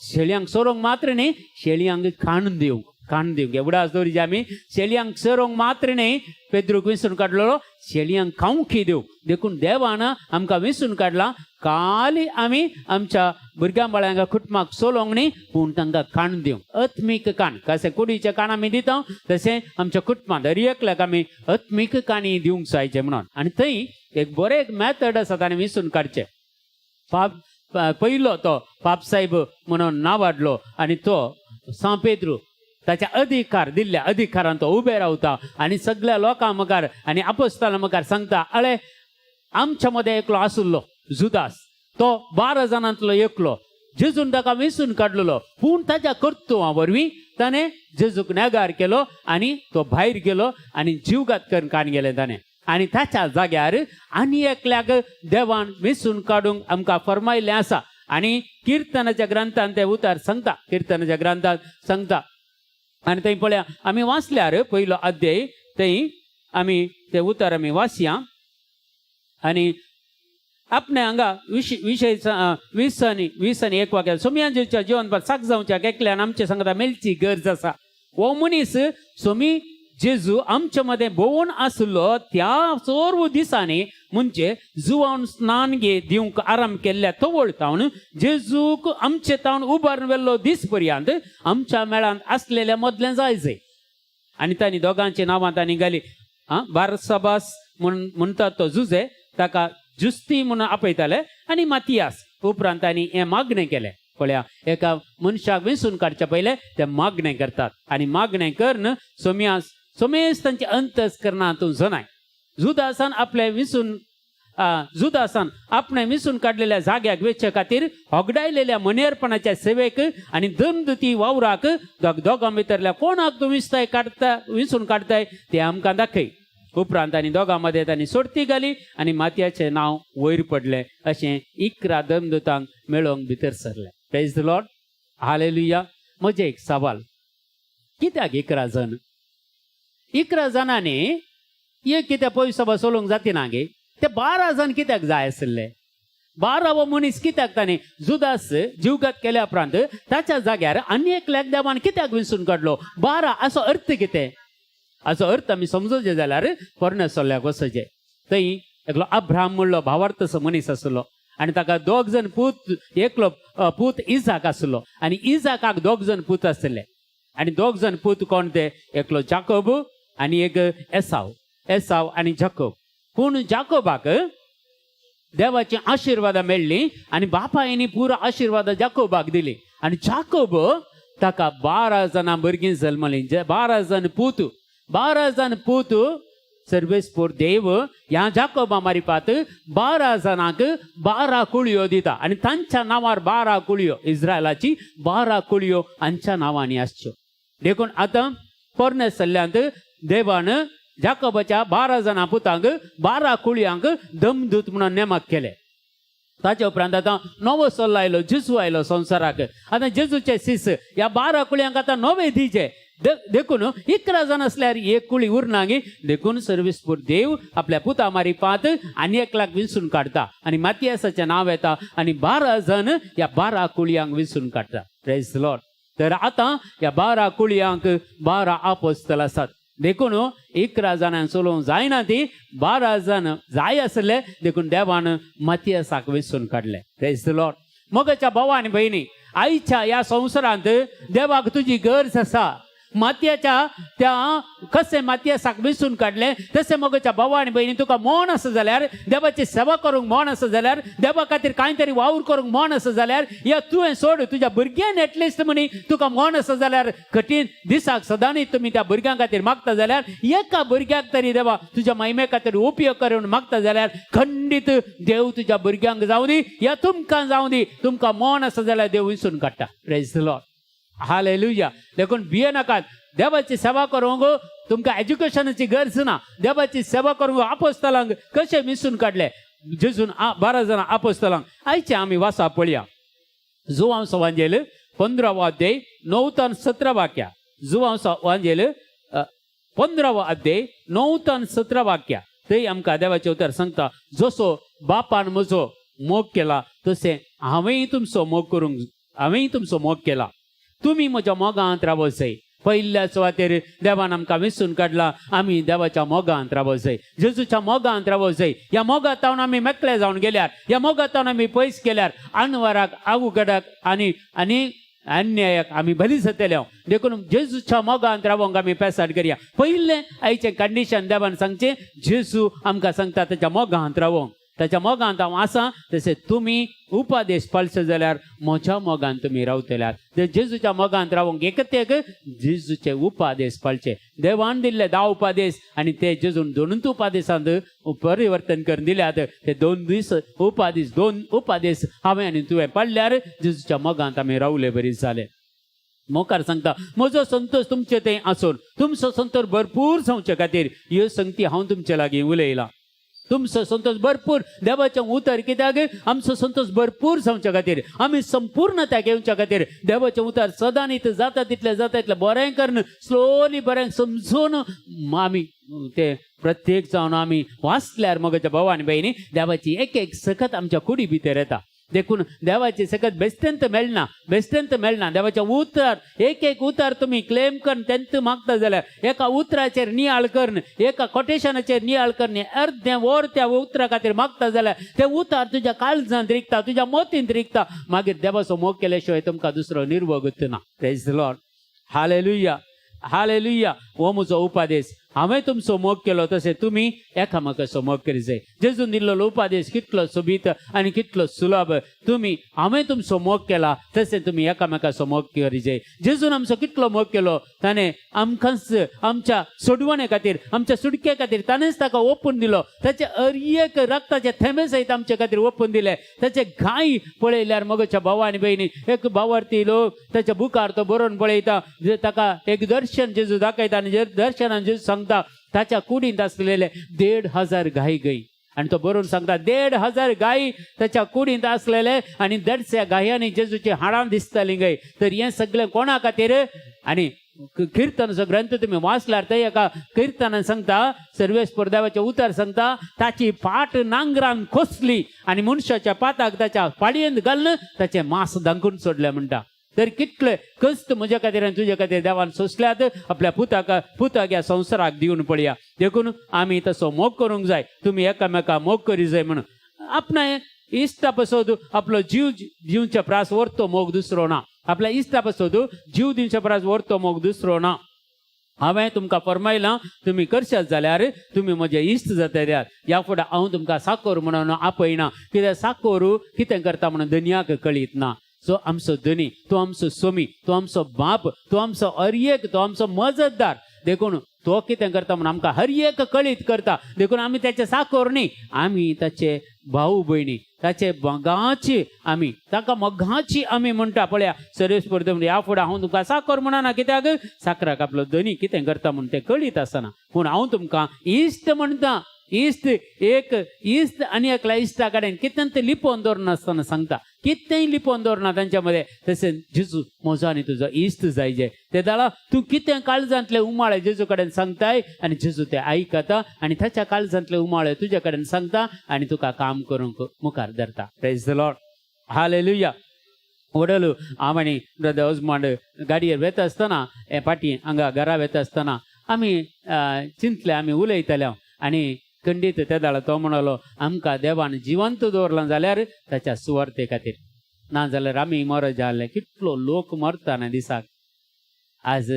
शेळयांक सोरोवंक मात्र न्ही, शेळयांक खाण दिवंक, खाण दिवंक. एवढा दवरिजे आमी शेळयांक सोरोवंक मात्र न्ही पेद्रूक विसरून काडलेलो, शेळयांक खावंक दिवंक. देखून देवान आमकां विसरून काडला. काली आमी आमच्या भुरग्यां बाळ्यांक कुटुंबाक सोलोवंक न्ही, पूण तांकां खाण दिवंक, आत्मीक काण. कशें कुडीचें काण आमी दिता तशें आमच्या कुटुंबांत दर एकल्याक आमी आत्मीक काणी दिवंक जायचें म्हणून. आनी थंय एक बरें एक मॅथड आसा ताणें विसून काडचें. पाप पयलो तो पापसाहेब म्हणून नावाडलो आनी तो सांव पेद्रू ताच्या अधिकार दिल्ल्या अधिकारान तो उबे रावता आनी सगळ्या लोकां मुखार आनी आपोस्ताला मुखार सांगता, अळे आमच्या मदें एकलो आशिल्लो जुदास, तो 12 जाणांतलो एकलो, जेजून ताका वेंचून काडलेलो, पूण ताच्या कर्तुवा वरवीं ताणें जेजूक नेगार केलो आनी तो भायर गेलो आनी जीवघात करून कान गेले ताणें. आनी ताच्या जाग्यार आनी एकल्याक देवान वेंचून काडूंक आमकां फरमायल्लें आसा. आनी किर्तनाच्या ग्रंथान ते उतार सांगता, किर्तनाच्या ग्रंथान सांगता. आनी थंय पळया आमी वाचल्यार पयलो अध्याय, थंय आमी ते उतार आमी वाचया. आनी आपणे हांगा विशय 20 आनी 21 वाक्य. सोमयाच्या जिवनभर साक जावच्या एकल्यान आमचे सांगता मेळची गरज आसा. हो मनीस सोमी जेजू आमच्या मदें भोंवून आसलो त्या सर्व दिसांनी, म्हणजे जुवान स्नान घे दिवंक आराम केल्ल्या तवळ तावन जेजूक आमचे तावन उबारून व्हेल्लो दीस पर्यंत आमच्या मेळांत आसलेल्या मदलें जाय जाय. आनी तांणी दोगांची नांवां तांणी घाली. आं, बारसबास म्हण म्हणटात तो जुजे, ताका जुस्ती म्हणून आपयताले, आनी मातियास. उपरांत तांणी हें मागणें केलें. पळया, एका मनशाक वेंचून काडच्या पयलें ते मागणें करतात आनी मागणें करून सोम्यास सोमेस तांचे अंतस्करणांतून जनाय. जुदासान आपणे विसून काडलेल्या जाग्याक वेचे खातीर होगडायलेल्या मनेरपणाच्या सेवेक आनी दमदुती वावराक दोगां भितरल्या कोणाक तूं विसताय काडटा, विसून काडताय ते आमकां दाखय. उपरांत आनी दोगां मदें तांणी सोडती घाली आनी मातयाचें नांव वयर पडलें. अशें 11 दमदुतांक मेळोवंक भितर सरलें. Praise the Lord, hallelujah. म्हजें एक सवाल, कित्याक 11 जण? 11 जाणांनी एक कित्याक पयसो बसोवंक जातीना गे? ते 12 जाण कित्याक जाय आशिल्ले? 12वो मनीस कित्याक ताणें जुदास जीवघात केल्या उपरांत ताच्या जाग्यार आनी एकल्याक देवान कित्याक विसून काडलो? 12 असो अर्थ कितें? हाचो अर्थ आमी समजोचे जाल्यार पोरण्या सोल्ल्याक वचचें. थंय एकलो अब्राहम म्हणलो भावार्थसो मनीस आसलो आनी ताका दोग जण पूत, एकलो पूत इजाक आसलो आनी इजाकाक दोग जण पूत आसले. आनी दोग जण पूत कोण ते? एकलो जाकोब आनी एक एसाव. एसाव आनी जाकोब. पूण जाकोबाक देवाची आशिर्वादां मेळ्ळी आनी बापायनी पुरो आशिर्वादां जाकोबाक दिली. आनी जाकोब ताका 12 जाणां भुरगीं जल्मलीं, 12 जाण पूत. 12 जाण पूत सर्वेस्पोर देव ह्या जाकोबा मारिपात 12 जाणांक 12 कुळयो दिता आनी तांच्या नांवार 12 कुळयो, इस्रायलाची 12 कुळयो हांच्या नांवांनी आसच्यो. देखून आतां पोरण्या सल्ल्यांत देवान जाकोबाच्या 12 जाणां पुतांक 12 कुळयांक दमदूत म्हणून नेमक केले. ताच्या उपरांत आतां नवो सल्लो आयलो, जेजू आयलो संवसाराक. आतां जेजूचे शिस ह्या 12 कुळयांक आतां नवे दिचे. देखून 11 जाण आसल्यार एक कुळी उरना गे. देखून सर्विसपूर देव आपल्या पुता मारिपात आनी एकल्याक विंचून काडटा आनी मातियासाचें नांव येता आनी 12 जाण ह्या 12 कुळयांक विंचून काडटा. Praise Lord. तर आतां ह्या 12 कुळयांक 12 आपोस्तल आसात. देखून 11 जाणांक चलोवंक जायना, ती 12 जाण जाय आसले. देखून देवान मातियासाक वेंचून काडले. Praise Lord. मोगाच्या भावा आनी भयणी, आयच्या ह्या संवसारांत देवाक तुजी गरज आसा. मातयेच्या त्या कशें मातयेसाक विसून काडलें तशें मोगाच्या भावा आनी भयणी, तुका मन आसा जाल्यार देवाची सेवा करूंक मन आसा जाल्यार, देवा खातीर कांय तरी वावर करूंक मन आसा जाल्यार, या तुवें सोड, तुज्या भुरग्यान एटलिस्ट म्हणी तुका मन आसा जाल्यार, कठीण दिसाक सदांनी तुमी त्या भुरग्यां खातीर मागता जाल्यार, एका भुरग्याक तरी देवा तुज्या महिमे खातीर उपयोग करून मागता जाल्यार, खंडीत देव तुज्या भुरग्यांक जावं दी या तुमकां जावं दी, तुमकां मन आसा जाल्यार देव विसून काडटा. Praise the Lord, hallelujah. देखून भिये नाकात. देवाची सेवा करूंक तुमकां एज्युकेशनाची गरज ना. देवाची सेवा करूंक आपोस्तलांक कशें मिसून काडले जेजून 12 जाणां आपोस्तलांक. आयचे आमी वासा पळया, जुवांव वांजेल 15वो अध्याय 9 तान 17 वाक्या. जुवांव वांजेल 15वो अध्याय 9 तान 17 वाक्या. थंय आमकां देवाचें उतर सांगता, जसो बापान म्हजो मोग केला तशें हांवेंय तुमचो मोग करूंक, हांवेंय तुमचो मोग केला, तुमी म्हज्या मोगांत रावत जाय. पयल्या सुवातेर देवान आमकां विसून काडला, आमी देवाच्या मोगांत रावत जाय, जेजूच्या मोगांत रावत जाय. ह्या मोगांत आमी मेकळे जावन गेल्यार, ह्या मोगांत आमी पयस गेल्यार, अनवराक, अवघडाक आनी आनी अन्यायाक आमी बली जातले. देखून जेजूच्या मोगांत रावोंक आमी पेसाड करया. पयलें आयचें कंडिशन देवान सांगचें, जेजू आमकां सांगता ताच्या मोगांत रावोंक. ताच्या मोगांत हांव आसा तशें तुमी उपादेश पाळशे जाल्यार म्हज्या मोगान तुमी रावतल्यात. ते जेजूच्या मोगांत रावोंक एकतेक जेजूचे उपादेश पाळचे. देवान दिल्ले 10 उपादेश आनी ते जेजून दोनूच उपादेशांत परिवर्तन करून दिल्यात. ते 2 दीस उपादेश, 2 उपादेश हांवें आनी तुवें पाळल्यार जेजूच्या मोगांत आमी रावले बरी जाले. मुखार सांगता, म्हजो संतोश तुमचे थंय आसून तुमचो संतोश भरपूर जावचे खातीर ह्यो संगती हांव तुमचे लागीं उलयलां. तुमचो संतोश भरपूर, देवाचें उतर कित्याक आमचो संतोश भरपूर जावच्या खातीर, आमी संपूर्णता घेवच्या खातीर देवाचें उतर सदां इतलें जाता तितलें, जाता तितलें बरें करून, स्लोली बरें समजून आमी ते प्रत्येक जावन आमी वाचल्यार मगच्या भाव आनी भयणी, देवाची एक एक सकत आमच्या कुडी भितर येता. देखून देवाची सकत बेस्टेंत मेळना, बेस्टेंत मेळना. देवाचें उतर एक एक उतर तुमी क्लेम करून तेंत मागता जाल्यार, एका उतराचेर नियाळ करून, एका कोटेशनाचेर नियाळ करून अर्दें वर त्या उतरा खातीर मागता जाल्यार तें उतर तुज्या काळजांत रिगता, तुज्या मोतींत रिगता. मागीर देवाचो मोग केल्या शिवाय तुमकां दुसरो निर्वगत ना. Praise the Lord, hallelujah, hallelujah. हो म्हजो उपादेश, हांवें तुमचो मोग केलो तशें तुमी एकामेकाचो मोग करी जाय. जेजून दिल्लो उपादेश कितलो सोबीत आनी कितलो सुलभ. तुमी हांवें तुमचो मोग केला तशें तुमी एकामेकाचो मोग करी जाय. जेजून आमचो कितलो मोग केलो, ताणें आमकांच आमच्या सोडवणे खातीर, आमच्या सुटके खातीर ताणेंच ताका ओपून दिलो. ताचे अर एक रक्ताचे थेंबे सयत आमचे खातीर ओपून दिले. ताचे घाय पळयल्यार मगच्या भाव आनी भयणी, एक भावार्थी लोक ताच्या बुकार तो बरोवन पळयता, ताका एक दर्शन जेजू दाखयता आनी दर्शनान जेजू सांगता ताच्या कुडींत आसलेले 1500 गाय गई. आनी तो बरोवन सांगता 1500 गाय ताच्या कुडींत आसलेले आनी 150 गायांनी जेजूची हाडां दिसताली गय. तर हें सगळें कोणा खातीर? आनी किर्तनाचो ग्रंथ तुमी वाचल्यार ते एका किर्तनान सांगता, सर्वेस्पर देवाचें उतर सांगता, ताची फाट नांगरान खोसली आनी मनशाच्या पाताक ताच्या पाडयेंत घालून ताचें मांस धांकून सोडलें म्हणटा. तर कितले कश्ट म्हज्या खातीर आनी तुज्या खातीर देवान सोंसल्यात, आपल्या पुताक पुताक ह्या संवसाराक दिवन पळया. देखून आमी तसो मोग करूंक जाय. तुमी एकामेका मोग करी जाय म्हणून आपणा इश्टा पासत आपलो जीव दिवच्या प्रास व्हरतो मोग दुसरो ना. आपल्या इश्टा पासत जीव दिवच्या प्रास व्हरतो मोग दुसरो ना. हांवें तुमकां फरमायलां, तुमी करशात जाल्यार तुमी म्हजे इश्ट जातले. ह्या फुडें हांव तुमकां साकोर म्हणून आपयना, कित्याक साकोर कितें करता म्हणून दनयाक कळीत ना. सो आमचो धनी, तो आमचो सोमी, तो आमचो बाप, तो आमचो हर एक, तो आमचो मजतदार. देखून तो कितें करता म्हणून आमकां हर एक कळीत करता. देखून आमी त्याचे साकोर न्ही, आमी ताचे भाऊ भयणी, ताचे मोगाची आमी, ताका मोगाची आमी म्हणटा. पळया सर्वेस्पर ह्या फुडें हांव तुमकां साकोर म्हणना, कित्याक साकराक आपलो धनी कितें करता म्हूण तें कळीत आसना. पूण हांव तुमकां इश्ट म्हणटा. इश्ट एक इश्ट आनी एकल्या इश्टा कडेन कितें तें लिपोवन दवरनासतना सांगता, कितेंय लिपोवन दवरना तांच्या मदें. तशें जेजू म्हजो आनी तुजो इश्ट जायजे. ते दाळा तूं कितें काळजांतले उमाळे जेजू कडेन सांगताय आनी जेजू ते आयकता आनी ताच्या काळजांतले उमाळे तुज्या कडेन सांगता आनी तुका काम करूंक मुखार धरता. Praise the Lord, hallelujah. वडल हांव आनी ब्रदर ओजमांड गाडयेर वेता आसतना, हे फाटीं हांगा घरा वेता आसतना आमी चिंतले, आमी उलयताले आनी खंडीत ते दाळा तो म्हणलो, आमकां देवान जिवंत दवरलां जाल्यार ताच्या सुवार्थे खातीर. ना जाल्यार आमी मरत जाले. कितलो लोक मरता ना दिसाक. आज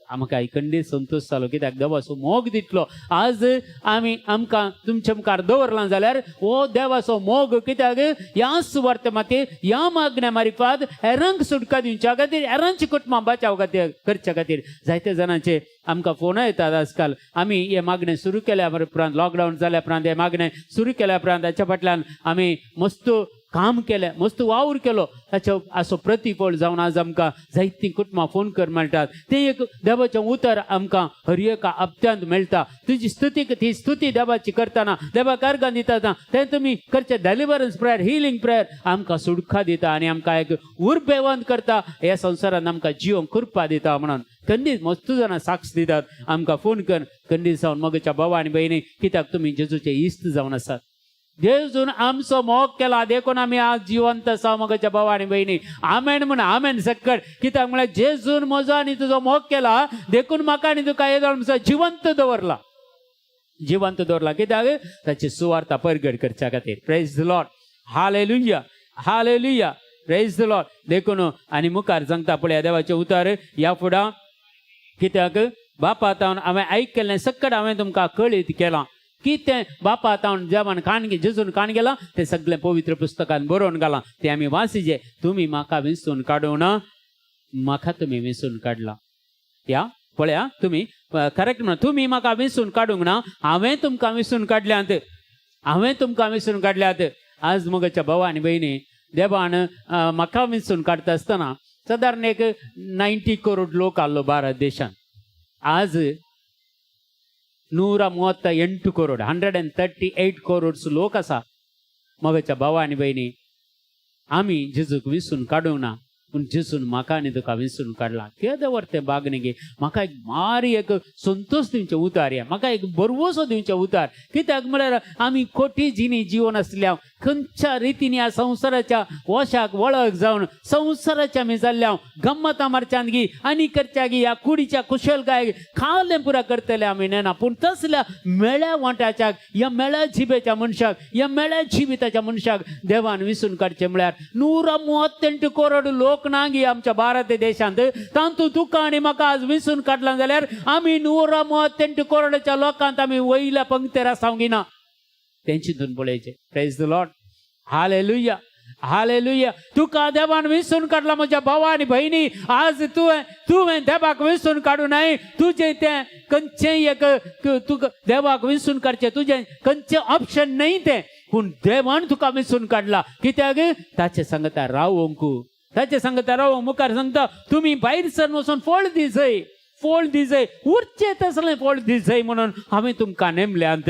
आमकां खंडीत संतोश जालो कित्याक देवाचो मोग दितलो. आज आमी आमकां तुमचे मुखार दवरलां जाल्यार हो देवाचो मोग, कित्याक ह्या सुवार्ते माती ह्या मागण्या मारिफात हेरांक सुटका दिवच्या खातीर, हेरांची कुटुंबां बचाव खातीर करच्या खातीर जायते जाणांचे आमकां फोन येतात. आजकाल आमी हे मागणें सुरू केल्या उपरांत, लॉकडावन जाल्या उपरांत, हे मागणें सुरू केल्या उपरांत हाच्या फाटल्यान आमी मस्त काम केलें, मस्त वावर केलो. ताचो असो प्रतिफळ जावन आज आमकां जायतीं कुटुंबां फोन कर मेळटात. तें एक देवाचें उतर आमकां हर एका हप्त्यांत मेळटा. तुजी स्तुती, ती स्तुती देवाची करतना, देवाक अर्गां दितना, तें तुमी करचें डेलिवरन्स प्रेयर, हिलींग प्रेयर आमकां सुटका दिता आनी आमकां एक उर्बेवंत करता, ह्या संवसारांत आमकां जिवंक कृपा दिता म्हणून खंडीत मस्त जाणां साक्ष दितात आमकां फोन कर खंडीत जावन. मगच्या भावा आनी भयणी, कित्याक तुमी जेजूचे इश्ट जावन आसात. जेजून आमचो मोग केला देखून आमी आज जिवंत आसा. मगच्या भावा आनी भयणी, आमेन म्हण, आमेन सक्कड. कित्याक म्हळ्यार जेजून म्हजो आनी तुजो मोग केला देखून म्हाका आनी तुका येदोळ आमचो जिवंत दवरला, जिवंत दवरला. कित्याक ताची सुवार्ता परगट करच्या खातीर. Praise the Lord, hallelujah, hallelujah, praise the Lord. देखून आनी मुखार सांगता पळया देवाचें उतर ह्या फुडां, कित्याक बापा तावन हांवें आयकल्लें सक्कड हांवें तुमकां कळीत केलां. कितें बापा तावन जेवण खाण जेजून खाण गेलां तें सगळें पवित्र पुस्तकान बरोवन घालां, तें आमी वाचिजे. तुमी म्हाका विंचून काडूं ना, म्हाका तुमी विंचून काडला. या पळया तुमी करेक्ट म्हणा, तुमी म्हाका विंचून काडूंक ना, हांवें तुमकां विंचून काडल्यात, हांवें तुमकां विंचून काडल्यात. आज मगच्या भावा आनी भयणी, देवान म्हाका विंचून काडटा आसतना सादारण एक 90 करोड लोक आसलो भारत देशांत. आज 138 करोड, 138 करोड्स लोक आसा. मगच्या भावा आनी भयणी, आमी जेजूक विंचून काडूंक ना, पूण जेजून म्हाका आनी तुका विंचून काडला. केदें व्हड तें भाग न्ही. म्हाका एक मारी एक संतोश दिवचें उतार हें, म्हाका एक भरवंसो दिवचें उतार. कित्याक म्हळ्यार आमी खोटी जिणी जिवन आसल्या, खंयच्या रितीन ह्या संवसाराच्या वशाक वळख जावन संवसाराच्या आमी जाल्ल्या, गम्मतां मारच्यान गी आनी करच्या गी, ह्या कुडीच्या कुशलकाय खावलें पुरा करतले आमी नेना. पूण तसल्या मेळ्या वांट्याच्या, ह्या मेळ्या जिबेच्या मनशाक, ह्या मेळ्या जिविताच्या मनशाक देवान विसून काडचें म्हळ्यार 138 करोड लोक ना गी आमच्या भारत देशांत, तातूंत तुका आनी म्हाका आज विसून काडला जाल्यार आमी 138 करोडाच्या लोकांत आमी वयल्या पंक्तेर आसा ना तें चिंतून पळयचें. Praise the Lord, hallelujah, hallelujah. तुका देवान विसून काडला म्हज्या भावा आनी भयणी. आज तुवें तुवें देवाक विसून काडूं न्हय. तुजें तें खंयचेंय एक तुका देवाक विसून काडचें तुजें खंयचें ऑप्शन न्हय तें, पूण देवान तुका विसून काडला. कित्याक ताचे सांगता रावोंक, ताचे सांगता रावोंक. मुखार सांगता, तुमी भायर सरून वचून फळ दिजय, फळ दिजय, उरचें तसलें फळ दिजय म्हणून हांवें तुमकां नेमल्यांत.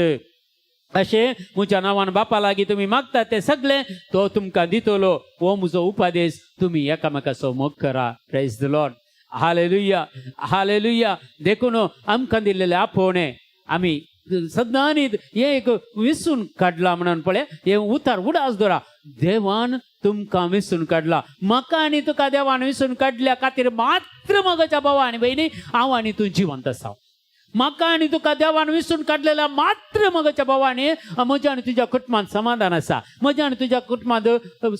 अशें म्हज्या नांवान बापा लागीं तुमी मागता तें सगळें तो तुमकां दितलो. हो म्हजो उपदेश, तुमी एकामेकाचो मोग करा. Praise the Lord, hallelujah, hallelujah. देखून आमकां दिल्लेलें आपोवणें आमी सदांनी हें एक विसून काडला म्हणून पळय, हें उतार उडास दवरा. देवान तुमकां विसून काडला, म्हाका आनी तुका देवान विसून काडल्या खातीर मात्र मगच्या भावा आनी भयणी हांव आनी तूं जिवंत आसा. म्हाका आनी तुका देवान विसून काडलेल्या मात्र मगच्या भावानी म्हज्या आनी तुज्या कुटुंबांत समाधान आसा. म्हज्या आनी तुज्या कुटुंबांत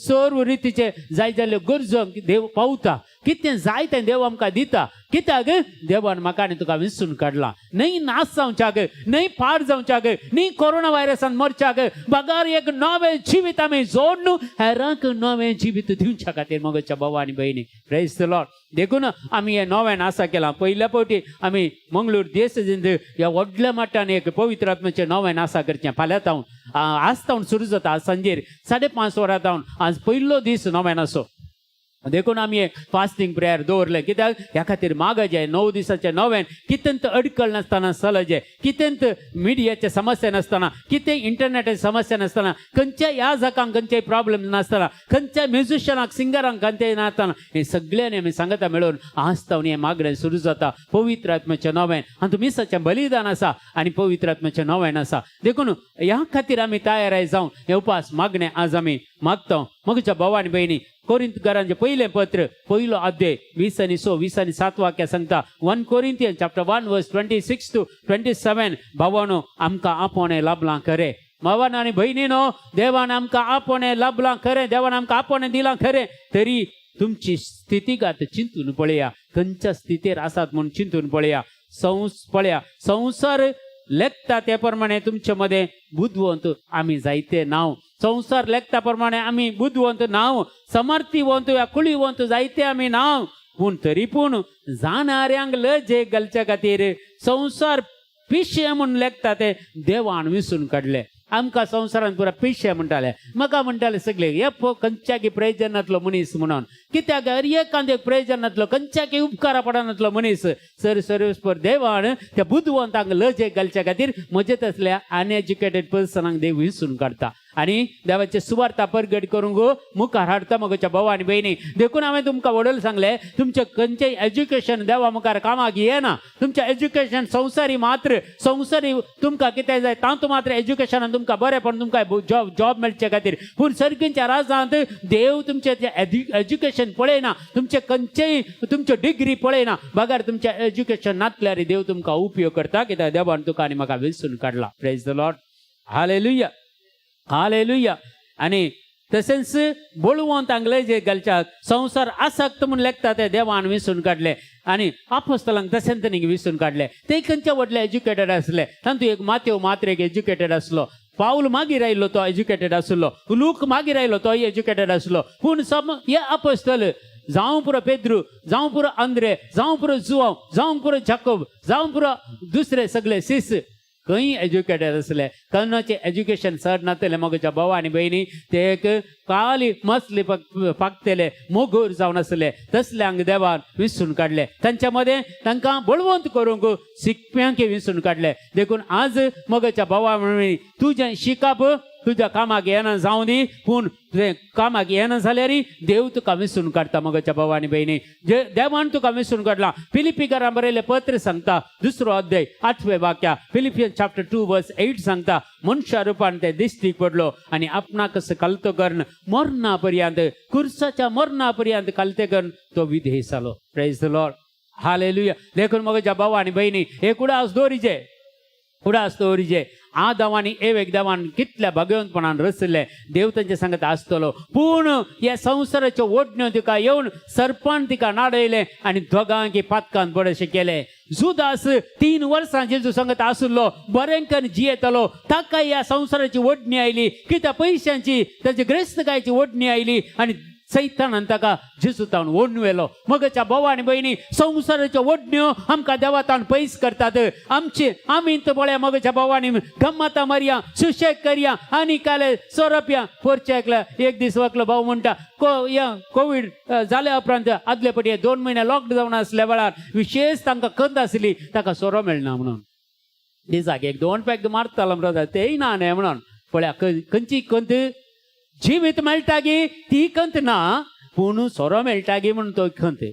सर्व रितीचे जाय जाल्ल्यो गरजो देव पावता. कितें जाय तें देव आमकां दिता. कित्याक देवान म्हाका आनी तुका विसून काडला. न्हय नाश जावच्याक, न्हय पाड जावच्याक, न्हय कोरोना व्हायरसान मरच्याक, बगार एक नवें जिवीत आमी जोडून हेरांक नवें जिवीत दिवच्या खातीर. मगच्या भावा आनी भयणी, प्रेज the Lord. देखून आमी हें नवें आसा केलां. पयल्या फावटी आमी मंगळूर देश ह्या व्हडल्या मट्टान एक पवित्र आत्म्याचें नवें आसा करचें. फाल्यां तावन, आज तावन सुरू जाता. आज सांजेर 5:30 वरां तावन आज पयलो दीस नवेनाचो. देखून आमी एक फास्टींग प्रेयर दवरलें. कित्याक ह्या खातीर मागचें 9 दिसाचें नवें कितेंत अडकळ नासतना चलचें, कितेंत मिडियाचे समस्या नासतना, कितें इंटरनेटाची समस्या नासतना, खंयच्या याजकांक खंयच्याय प्रॉब्लेम नासतना, खंयच्या म्युझिशनाक सिंगरांक खंयच्याय नासतना, हें सगळ्यांनी आमी सांगता मेळून आज तावन हें मागणें सुरू जाता, पवित्र आत्म्याचें नवें. आनी मिसाचें बलिदान आसा आनी पवित्र आत्म्याचें नवें आसा. देखून ह्या खातीर आमी तयार जावन हे उपास मागणें आज आमी मागता. मगच्या भावा आनी भयणी, कोरिंतकारांचें पयलें पत्र पयलो अध्याय 20 आनी 6, 20 आनी 7 वाक्यां सांगता, 1 Corinthian chapter 1 verse 26 to 27, भावानो आमकां आपोवणें लाभलां खरें, भावान आनी भयणीनो, देवान आमकां आपोवणें लाभलां खरें, देवान आमकां आपोवणें दिलां खरें, तरी तुमची स्थितीगत चिंतून पळया, खंयच्या स्थितीर आसात म्हूण चिंतून पळया. पळया, संवसार लेखता ते प्रमाणे तुमचे मदें बुदवंत आमी जायते नांव, संवसार लेखता प्रमाणे आमी बुदवंत नांव, समर्थिवंत या कुळीवंत जायते आमी नांव, पूण तरी पूण जाणाऱ्यांक लजे घालच्या खातीर संवसार पिशे म्हूण लेखता ते देवान विसून काडले. आमकां संवसारान पुरा पिशे म्हणटाले, म्हाका म्हणटाले सगळे, हे खंयच्याकी प्रयोजनांतलो मनीस म्हणून. कित्याक एकांत एक प्रयोजनांतलो, खंयच्याकी उपकारा पडनातलो मनीस. सर सर्वेस्पर देवान त्या बुदवंतांक लजेक घालच्या खातीर म्हजे तसल्या अनएज्युकेटेड पर्सनांक देव विसून काडटा आनी देवाचे सुवार्ता परगट करूंक मुखार हाडटा. म्हज्या भाव आनी भयणी, देखून हांवें तुमकां वडील सांगलें, तुमचें खंयचें एज्युकेशन देवा मुखार कामाक येना. तुमचें एज्युकेशन संवसारी मात्र, संवसारी तुमकां कितें जाय तातूंत मात्र एज्युकेशनान तुमकां बरें, पण तुमकां जॉब मेळचे खातीर. पूण सर्गींच्या राजांत देव तुमचें एज्युकेशन पळयना, तुमचें खंयचेय तुमच्यो डिग्री पळयना. बगर तुमचें एज्युकेशन नासल्यार देव तुमकां उपयोग करता, कित्याक देवान तुका आनी म्हाका विसून काडला. Praise the Lord, hallelujah, hallelujah. आनी तशेंच बळवंत जे घालच्याक संवसार आसक्त म्हूण लेखता ते देवान विसून काडले आनी आपोस्तलांक तशेंच तांणी विसून काडले. ते खंयचे व्हडले एज्युकेटेड आसले? तातूंत एक मातेव मात्र एक एज्युकेटेड आसलो. पावल मागीर आयलो, तो एज्युकेटेड आसलो. लूक मागीर आयलो, तोय एज्युकेटेड आसलो. पूण सम हे आपोस्तल, जावं पुरो पेद्रू, जावं पुरो आंद्रे, जावं पुरो जुवांव, जावं पुरो जाकोब, जावं पुरो दुसरे सगळे शिस, खंय एज्युकेटेड आसले? कोणाचें एज्युकेशन चड नासलें. म्हज्या भाव आनी भयणी, ते एक काली मसली पाकतले मोगूर जावन आसले. तसल्यांक देवान विसून काडले. तांच्या मदें तांकां बळवंत करूंक शिकप्यांक विसून काडले. देखून आज म्हज्या भावा भयणी, तुजें शिकप तुज्या कामाक येना जावं दी, पूण तुवें कामाक येना जाल्यार देव तुका विसून काडटा. म्हज्या भाव आनी भयणी, जे देवान तुका विसून काडला. फिलिपीकारां बरयलें पत्र सांगता, दुसरो अध्याय आठवे वाक्या, Philippian chapter 2 verse 8 सांगता, मनशा रुपान ते दिश्टीक पडलो आनी आपणाक कलतो करून मरणा पर्यंत, कुर्साच्या मरणा पर्यंत कलते करून तो विधेय जालो. Praise the Lord, hallelujah. देखून म्हज्या भाव आनी भयणी, हे उडास दवरिचे, उडास दवरिचे. आदाव आनी एवेक देवान कितल्या भगवंतपणान रचले. देव तांचे सांगत आसतलो, पूण ह्या संवसाराच्यो ओडण्यो तिका येवन सर्पान तिका नाडयलें आनी दोगांकी पातकान बरेशे केले. जुदास 3 वर्सां जेजू सांगत आसलो, बरें करून जियेतलो. ताका ह्या संवसाराची ओडणी आयली, कित्या पयशांची, ताची ग्रेस्तकायची ओडणी आयली आनी सैतानान ताका जेजू तावन ओडून व्हेलो. मगच्या भाव आनी भयणी, संवसाराच्यो ओडण्यो आमकां देवातान पयस करतात. आमचे आमी तर पळया, मगच्या भावांनी, गम्मता मारया, सुशेग करया आनी काले सोरोपया. पोरच्या एकल्या एक दीस वकलो भाऊ म्हणटा, को या कोवीड जाल्या उपरांत आदले पटी 2 म्हयने लॉकडावन आसल्या वेळार विशेष तांकां कंद आसली, ताका सोरो मेळना म्हणून दिसाक एक 2 पॅक मारतालो म्हणटा, तेय ना न्ही म्हणून. पळया, खंयची कंत? जिवीत मेळटा गी ती कंत ना, पूण सोरो मेळटा गी म्हणून तो खंत.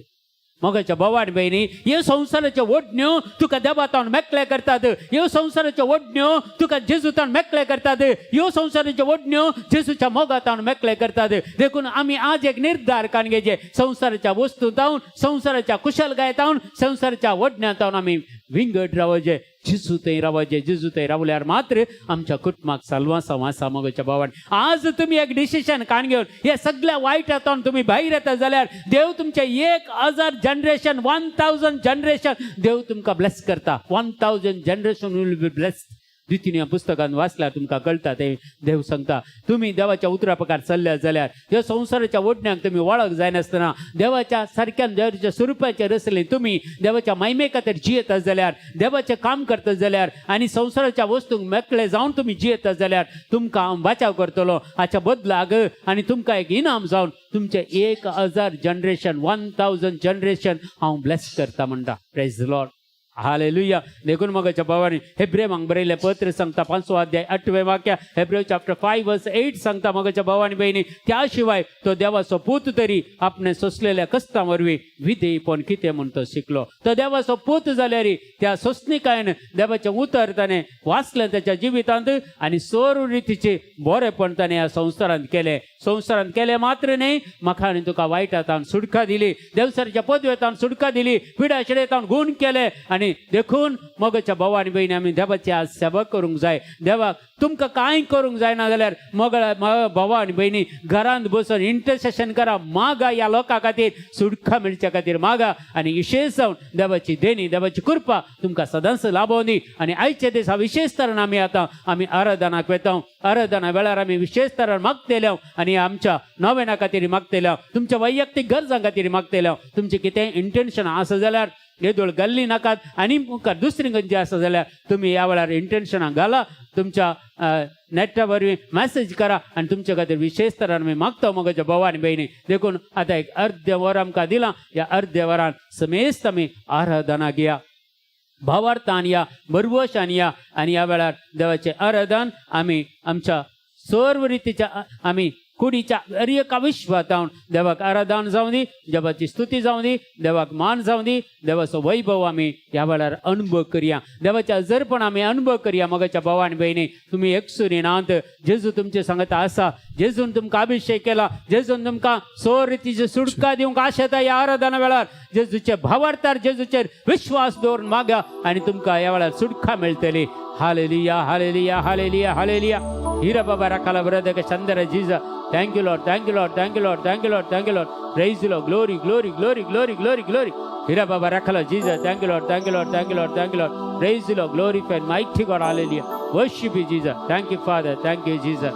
मगाच्या भावान भयणी, ह्यो संवसाराच्यो ओडण्यो तुका देवातावन मेकळे करतात. ह्यो संवसाराच्यो ओडण्यो तुका जेजूतावन मेकळे करतात. ह्यो संवसाराच्यो ओडण्यो जेजूच्या मोगातावन मेकळे करतात. देखून आमी आज एक निर्धार कान घेचे, संवसाराच्या वस्तू जावन, संवसाराच्या कुशलकायेतावन, संवसाराच्या ओडण्यातावन आमी विंगड रावचे, जेजू थंय रावचे. जेजू थंय रावल्यार मात्र आमच्या कुटुंबाक साल्वासांव आसा. मगच्या भावान, आज तुमी एक डिसिशन कान घेवन हे सगळ्या वायटांतून तुमी भायर येता जाल्यार देव तुमचे 1000 जनरेशन, 1000 जनरेशन देव तुमकां ब्लेस करता. 1000 generation will be blessed. द्वितीय पुस्तकान वाचल्यार तुमकां कळटा ते. देव सांगता, तुमी देवाच्या उतरा प्रकार चल्ल्या जाल्यार, ह्या संवसाराच्या ओडण्याक तुमी वळख जायनासतना देवाच्या सारक्यान, देवाच्या स्वरुपाचे रचले तुमी देवाच्या महिमे खातीर जियेता जाल्यार, देवाचें काम करता जाल्यार आनी संवसाराच्या वस्तूंक मेकळे जावन तुमी जियेता जाल्यार तुमकां हांव बाचाव करतलो. हाच्या बदलाक आनी तुमकां एक इनाम जावन तुमचें 1000 जनरेशन, 1000 जनरेशन हांव ब्लेस करता म्हणटा. Praise the Lord, hallelujah. देखून मगाच्या भावांनी, हेब्रेवांक बरयलें पत्र सांगता, 5वो अध्याय 8वें वाक्य, हेब्रेव चॅप्टर 5 वर्स 8 सांगता, मगाच्या भावानी भयणी, त्या शिवाय तो देवाचो पूत तरी आपणे सोंसलेल्या कश्टां वरवीं विधेयपण कितें म्हूण तो शिकलो. तो देवाचो पूत जाल्यार त्या सोंसणिकायेन देवाचें उतर ताणें वाचलें त्याच्या जिवितांत आनी सर्व रितीचें बरेपण ताणें ह्या संवसारांत केलें. संवसारांत केलें मात्र न्हय, म्हाका आनी तुका वायटांत सुटका दिली, देवसराच्या पदवेतान सुटका दिली, पिडा शिडेतान गुण केले आनी आनी देखून मोगाच्या भाव आनी भयणी आमी देवाची आज सेवा करूंक जाय. देवाक तुमकां कांय करूंक जायना जाल्यार मोगळा भावा आनी भयणी घरांत बसून इंटरसेशन करा, मागा ह्या लोकां खातीर सुटका मेळच्या खातीर मागा. आनी विशेष जावन देवाची देणी देवाची कृपा तुमकां सदांच लाभोवंदी. आनी आयच्या दिसा विशेष तरान आमी आतां आमी आराधनाक वेता. आराधना वेळार आमी विशेष तरान मागतले आनी आमच्या नव्याना खातीर मागतले, तुमच्या वैयक्तीक गरजां खातीर मागतले. तुमचें कितें इंटेन्शन आसा जाल्यार येदोळ गल्ली नाकात आनी मुखार दुसरी खंयची आसा जाल्यार तुमी ह्या वेळार इंटेन्शनां घाला, तुमच्या नेटा वरवीं मॅसेज करा आनी तुमच्या खातीर विशेष तरान आमी मागता मोगाच्या भाव आनी भयणी. देखून आतां एक अर्दे वर आमकां दिलां, ह्या अर्दे वरान समेस्त आमी आराधना घेया, भावार्थान या भरवशान या आनी ह्या वेळार देवाचें आराधन आमी आमच्या सर्व रितीच्या आमी कुडीच्या हर एका विश्वातावन देवाक आराधन जावं दी, देवाची स्तुती जावं दी, देवाक मान जावं दी, देवाचो वैभव आमी ह्या वेळार अनुभव करया, देवाच्या हजरपण आमी अनुभव करया. मोगाच्या भावा आनी भयणी, तुमी एकसुरी नात, जेजू तुमचे सांगता आसा. जेजून तुमकां अभिषेक केला, जेजून तुमकां सो रितीची सुटका दिवंक आशेता. ह्या आराधना वेळार जेजूचे भावार्थार जेजूचेर विश्वास दवरून मागा आनी तुमकां ह्या वेळार सुटका मेळटली. Hallelujah, hallelujah, hallelujah, hallelujah. Hira Baba Rakala brother Chandra Jesus. Thank you Lord, thank you Lord, thank you Lord, thank you Lord, thank you Lord. Praise Lord, glory, glory, glory, glory, glory, glory. Hira Baba Rakala Jesus. Thank you Lord, thank you Lord, thank you Lord, thank you Lord. Praise Lord, glorify mighty God, hallelujah. Worship you Jesus. Thank you Father, thank you Jesus.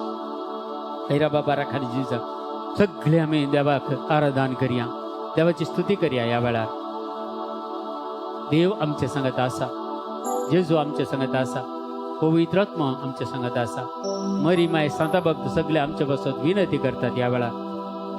Hira Baba Rakala Jesus. सगळे आमी देवाक आराधन करया, देवाची स्तुती करया. ह्या वेळार देव आमचे सांगत आसा, जेजू आमचे सांगत आसा, पवित्र आत्मा आमचे सांगत आसा. मरी माय सांता भक्त सगळे आमचे बसत विनंती करतात. ह्या वेळार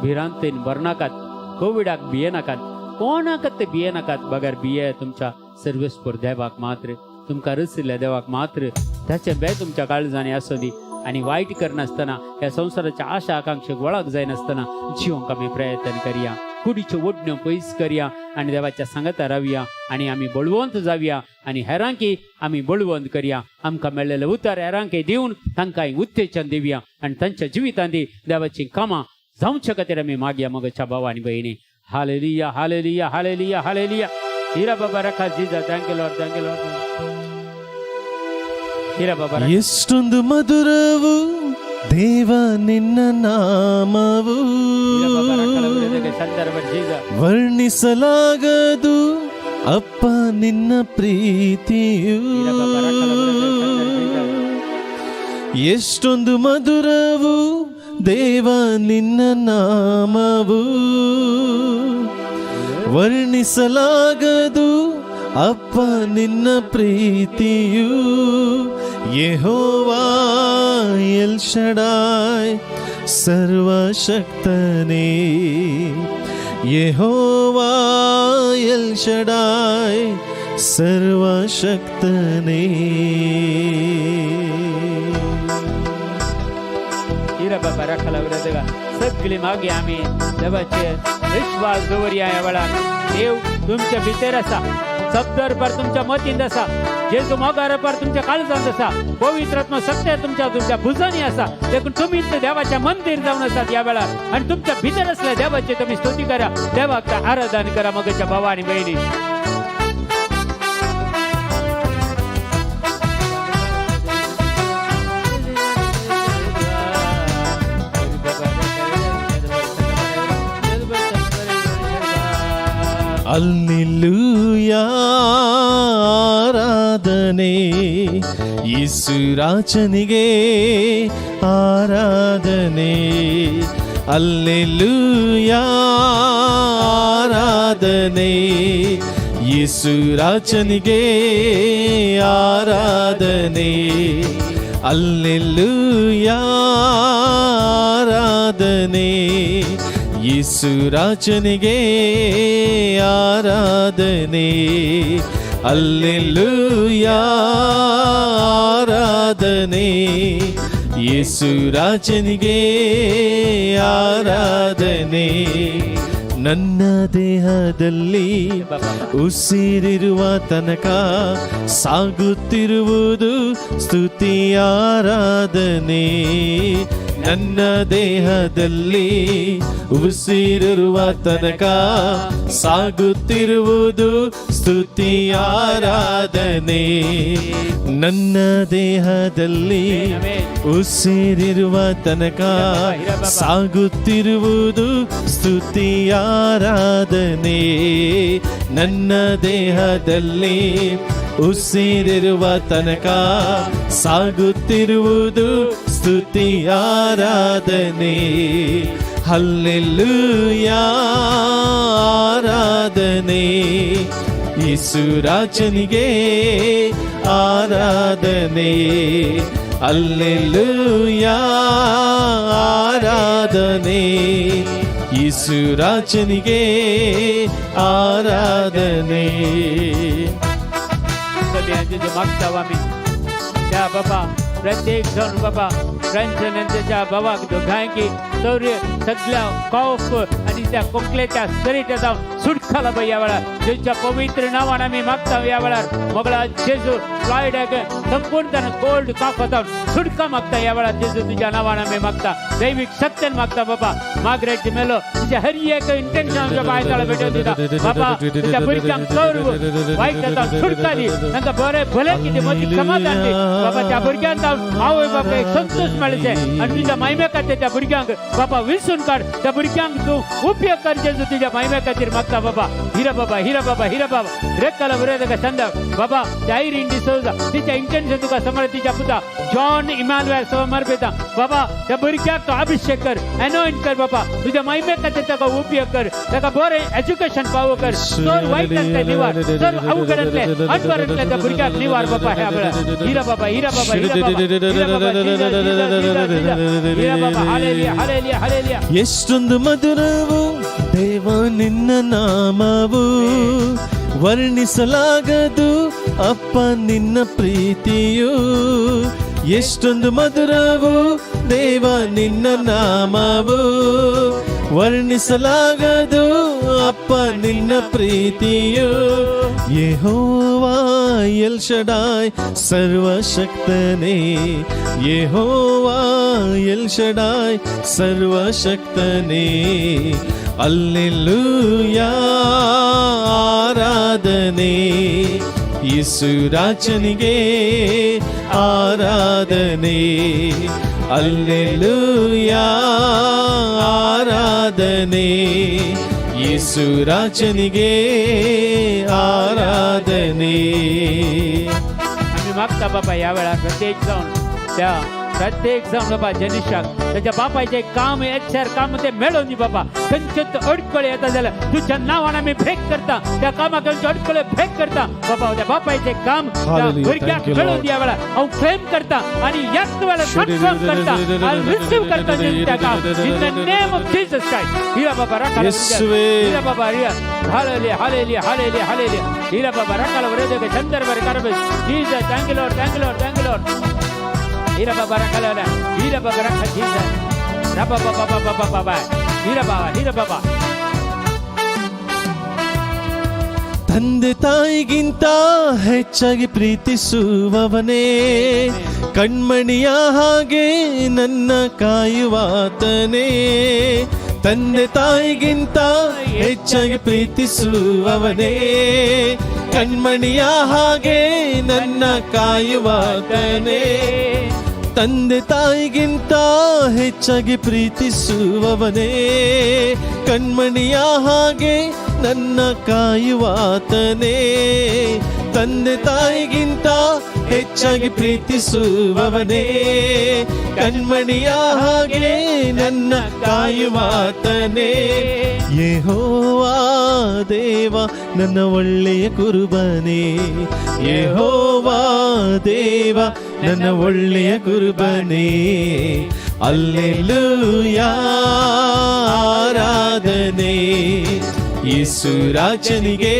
भिरांतेन भरनाकात, कोविडाक भियेनाकात, कोणाकत ते भियेनाकात, बगर भिये तुमच्या सर्वेस्पर देवाक मात्र, तुमकां रचिल्ल्या देवाक मात्र. ताचें बे तुमच्या काळजांनी आसूं दी आनी वायट करनासतना, ह्या संवसाराच्या आशा आकांक्षेक वळख जायनासतना जिवंक आमी प्रयत्न करया, कुडीच्यो ओडण्यो पयस करया आनी देवाच्या सांगाता रावया आनी आमी बळवंत जावया आनी हेरांकी आमी बळवंत करया. आमकां मेळ्ळेले उतर हेरांकी दिवन तांकां उत्तेजन दिवया आनी तांच्या जिवितांत देवाचीं कामां जावच्या खातीर आमी मागया. मोगाच्या भाव आनी भयणी, hallelujah, hallelujah, hallelujah, hallelujah. Hira Baba Rakha Jesus. Thank you Lord, thank you Lord. Hira Baba Rakha. ಎಷ್ಟೊಂದು ಮಧುರವು ದೇವ ನಿನ್ನ ನಾಮವು, ಹಿರಾ ಬಾಬಾ ರಖಲ ಸಂದರ್ಭ ಜೀಸಸ್. ವರ್ಣಿಸಲಾಗದು ಅಪ್ಪ ನಿನ್ನ ಪ್ರೀತಿಯು. ಹಿರಾ ಬಾಬಾ ರಖಲ ಎಷ್ಟೊಂದು ಮಧುರವು ದೇವ ನಿನ್ನ ನಾಮವು, ವರ್ಣಿಸಲಾಗದು ಅಪ್ಪ ನಿನ್ನ ಪ್ರೀತಿಯು. ಯೆಹೋವಾ ಎಲ್ ಶಡಾಯ್ ಸರ್ವಶಕ್ತನೇ, ಯೆಹೋವಾ ಎಲ್ ಶಡಾಯ್ ಸರ್ವಶಕ್ತನೇ. हिरा बाबा रखला देवा सगळी मागे आम्ही देवाचे विश्वास दवरया. ह्या वेळार देव तुमच्या भितर आसा, शब्दर पर तुमच्या मतींत आसा, जेजू मोगार पर तुमच्या काळजांत आसा, पवित्र आत्मा सत्य तुमच्या तुमच्या भुजांनी आसा. देखून तुमी देवाच्या मंदिर जावन आसात ह्या वेळार आणि तुमच्या भितर असल्या देवाची तुम्ही स्तुती करा, देवाक आराधन करा. मगच्या भावा आणि बहिणी. ಅಲ್ಲಿಲ್ಲೂಯಾ ಆರಾಧನೆ, ಯೇಸುರಾಜನಿಗೆ ಆರಾಧನೆ. ಅಲ್ಲೆಲೂಯಾ ಆರಾಧನೆ, ಯೇಸುರಾಜನಿಗೆ ಆರಾಧನೆ. ಅಲ್ಲೆಲೂಯಾ ಆರಾಧನೆ, ಯೇಸುರಾಜನಿಗೆ ಆರಾಧನೆ. ಅಲ್ಲೆಲೂಯಾ ಆರಾಧನೆ, ಯೇಸುರಾಜನಿಗೆ ಆರಾಧನೆ. ನನ್ನ ದೇಹದಲ್ಲಿ ಉಸಿರಿರುವ ತನಕ ಸಾಗುತ್ತಿರುವುದು ಸ್ತುತಿ ಆರಾಧನೆ. ನನ್ನ ದೇಹದಲ್ಲಿ ಉಸಿರಿರುವ ತನಕ ಸಾಗುತ್ತಿರುವುದು ಸ್ತುತಿ ಆರಾಧನೆ. ನನ್ನ ದೇಹದಲ್ಲಿ ಉಸಿರಿರುವ ತನಕ ಸಾಗುತ್ತಿರುವುದು ಸ್ತುತಿ ಆರಾಧನೆ. ನನ್ನ ದೇಹದಲ್ಲಿ ಉಸಿರಿರುವ ತನಕ ಸಾಗುತ್ತಿರುವುದು ಸ್ತುತಿ ಆರಾಧನೆ. ಹಲ್ಲೆಲೂಯಾ, ಆರಾಧನೆ, ಯೇಸುರಾಜನಿಗೆ ಆರಾಧನೆ. ಅಲ್ಲೆಲೂಯಾ, ಆರಾಧನೆ, ಯೇಸುರಾಜನಿಗೆ ಆರಾಧನೆ. तुझे मागता आमी त्या बाबा, प्रत्येक जण बाबा रंजन आणि त्याच्या भावाक दोघांकी शौर्य सगळ्या कॉफ आणि त्या खोकलेच्या सरीच्या जावन सुटखाला बाई. या वेळार जेजूच्या पवित्र नावान आमी मागता. या वेळार मोगळा जेजू, फ्लॉयडाक संपूर्ण कोल्ड कॉफ जावन सुटका मागता. या वेळार जेजू, तुझ्या नावान आमी मागता, दैविक शक्तीन मागता बाबा. मार्गरेट मेलो, तुझ्या हर एक इंटेन्शन आमच्या बायताला भेटून दिता बाबा. तुझ्या भुरग्यांक चड वायट जाता सुटका दी, तांकां बरें भलें कितें मदीं समाधान दी बाबा. त्या भुरग्यांक जावन आवय बापायक एक संतोष मेळचे आनी तुझ्या महिमे खातीर त्या भुरग्यांक बाबा विसून काड. त्या भुरग्यांक तूं उपयोग कर जेजू, तुझ्या महिमे खातीर मागता बाबा. हिरा बाबा, हिरा बाबा, हिरा बाबा, रेकाला बरें संद बाबा. त्या आयरीन डिसोजा, तिच्या इंटेन्शन तुका समज. तिच्या पुता जॉन इमानुएल समर्पिता बाबा. त्या भुरग्याक तूं अभिषेक कर, अनॉइंट कर बाबा. तुझ्या महिमे खातीर ताका उपयोग कर, ताका बरें एज्युकेशन पावो कर. चड वायट आसलें निवार, चड अवघड आसलें, अनवर आसलें, त्या भुरग्याक निवार बाबा ह्या वेळार. हिरा बाबा, हिरा बाबा, हिरा बाबा, हिरा बाबा, जीसस, जीसस, जीसस, जीसस. हिरा बाबा, हालेलुया, हालेलुया, हालेलुया. ಎಷ್ಟೊಂದು ಮಧುರವು ದೇವ ನಿನ್ನ ನಾಮವು, ವರ್ಣಿಸಲಾಗದು ಅಪ್ಪ ನಿನ್ನ ಪ್ರೀತಿಯು. ಎಷ್ಟೊಂದು ಮಧುರವು ದೇವ ನಿನ್ನ ನಾಮವು, ವರ್ಣಿಸಲಾಗದು ಅಪ್ಪ ನಿನ್ನ ಪ್ರೀತಿಯು. ಯೆಹೋವಾ ಎಲ್ ಶಡಾಯ್ ಸರ್ವಶಕ್ತನೇ, ಯೆಹೋವಾ ಎಲ್ ಶಡಾಯ್ ಸರ್ವಶಕ್ತನೇ. ಅಲ್ಲೆಲೂಯಾ, ಆರಾಧನೆ, ಯೇಸುರಾಜನಿಗೆ ಆರಾಧನೆ. ಅಲ್ಲೆಲೂಯಾ, ಆರಾಧನೆ, ಯೇಸುರಾಜನಿಗೆ ಆರಾಧನೆ. आम्ही मागता बाबा, ह्या वेळार प्रत्येक जावन त्या प्रत्येक जावन बाबा, जनिशाक त्याच्या बापायचें काम एचआर काम ते मेळोवन दी बाबा. खंयचेच अडकळे येता जाल्यार तुझ्या नांवान आमी ब्रेक करता. त्या कामाक खंयच्यो अडकळे ब्रेक करता बाबा. त्या बापायचें काम त्या Hallelujah. भुरग्याक Thank you, मेळोवन Lord. दी. ह्या वेळार हांव क्लेम करता आनी ह्याच वेळार कन्फर्म करता आनी रिसीव करता त्या काम in the name of Jesus Christ. हिरा बाबा राखाला. येसुवे. हिरा बाबा, हिरा. Hallelujah, hallelujah, hallelujah, hallelujah. हिरा बाबा राखाला वरेदे चंदर बर करबे. Jesus, thank you Lord, thank you Lord, thank you Lord. Hira Baba राखाला, Hira Baba राखा. Jesus, Raba Baba Baba Baba Baba. Hira Baba, Hira Baba. ತಂದೆ ತಾಯಿಗಿಂತ ಹೆಚ್ಚಾಗಿ ಪ್ರೀತಿಸುವವನೇ, ಕಣ್ಮಣಿಯ ಹಾಗೆ ನನ್ನ ಕಾಯುವಾತನೇ. ತಂದೆ ತಾಯಿಗಿಂತ ಹೆಚ್ಚಾಗಿ ಪ್ರೀತಿಸುವವನೇ, ಕಣ್ಮಣಿಯ ಹಾಗೆ ನನ್ನ ಕಾಯುವಾತನೇ. ತಂದೆ ತಾಯಿಗಿಂತ ಹೆಚ್ಚಾಗಿ ಪ್ರೀತಿಸುವವನೇ, ಕಣ್ಮಣಿಯ ಹಾಗೆ ನನ್ನ ಕಾಯುವಾತನೇ. ತಂದೆ ತಾಯಿಗಿಂತ ಹೆಚ್ಚಾಗಿ ಪ್ರೀತಿಸುವವನೇ, ಕಣ್ಮಣಿಯ ಹಾಗೆ ನನ್ನ ಕಾಯುವಾತನೇ. ಯೆಹೋವಾ ದೇವ ನನ್ನ ಒಳ್ಳೆಯ ಕುರುಬನೇ, ಯೆಹೋವಾ ದೇವ ನನ್ನ ಒಳ್ಳೆಯ ಕುರುಬನೇ. ಅಲ್ಲೆಲೂಯಾ, ಆರಾಧನೆ, ಯೇಸುರಾಜನಿಗೆ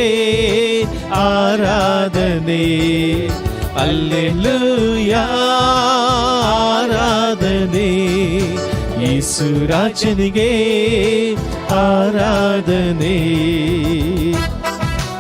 ಆರಾಧನೆ. ಅಲ್ಲೆಲೂಯಾ, ಆರಾಧನೆ, ಯೇಸುರಾಜನಿಗೆ ಆರಾಧನೆ.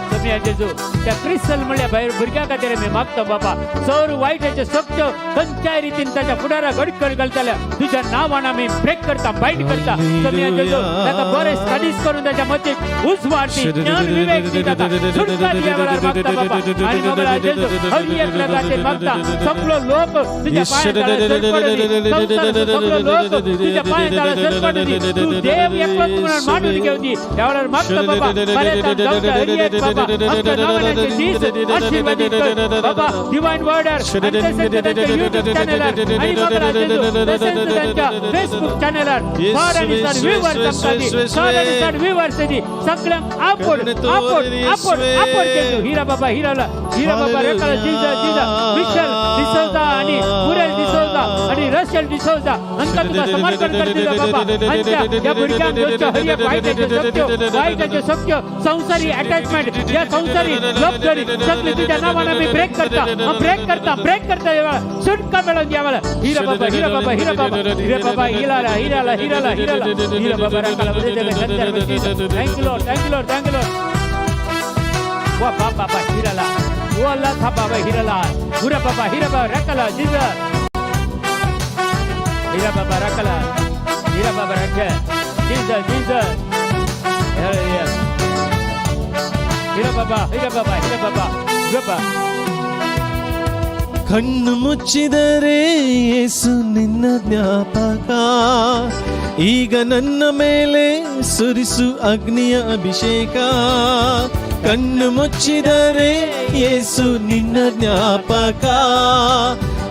So सोम्या जेजू, त्या क्रिस्टल म्हणल्या भायर भुरग्या खातीर आमी मागता बाबा. सर वायटाचे शक्त्यो खंयच्याय रितीन ताच्या फुडाराक अडखळ घालतल्या, तुझ्या नांवान आमी ब्रेक करता, बायंड करता. सोम्या जेजू, ताका बरे स्टडीज करून ताच्या मतीक उजवाड दी, ज्ञान विवेक दी, ताका सुटका दी. ह्या वेळार मागता बाबा. आनी मोगळा जेजू, हर एकल्या खातीर मागता. सगळो लोक तुझ्या पांया तळा सरपडू दी. संवसाराचो सगळो लोक तुझ्या पांया तळा सरपडू दी. तूं देव एकलोच म्हणून मांडून घेवं दी. ह्या वेळार मागता बाबा. बरें जावच्या हर एक बाबा, आमच्या नांवान दीस आशीर्वादीत कर बाबा. डिवाइन वर्डर आणि तसेच त्यांच्या युट्यूब चॅनलार आणि मोगळा जेजू, तसेच त्यांच्या फेसबुक चॅनलार साड आणि साड व्ह्यूवर्स आमकां दी, साड आणि साड व्ह्यूवर्स दी. सगळ्यांक आपोड, आपोड, आपोड, आपोड जेजू. हिरा बाबा हिराला, हिरा बाबा रेकाला. जिजा, जिजा. मिशेल डिसोजा आणि मुरेल डिसोजा आणि रशेल डिसोजा हांकां तुका समर्पण करता बाबा. हांच्या ह्या भुरग्यांक दोनच्या हर एक वायटाच्यो शक्त्यो, वायटाच्यो शक्त्यो, संवसारी अटॅचमेंट या संवसारी जबाबदारी सगळी तुझ्या नावान आमी ब्रेक करता, ब्रेक करता, ब्रेक करता. ह्या वेळार सुटका मेळोवन ह्या वेळार. हिरा बाबा, हिरा बाबा, हिरा बाबा, हिरा बाबा, हिराला, हिराला, हिराला, हिराला, हिरा बाबा राकाला. Thank you Lord, thank you Lord, thank you Lord. वा बाबा हिराला, वाला था बाबा हिराला, हुरा बाबा, हिरा बाबा रकला. जिजा, हिरा बाबा रकला, हिरा बाबा रख. जिजा, जिजा. Hallelujah. हिरा बाबा, हिरा बाबा, हिरा बाबा, बाबा. ಕಣ್ಣು ಮುಚ್ಚಿದರೆ ಯೇಸು ನಿನ್ನ ಜ್ಞಾಪಕ. ಈಗ ನನ್ನ ಮೇಲೆ ಸುರಿಸು ಅಗ್ನಿಯ ಅಭಿಷೇಕ. ಕಣ್ಣು ಮುಚ್ಚಿದರೆ ಯೇಸು ನಿನ್ನ ಜ್ಞಾಪಕ.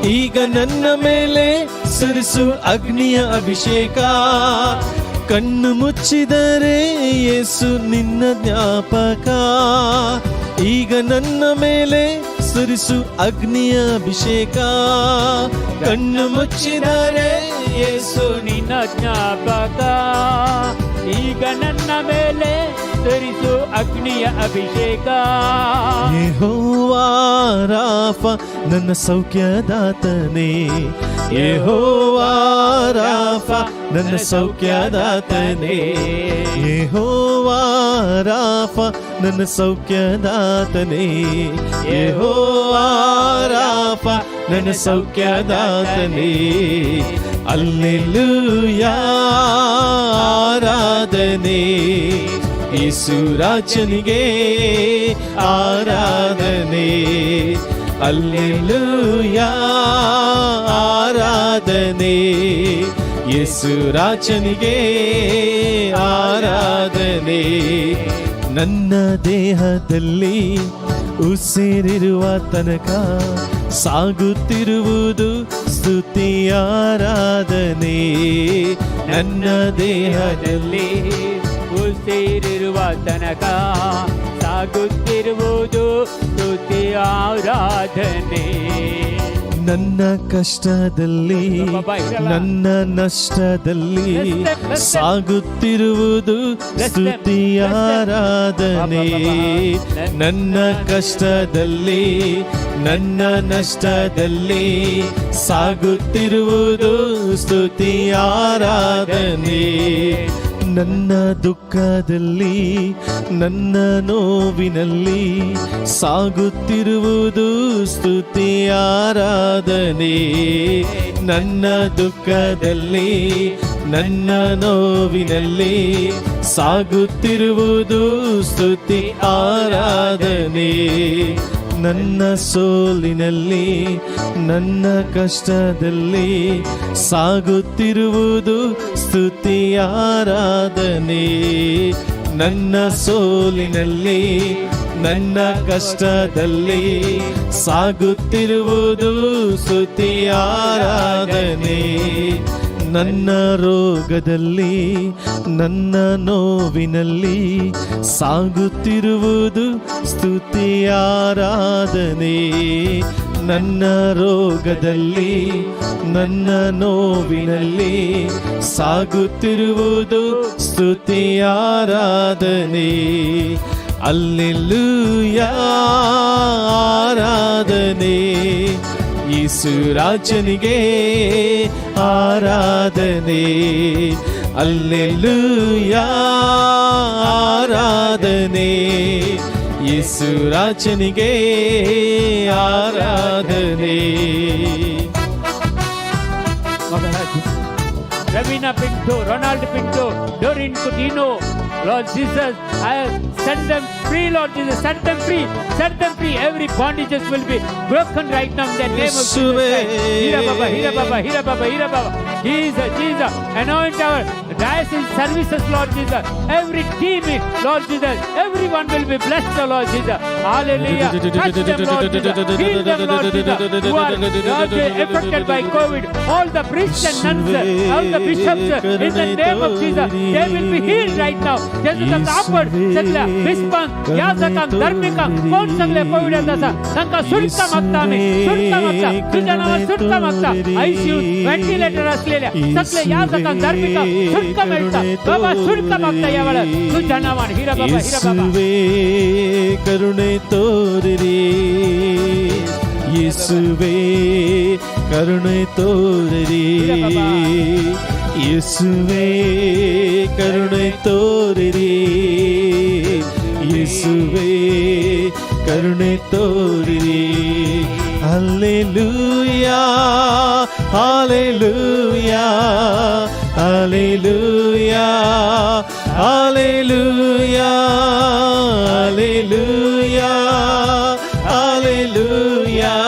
ಈಗ ನನ್ನ ಮೇಲೆ ಸುರಿಸು ಅಗ್ನಿಯ ಅಭಿಷೇಕ. ಕಣ್ಣು ಮುಚ್ಚಿದರೆ ಯೇಸು ನಿನ್ನ ಜ್ಞಾಪಕ. ಈಗ ನನ್ನ ಮೇಲೆ ಸುರಿಸು ಅಗ್ನಿಯ ಅಭಿಷೇಕ. ಕಣ್ಣು ಮುಚ್ಚಿದರೆ ಯೇಸು ನಿನ್ನ ಜ್ಞಾಪಕ. ಈಗ ನನ್ನ ಮೇಲೆ ಸುರಿಸು ಅಗ್ನಿಯ ಅಭಿಷೇಕ. ಯೆಹೋವಾ ರಾಫ ನನ್ನ ಸೌಖ್ಯದಾತನೇ. ಯೆಹೋವಾ ರಾಫ ನನ್ನ ಸೌಖ್ಯದಾತನೇ. ಯೆಹೋವಾ ರಾಫ ನನ್ನ ಸೌಖ್ಯದಾತನೇ. ಯೆಹೋವಾ ರಾಫ ನನ್ನ ಸೌಖ್ಯದಾತನೇ. ಅಲ್ಲೆಲೂಯಾ, ಆರಾಧನೆ ಯೇಸು ರಾಜನಿಗೆ ಆರಾಧನೆ. ಅಲ್ಲೆಲೂಯಾ, ಆರಾಧನೆ ಯೇಸು ರಾಜನಿಗೆ ಆರಾಧನೆ. ನನ್ನ ದೇಹದಲ್ಲಿ ಉಸಿರಿರುವ ತನಕ ಸಾಗುತ್ತಿರುವುದು ಸ್ತುತಿ ಆರಾಧನೆ. ನನ್ನ ದೇಹದಲ್ಲಿ ದೇಹದಲ್ಲಿ ಉಸಿರಿರುವ ತನಕ ಸಾಗುತ್ತಿರುವುದು ಸ್ತುತಿ ಆರಾಧನೆ. ನನ್ನ ಕಷ್ಟದಲ್ಲಿ, ನನ್ನ ನಷ್ಟದಲ್ಲಿ ಸಾಗುತ್ತಿರುವುದು ಸ್ತುತಿ ಆರಾಧನೆ. ನನ್ನ ಕಷ್ಟದಲ್ಲಿ, ನನ್ನ ನಷ್ಟದಲ್ಲಿ ಸಾಗುತ್ತಿರುವುದು ಸ್ತುತಿ ಆರಾಧನೆ. ನನ್ನ ದುಃಖದಲ್ಲಿ, ನನ್ನ ನೋವಿನಲ್ಲಿ ಸಾಗುತ್ತಿರುವುದು ಸ್ತುತಿ ಆರಾಧನೆ. ನನ್ನ ದುಃಖದಲ್ಲಿ, ನನ್ನ ನೋವಿನಲ್ಲಿ ಸಾಗುತ್ತಿರುವುದು ಸ್ತುತಿ ಆರಾಧನೆ. ನನ್ನ ಸೋಲಿನಲ್ಲಿ, ನನ್ನ ಕಷ್ಟದಲ್ಲಿ ಸಾಗುತ್ತಿರುವುದು ಸ್ತುತಿ ಆರಾಧನೆ. ನನ್ನ ಸೋಲಿನಲ್ಲಿ, ನನ್ನ ಕಷ್ಟದಲ್ಲಿ ಸಾಗುತ್ತಿರುವುದು ಸ್ತುತಿ ಆರಾಧನೆ. ನನ್ನ ರೋಗದಲ್ಲಿ, ನನ್ನ ನೋವಿನಲ್ಲಿ ಸಾಗುತ್ತಿರುವುದು ಸ್ತುತಿ ಆರಾಧನೆ. ನನ್ನ ರೋಗದಲ್ಲಿ, ನನ್ನ ನೋವಿನಲ್ಲಿ ಸಾಗುತ್ತಿರುವುದು ಸ್ತುತಿ ಆರಾಧನೆ. ಅಲ್ಲೆಲೂಯಾ, ಆರಾಧನೆ ಯೇಸು ರಾಜನಿಗೆ ಆರಾಧನೆ. ಅಲ್ಲೆಲೂಯಾ, ಆರಾಧನೆ ಯೇಸು ರಾಜನಿಗೆ ಆರಾಧನೆ. ಯೇಸುರಾಜನಿಗೆ ಆರಾಧನೆ. Ravina Pinto, Ronald Pinto, Doreen Coutinho, Lord Jesus, I set them free, Lord Jesus, set them free, set them free. Every bondages will be broken right now in the name of Jesus Christ. Hira Baba, Hira Baba, Hira Baba, Hira Baba. Jesus, Jesus, anoint our diocese services, Lord Jesus. Every team, Lord Jesus, everyone will be blessed, oh Lord Jesus. Hallelujah. Touch them, Lord Jesus. Heal them, Lord Jesus, who are, Lord, affected by COVID. All the priests and nuns, all the bishops, in the name of Jesus, they will be healed right now. जेजूचा आपण सगळ्या बिस्पांक, याजकांक, धार्मिकांक, कोण सगळे कोविडात आसा तांकां सुटका मागता आमी, सुटका मागता तुझ्या नावात, सुटका मागता. आयसीयू, व्हेंटिलेटर असलेल्या सगळे याजकांक, धार्मिकांक सुटका मेळटा बाबा, सुटका मागता या वेळार तुझ्या नावान. हिरा बाबा, हिरा बाबा. ಯೇಸುವೇ ಕರುಣೆ ತೋರಿರಿ, ಯೇಸುವೇ ಕರುಣೆ ತೋರಿರಿ, ಯೇಸುವೇ ಕರುಣೆ ತೋರಿರಿ, ಯೇಸುವೇ ಕರುಣೆ ತೋರಿರಿ. Hallelujah, hallelujah, hallelujah, hallelujah, hallelujah, hallelujah,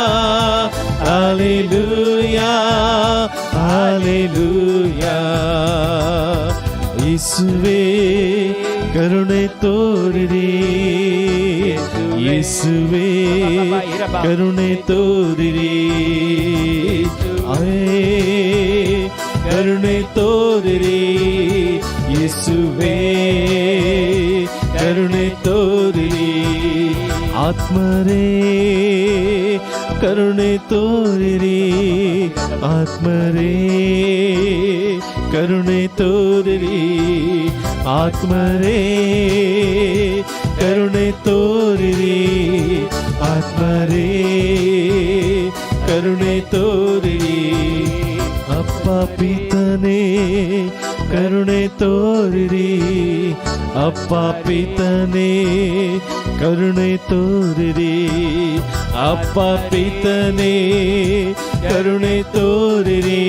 hallelujah, hallelujah. ಯೇಸುವೇ ಕರುಣೆ ತೋರಿರಿ, ಯೇಸುವೇ ಕರುಣೆ ತೋರಿರಿ, ಆಯೇ ಕರುಣೆ ತೋರಿರಿ, ಯೇಸುವೇ ಕರುಣೆ ತೋರಿರಿ. ಆತ್ಮರೇ ಕರುಣೆ ತೋರಿರಿ, ಆತ್ಮರೇ ಕರುಣೆ ತೋರಿರಿ, ಆತ್ಮರೇ ಕರುಣೆ ತೋರಿರಿ, ಆತ್ಮರೇ ಕರುಣೆ ತೋರಿರಿ. ಅಪ್ಪ ಪಿತನೇ ಕರುಣೆ ತೋರಿರಿ, ಅಪ್ಪ ಪಿತನೇ ಕರುಣೆ ತೋರಿರಿ, ಅಪ್ಪ ಪಿತನೇ ಕರುಣೆ ತೋರಿರಿ,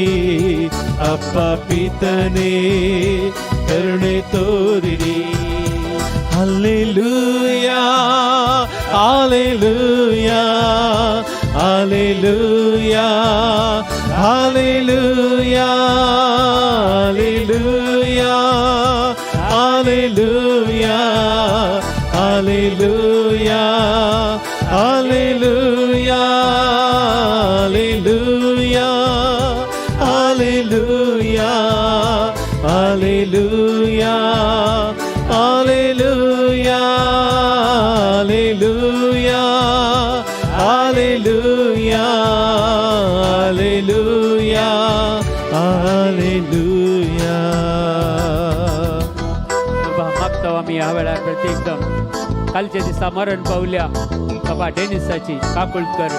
ಅಪ್ಪ ಪಿತನೇ ಕರುಣೆ ತೋರಿರಿ. Hallelujah, hallelujah, hallelujah, hallelujah, hallelujah, hallelujah, hallelujah, hallelujah, hallelujah, hallelujah, hallelujah, hallelujah, hallelujah, hallelujah, hallelujah, hallelujah. बाबा, मागतो आमी ह्या वेळार प्रत्येक जण कालच्या दिसा मरण पावल्या बाबा डेनिसाची काकूळ कर,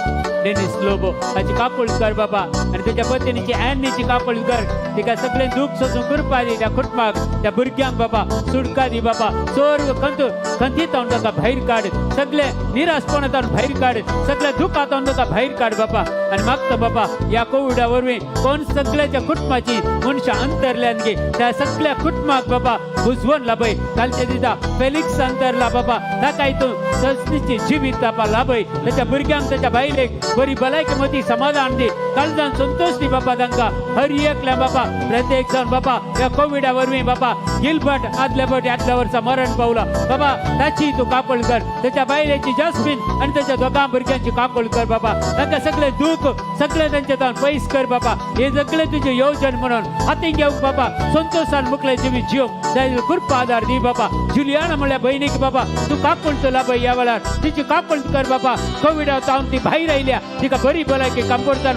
डेनिस लोबो हाची काकूळ कर बाबा आनी तेच्या पत्नीची ॲनीची काकूळ कर. तिका सगळें दूख सोसून कृपा दी. त्या कुटुंबाक, त्या भुरग्यांक बाबा सुटका दी बाबा. सर्व खंत खंतीतावन ताका भायर काड, सगळे निराशपणांत भायर काड, सगळ्या दुखांत ताका भायर काड बाबा. आनी मागता बाबा, ह्या कोविडा वरवीं कोण सगळ्याच्या कुटुंबाची मनशां अंतरल्यान गे त्या सगळ्या कुटुंबाक बाबा बुजवण लाभय. कालच्या दिसा फेलिक्स अंतरला बाबा, ताका हितून सस्तीची जिवीत बाबा लाभय. त्याच्या भुरग्यांक, त्याच्या बायलेक बरी भलायकी मती समाधान दी, काळजान संतोष दी बाबा तांकां हर एकल्या बाबा. प्रत्येक जाण बाबा ह्या कोविडा वरवीं बाबा गिलबर्ट आदल्या फावटी आदल्या वर्सा मरण पावला बाबा, ताची तूं काकूळ कर. त्याच्या बायलेची जास्मीन आनी त्याच्या दोगां भुरग्यांची काकूळ कर बाबा. तांकां सगळें दूख सगळें तांच्या तावन पयस कर बाबा. हे सगळें तुजें येवजण म्हणून हातीन घेवंक बाबा, संतोशान मुखले जिवीत जिवंक जाय कृपा आदार दी बाबा. जुलियाना म्हणल्या बहिणीक बाबा तूं काकूळ लाभय. ह्या वेळार तिची काकूळ कर बाबा. कोविडा तावन ती भायर आयल्या, तिका बरी भलायकी कंपोर्टान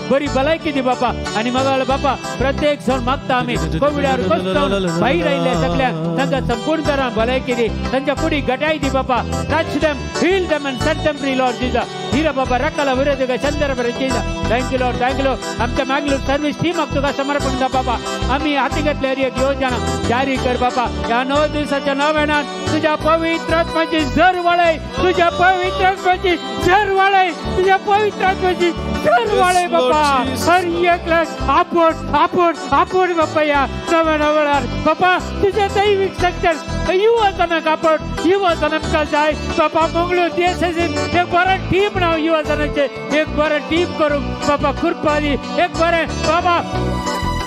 बरी भलायकी दी बाबा. आनी मग बाबा प्रत्येक जण मागता आमी, कोविडार कष्टावन भायर आयिल्ल्या सगळ्यांक तांकां संपूर्ण तरान भलायकी दी, तांच्या कुडीक घटाय दी बाबा. Touch them, heal them and set them free, Lord Jesus. हिरा बाबा रकाला विरोध चंद्र Jesus. Thank you Lord, thank you Lord. आमच्या मँगलोर सर्व्हिस टीमाक तुका समर्पण दा बाबा. आम्ही हाती घेतले एक योजना जारी कर बाबा. या 9 दिवसाच्या नव्यानान तुझ्या पवित्र आत्म्याची झर वळय, तुझ्या पवित्र आत्म्याची झर वळय, तुझ्या पवित्र आत्म्याची झर वळय बाबा. हर एक लाख आपण आपण आपण बाबा या नव्या वेळार बाबा तुझ्या दैविक शक्त्यान युवा जणांक आपण युवा जणांका जाय बाबा. मंगळूर देशाचे एक बरं टीम नाव युवा जणांचे एक बरं टीम करूंक बाबा कृपा दी. एक बरें बाबा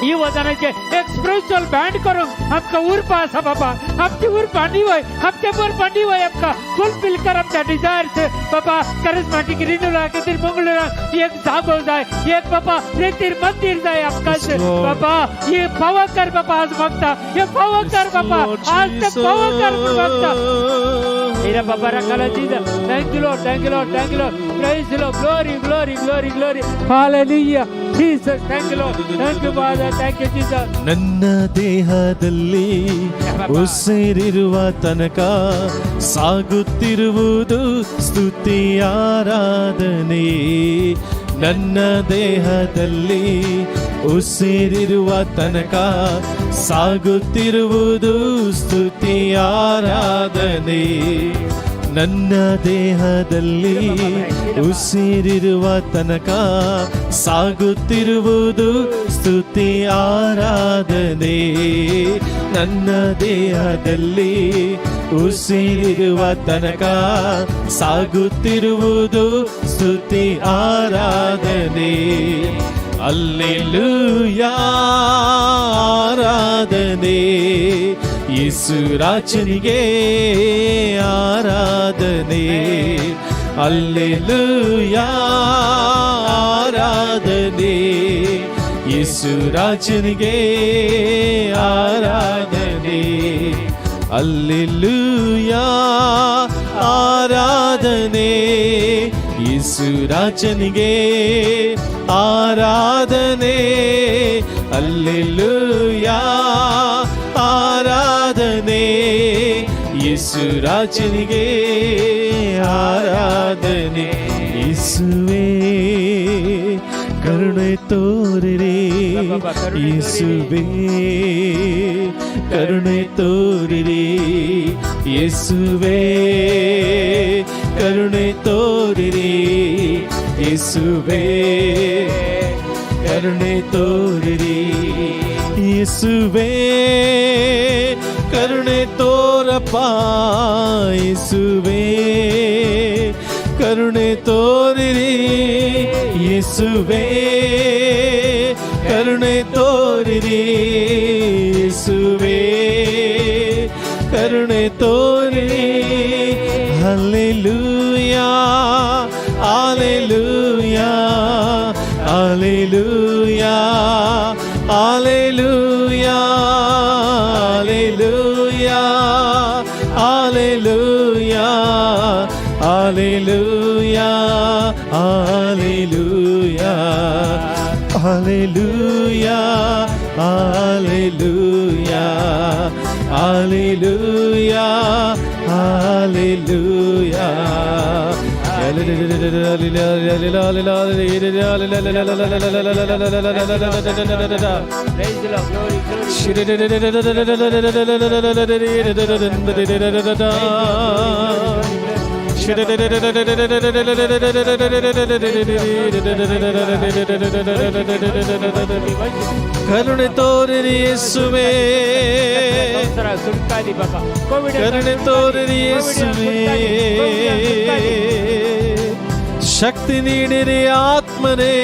युवा जणांचे एक स्पिरिच्युअल बँड करूंक आमकां उर्बा आसा बाबा. आमची उर्बा निवय, आमचे उर्बा निवय, आमकां फुलफील कर आमच्या डिझायर्स बाबा. करिस्मॅटीक रिन्यूला खातीर मंगळुराक एक जागो जाय, एक बाबा रेतीर मंदिर जाय आमकां बाबा. हे फावो कर बाबा, आज मागता हे फावो कर बाबा, आज ते फावो कर म्हूण मागता. Hira Baba Rakala Jesus. Thank you Lord, thank you Lord, thank you Lord. Praise the Lord. Glory, glory, glory, glory. Hallelujah. Jesus, thank you Lord. Thank you Father, thank you Jesus. ನನ್ನ ದೇಹದಲ್ಲಿ ಉಸಿರಿರುವ ತನಕ ಸಾಗುತ್ತಿರುವುದು ಸ್ತುತಿ ಆರಾಧನೆ. ನನ್ನ ದೇಹದಲ್ಲಿ ಉಸಿರಿರುವ ತನಕ ಸಾಗುತ್ತಿರುವುದು ಸ್ತುತಿ ಆರಾಧನೆ. ನನ್ನ ದೇಹದಲ್ಲಿ ಉಸಿರಿರುವ ತನಕ ಸಾಗುತ್ತಿರುವುದು ಸ್ತುತಿ ಆರಾಧನೆ. ನನ್ನ ದೇಹದಲ್ಲಿ ಉಸಿರಿರುವ ತನಕ ಸಾಗುತ್ತಿರುವುದು ಸ್ತುತಿ ಆರಾಧನೆ. ಅಲ್ಲೆಲೂಯಾ ಆರಾಧನೆ, ಯೇಸು ರಾಜನಿಗೆ ಆರಾಧನೆ. ಅಲ್ಲೆಲೂಯಾ ಆರಾಧನೆ, ಯೇಸು ರಾಜನಿಗೆ ಆರಾಧನೆ. ಅಲ್ಲೆಲೂಯಾ ಆರಾಧನೆ, ಯೇಸು ರಾಜನಿಗೆ ಆರಾಧನೆ. ಅಲ್ಲೆಲೂಯಾ ಆರಾಧನೆ, ಯೇಸು ರಾಜನಿಗೆ ಆರಾಧನೆ. ಯೇಸುವೇ ಕರುಣೆ ತೋರಿರಿ, ಯೇಸುವೇ ಕರುಣೆ ತೋರಿರಿ, ಯೇಸುವೇ ಕರುಣೆ ತೋರಿರಿ, ಯೇಸುವೇ ಕರುಣೆ ತೋರಿರಿ, ಯೇಸುವೇ ಕರುಣೆ ತೋರಪ್ಪ, ಯೇಸುವೇ ಕರುಣೆ ತೋರಿರಿ, ಯೇಸುವೇ ಕರುಣೆ ತೋರಿರಿ, ಯೇಸುವೇ ಕರುಣೆ ತೋರಿರಿ. Hallelujah, hallelujah, hallelujah, hallelujah, hallelujah, hallelujah, hallelujah, hallelujah, hallelujah, hallelujah, hallelujah, hallelujah. Praise the Lord. Glory, glory. ಕರುಣೆ ತೋರಿರಿ ಯೇಸುವೇ, ಸುಡ್ಕಾದಿ ಬಾಬಾ. ಕೋವಿಡ್ ಕರುಣೆ ತೋರಿರಿ ಯೇಸುವೇ, ಶಕ್ತಿ ನೀಡಿರಿ ಆತ್ಮನೇ.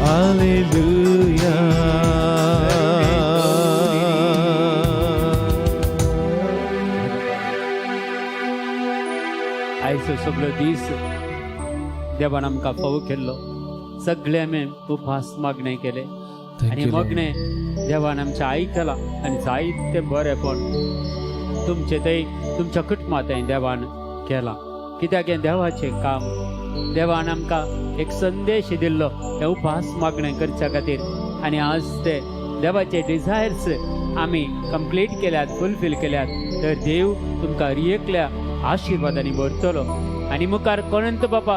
Hallelujah. आयचो सगळो दीस देवान आमकां फावो केल्लो. सगळे आमी उपास मागणें केले आनी मागणें देवान आमचें आयकलां आनी जायतें बरेंपण तुमचें थंय तुमच्या कुटुंबा थंय देवान केलां. कित्याक हें देवाचें काम. देवान आमकां एक संदेश दिल्लो हें उपास मागणें करच्या खातीर आनी आज ते देवाचे डिझायर्स आमी कंप्लीट केल्यात, फुलफील केल्यात. तर देव तुमकां एकल्या आशिर्वादांनी भरतलो आनी मुखार कोणंत बाबा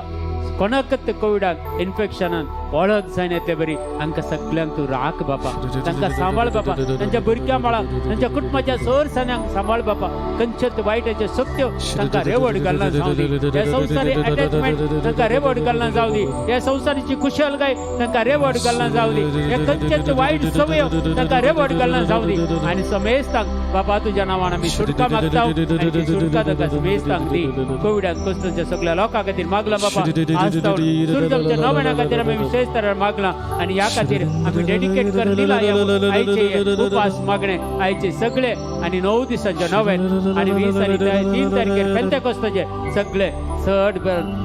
कोणाकच कोविडाक इन्फेक्शनान वळख जायना ते बरी हांकां सगल्यांक तूं राख बाबा, तांकां सांबाळ बाबा, तांच्या भुरग्यां बाळांक, तांच्या कुटुंबाच्या सोर सान्यांक सांबाळ बाबा. खंयच्याच वायटाच्यो शक्त्यो तांकां रेवड घालना जावं दी, ह्या संवसारी अटॅचमेंट तांकां रेवड घालना जावं दी, ह्या संवसारीची कुशलकाय तांकां रेवड घालना जावं दी, ह्या खंयच्याच वायट सवयो तांकां रेवड घालना जावं दी. आनी समेस्तांक बाबा तुज्या नांवान आमी सुटका मागता आनी ती सुटका तांकां समेस्तांक दी. कोविडान कश्टांच्या सगळ्या लोकां खातीर मागला बाबा, आज सुरजमच्या नव्याना खातीर आमी विशेष तरेन मागला आनी ह्या खातीर आमी डेडिकेट कर दिला ह्या आयचे हे उपास मागणे आयचे सगळे आनी 9 दिसांचे नवेन आनी 20 आनी 3 तारखेर पेंतेकोस्ताचे सगळे चड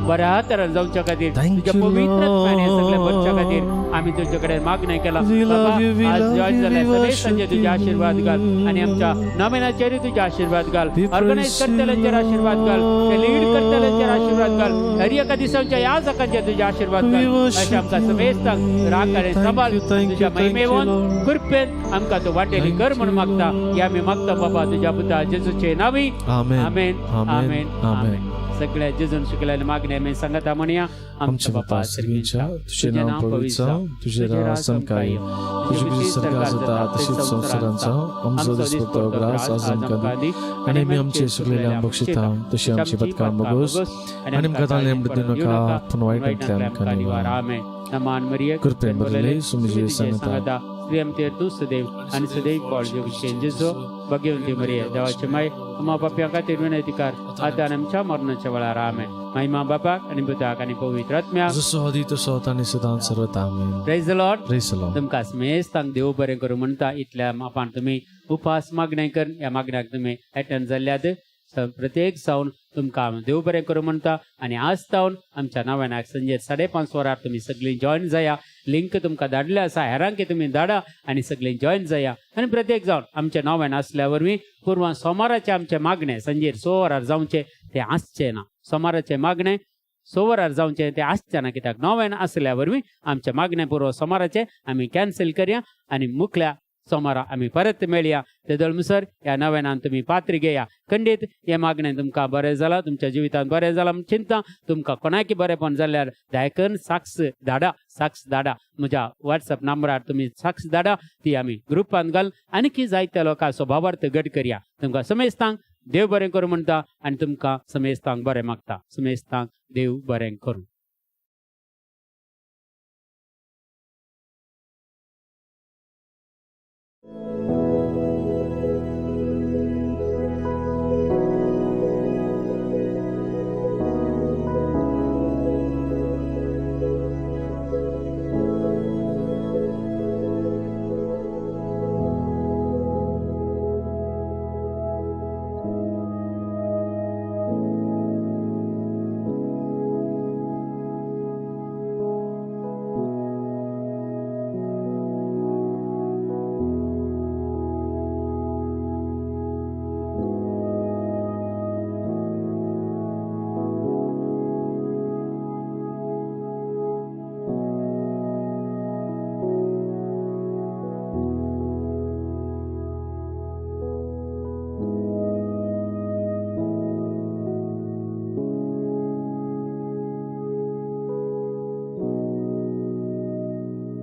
बऱ्या तरेन जावच्या खातीर Thank तुज्या you, पवित्र आत्म्यान हे सगळे भरच्या Lord. खातीर आमी तुजे कडेन मागणें केलां We बाबा. love you, we आज love join you, जाल्ल्या we सगळ्यांचे worship तुजे आशिर्वाद घाल आनी आमच्या you. नॉमिनाचेरूय तुजे आशिर्वाद घाल, We organise praise you, करतल्यांचेर आशिर्वाद घाल, ते लीड करतल्यांचेर आशिर्वाद घाल, हर एका दिसाच्या ह्या जाकांचेर तुजे आशिर्वाद We घाल. worship अशें आमकां you. समेस्तांक राख आनी Thank सांबाळ you, thank तुज्या you, thank you, महिमेवन Lord. कृपेन आमकां तूं वाटेली Thank कर म्हणून you, मागता. Lord. हे आमी मागता बाबा तुज्या पुता जेजूचे नावी. आमेन. आमेन. आमेन. आमेन. आमेन. आमेन. सगळ्या जेजून शिकलेल्या मागणे आमी सांगता म्हणया. आमच्या बापा सर्गींच्या, तुझे नाव पवित्र जावं, तुझे राज आमकां येवं, तुझी खुशी स्वर्गात जाता तशीच संवसारांत जावं. आमचो दिसपट्टो ग्रास आज आमकां दी आनी आमी आमचे सुकलेले बक्षिता तशी आमची पदकां बगोस आनी आमकां ताणें मृत्यू नाका पूण वायटांतल्यान आमकां निवार. आमेन. नमान मरिये, कृपेन भरलेली, सुमिजे सांगता. श्री तूं सदैव आनी सदैव काळजी जेजो. भाग्यवंती मरिये, देवाचे माय, आम्हा पाप्यां खातीर विनंती कर, आता आनी आमच्या मरणाच्या वेळार. आमेन. महिमा बापाक आनी पुताक आनी पवित्र आत्म्याक, जसो आदी तसो आतां आनी सदांच सर्वथा. आमेन. Praise the Lord. Praise the Lord. तुमकां समेस्तांक देव बरें करूं म्हणटा. इतल्या मापान तुमी उपास मागणें कर ह्या मागण्याक तुमी एटंड जाल्ल्यात प्रत्येक जावन तुमकां हांव देव बरें करूं म्हणटा. आनी आज जावन आमच्या नव्यानाक संजे 5:30 वरार तुमी सगळीं जॉयन जाया. लिंक तुमकां धाडले आसा, हेरांक तुमी धाडा आनी सगळीं जॉयन जाया. आनी प्रत्येक जावन आमचें नव्यान आसल्या वरवीं पुर्वां सोमाराचें आमचें मागणें संजेर 6 वरार जावचें तें आसचें ना. सोमाराचें मागणें 6 वरार जावचें तें आसचें ना, कित्याक नव्यान आसल्या वरवीं आमचें मागणें पुर्व सोमाराचें आमी कॅन्सल करया आनी मुखल्या सोमारा आमी परत मेळया. ते दळमुसर ह्या नव्यानान तुमी पात्र घेया. खंडीत हें मागणें तुमकां बरें जालां, तुमच्या जिवितांत बरें जालां म्हूण चिंता. तुमकां कोणाकी बरेंपण जाल्यार दायकन साक्ष धाडा, साक्ष धाडा म्हज्या वॉट्सएप नंबरार तुमी साक्ष धाडा, ती आमी ग्रुपान घाल आनीकी जायत्या लोकांचो भावार्थ घट करया. तुमकां समेस्तांक देव बरें करूं म्हणटा आनी तुमकां समेस्तांक बरें मागता. समेस्तांक देव बरें करूं.